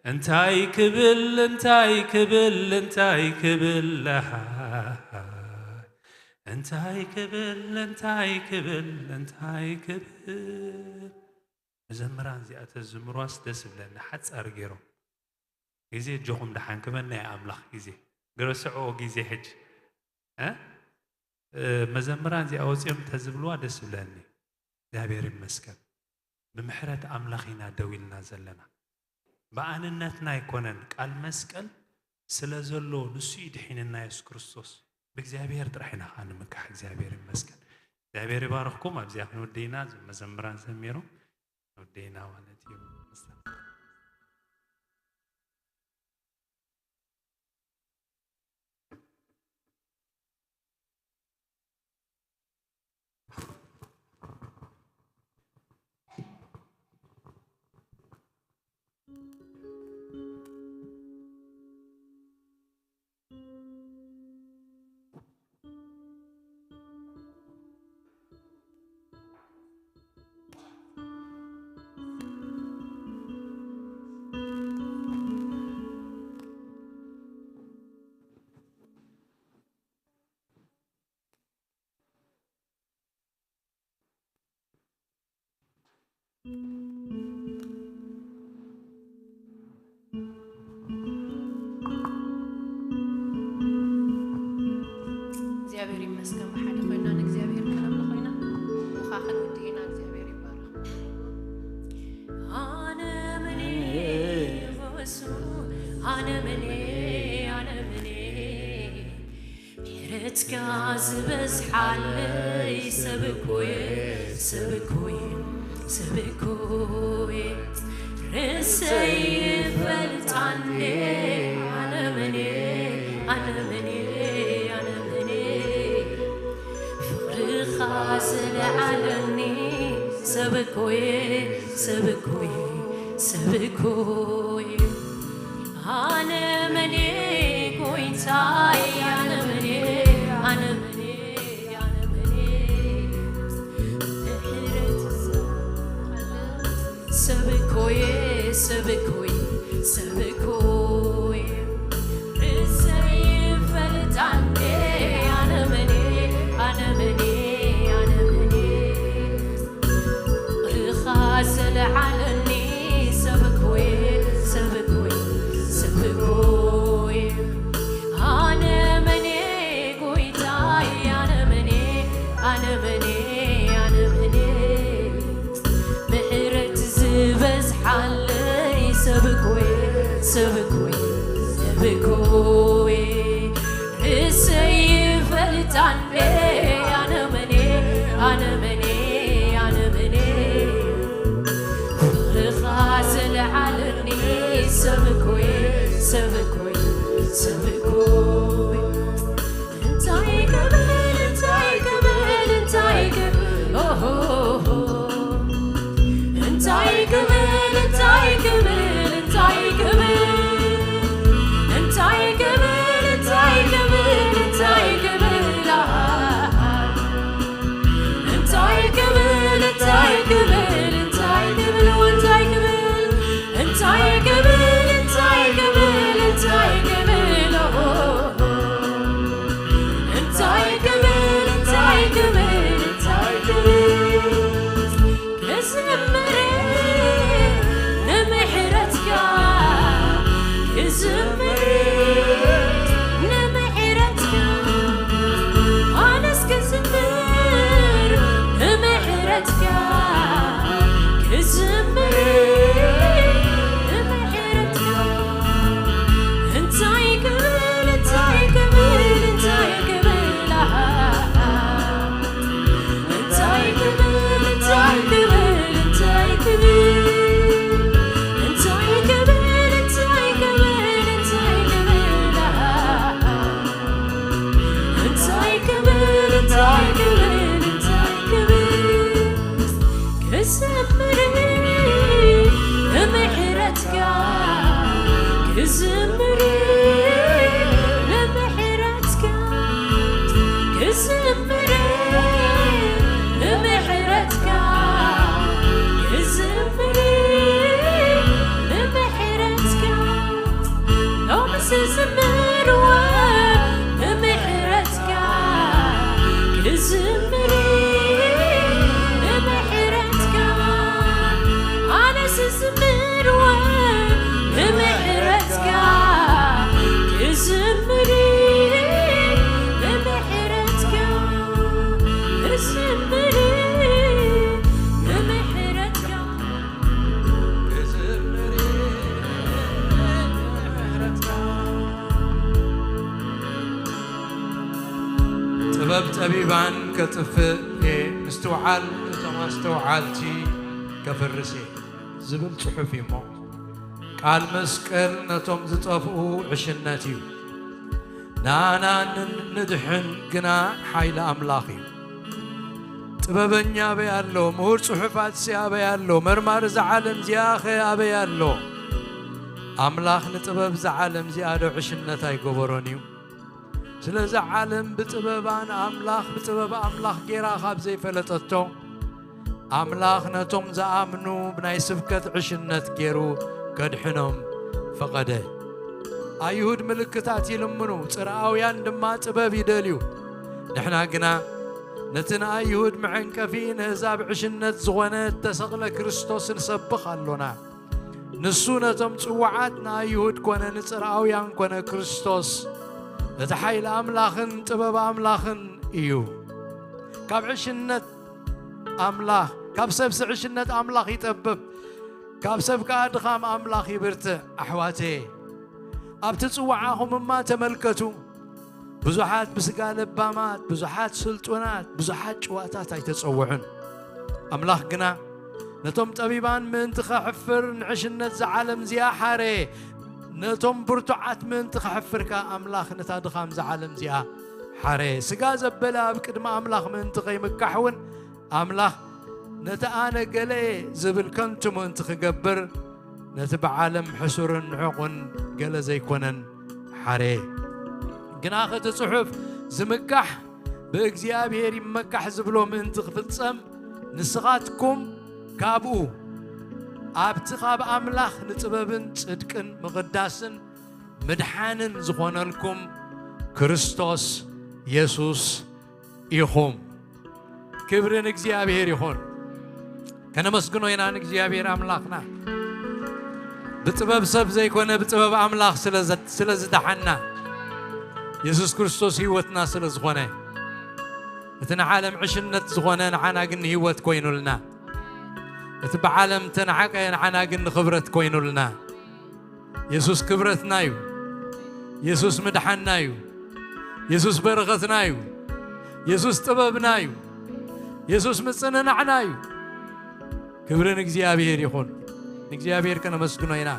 እንታይ ክብል፣ እንታይ ክብል፣ እንታይ ክብል፣ ኣሃ። እንታይ ክብል፣ እንታይ ክብል፣ እንታይ ክብል። መዘምራን እዚኣ ተዝምሯስ ደስ ይብለኒ፣ ሓጻር ገይሮም። ግዜ እጆኹም ደሓን ክበና እየ ኣምላኽ ግዜ። ግረስዕዎ ግዜ ሕጂ። እ? እ፣ መዘምራን እዚኣ ወጺኦም ተዝብልዋ ደስ ይብለኒ። እግዚኣብሔር ይመስገን። ብምሕረት ኣምላኽ ኢና ደው ኢልና ዘለና። ብኣንነትና ኣይኮነን፣ ቃል መስቀል ስለ ዘሎ ንሱ እዩ ድሒንና የሱስ ክርስቶስ። ብእግዚኣብሔር ጥራሕ ኢና ኸዓ ንምካሕ። እግዚኣብሔር ይመስገን። እግዚኣብሔር ይባርኽኩም። ኣብዚኣ ክንውድእ ኢና። እዞም መዘምራን ዘሚሮም ንውድእ ኢና ማለት እዩ። እግዚኣብሔር ይመስገን፣ ብሓደ ኮይና ንእግዚኣብሔር ክነምልኾ ኢና። ምዃ ክንውድእ ኢና። እግዚኣብሔር ይባረኽ። ኣነ መን እየ ንሱ? ኣነ መን እየ? ኣነ መን እየ? ምሕረትካ ዝበዝሓለይ ሰብ እኮ እየ፣ ሰብ እኮ እየ፣ ሰብ እኮ እየ። ርእሰይ ይፈልጣ እንዴ ኣነ መን እየ፣ ኣነ መን እየ፣ ኣነ መን እየ። ፍቕርኻ ዝለዓለኒ ሰብ እኮ እየ፣ ሰብ እኮ እየ፣ ሰብ እኮ እየ። ኣነ መን እየ ጎይታይ፣ ኣነ መን እየ፣ ኣነ መን እየ፣ ኣነ መን እየ። ምሕረት ሰብ እኮ እየ፣ ሰብ እኮ እየ፣ ሰብ እኮ እየ። ርእሰይ ይፈልጣ እንዴ ኣነ መን እየ፣ ኣነ መን እየ፣ ኣነ መን እየ። ፍቕርኻ ዘለዓለኒ ሰብ እኮ እየ፣ ሰብ እኮ እየ፣ ሰብ እኮ እየ። ኣነ መን እየ ጎይታይ፣ ኣነ መን እየ፣ ኣነ መን ኮይ ሰብ ኮይ ሰብ ኮይ ርእሰይ ይፈልጣ እንዴ ኣነ መን እየ ኣነ መን እየ ኣነ መን እየ ፍቕርኻ ዝለዓለኒ ሰብ ኮይ ሰብ ኮይ ሰብ ኮይ እንታይ ክብል እንታይ ክብል እንታይ ክብል ኦሆሆ እንታይ ክብል እንታይ ክብል እንታይ ክብል እንታይ ክብል እንታይ ክብል እንታይ ክብል ኣሃ እንታይ ክብል እንታይ ክብል እንታይ ክብል እንታይ ክብል እንታይ ክብል እንታይ ክብል እንታይ ክብል ኦሆ እንታይ ክብል እንታይ ክብል እንታይ ክብል ክዝምር ንምሕረትካ ክዝምር ንምሕረትካ ኣነስ ክዝምር ንምሕረትካ ክዝምር ንምሕረትካ እንታይ ክብል እንታይ ክብል እንታይ ክብል ኣሃ እንታይ ክብል እንታይ ክብል እንታይ ክብል እንታይ ክብል እንታይ ክብል እንታይ ክብል ኣሃ እንታይ ክብል እንታይ ክብል እንታይ ክብል ክዝምር ንምሕረትካ ክዝምር ንምሕረትካ ክዝምር ንምሕረትካ ክዝምር ንምሕረትካ ሎምስ ዝምርዎ ንምሕረትካ ክዝምር ንምሕረትካ ኣነስ ዝምርዎ ንምሕረትካ ክዝምር ንምሕረትካ ክዝምር ንምሕረትካ ክዝምር ንምሕረትካ ጥበብ ጠቢባን ከጥፍእ እየ፣ ምስትውዓል እቶም ኣስተውዓልቲ ከፍርስ እየ ዝብል ጽሑፍ እዩ እሞ፣ ቃል መስቀል ነቶም ዝጠፍኡ ዕሽነት እዩ፣ ንኣና ን-፣ ንድሕን ግና ሓይሊ ኣምላኽ እዩ። ጥበበኛ ኣበይ ኣሎ? ምሁር ጽሑፋትሲ ኣበይ ኣሎ? መርማሪ እዛ ዓለም እዚኣኸ ኣበይ ኣሎ? ኣምላኽ ንጥበብ እዛ ዓለም እዚኣ ዶ ዕሽነት ኣይገበሮን እዩ? ስለዚ ዓለም ብጥበባ ንኣምላኽ፣ ብጥበብ ኣምላኽ ጌራ ካብ ዘይፈለጠቶ፣ ኣምላኽ ነቶም ዝኣምኑ ብናይ ስብከት ዕሽነት ጌሩ ከድሕኖም ፈቐደ። ኣይሁድ ምልክታት ይልምኑ፣ ጽርኣውያን ድማ ጥበብ ይደልዩ። ንሕና ግና ነቲ ንኣይሁድ መዐንቀፊ፣ ንህዛብ ዕሽነት ዝኾነ እተሰቕለ ክርስቶስ ንሰብኽ ኣሎና። ንሱ ነቶም ጽዋዓት ንኣይሁድ ኮነ ንጽርኣውያን ኮነ ክርስቶስ እቲ ሓይሊ ኣምላኽን ጥበብ ኣምላኽን እዩ። ካብ ዕሽነት ኣምላኽ፣ ካብ ሰብሲ ዕሽነት ኣምላኽ ይጠብብ፣ ካብ ሰብ ከኣ ድኻም ኣምላኽ ይብርትዕ። ኣሕዋተየ፣ ኣብቲ ጽዋዓኹም እማ ተመልከቱ። ብዙሓት ብስጋ ለባማት፣ ብዙሓት ስልጡናት፣ ብዙሓት ጭዋታት ኣይተጸውዑን። ኣምላኽ ግና ነቶም ጠቢባን ምእንቲ ኸሕፍር ንዕሽነት ዝዓለም እዚኣ ሓረ። ነቶም ብርቱዓት ምእንቲ ኸሕፍር ከኣ ኣምላኽ ነታ ድኻም ዝዓለም እዚኣ ሓረ። ስጋ ዘበለ ኣብ ቅድሚ ኣምላኽ ምእንቲ ኸይምካሕ እውን ኣምላኽ ነቲ ኣነ ገለ እየ ዝብል ከንቱ ምእንቲ ኽገብር፣ ነቲ ብዓለም ሕሱርን ንሑቕን ገለ ዘይኮነን ሓረ። ግናኸ እቲ ጽሑፍ ዝምካሕ ብእግዚኣብሔር ይመካሕ ዝብሎ ምእንቲ ክፍጸም፣ ንስኻትኩም ካብኡ ኣብቲ ካብ ኣምላኽ ንጥበብን ጽድቅን ምቕዳስን ምድሓንን ዝኾነልኩም ክርስቶስ የሱስ ኢኹም። ክብሪ ንእግዚኣብሔር ይኹን። ከነመስግኖ ኢና ንእግዚኣብሔር ኣምላኽና። ብጥበብ ሰብ ዘይኮነ ብጥበብ ኣምላኽ ስለ ዘ-፣ ስለ ዝደሓና። የሱስ ክርስቶስ ህይወትና ስለ ዝኾነ። እቲ ንዓለም ዕሽነት ዝኾነ ንዓና ግን ንህይወት ኮይኑልና። እቲ ብዓለም ተናዕቀ ንዓና ግን ንኽብረት ኮይኑልና። የሱስ ክብረትና እዩ። የሱስ ምድሓንና እዩ። የሱስ በረኸትና እዩ። የሱስ ጥበብና እዩ። የሱስ ምጽንናዕና እዩ። ክብሪ ንእግዚኣብሔር ይኹን። ንእግዚኣብሔር ከነመስግኖ ኢና።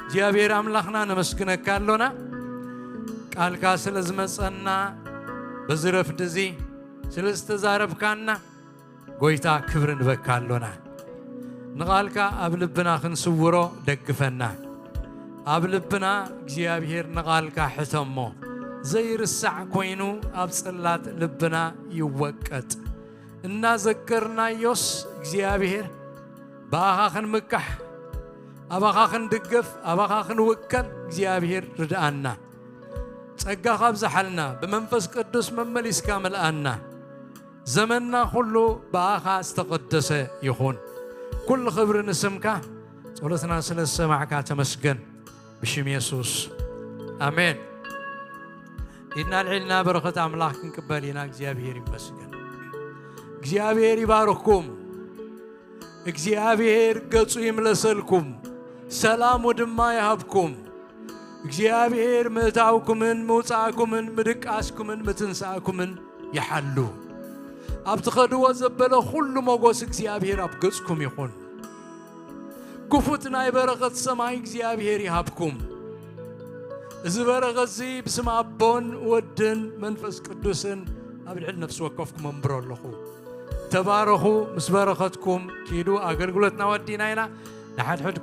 እግዚኣብሔር ኣምላኽና ነመስግነካ ኣሎና። ቃልካ ስለ ዝመጸና በዚ ረፍዲ እዚ ስለ ዝተዛረብካና ጎይታ ክብሪ ንበካ ኣሎና። ንቓልካ ኣብ ልብና ክንስውሮ ደግፈና። ኣብ ልብና እግዚኣብሔር ንቓልካ ሕተሞ። ዘይርሳዕ ኮይኑ ኣብ ጽላት ልብና ይወቀጥ። እናዘከርናዮስ እግዚኣብሔር ብኣኻ ክንምካሕ፣ ኣባኻ ክንድገፍ፣ ኣባኻ ክንውከል እግዚኣብሔር ርድኣና። ጸጋኻ ኣብዝሓልና፣ ብመንፈስ ቅዱስ መመሊስካ መልኣና። ዘመንና ኩሉ ብኣኻ ዝተቐደሰ ይኹን። ኩሉ ክብሪ ንስምካ። ጸሎትና ስለ ዝሰማዕካ ተመስገን። ብሽም የሱስ ኣሜን። ኢድና ኣልዒልና በረኸት ኣምላኽ ክንቅበል ኢና። እግዚኣብሔር ይመስገን። እግዚኣብሔር ይባርኽኩም። እግዚኣብሔር ገጹ ይምለሰልኩም፣ ሰላሙ ድማ ይሃብኩም። እግዚኣብሔር ምእታውኩምን ምውጻእኩምን ምድቃስኩምን ምትንሳእኩምን ይሓሉ። ኣብ ትኸድዎ ዘበለ ኩሉ ሞጎስ እግዚኣብሔር ኣብ ገጽኩም ይኹን። ክፉት ናይ በረኸት ሰማይ እግዚኣብሔር ይሃብኩም። እዚ በረኸት እዚ ብስም ኣቦን ወድን መንፈስ ቅዱስን ኣብ ልዕሊ ነፍሲ ወከፍኩም ኣንብሮ ኣለኹ። ተባረኹ። ምስ በረኸትኩም ኪዱ። ኣገልግሎትና ወዲና ኢና። ንሓድሕድ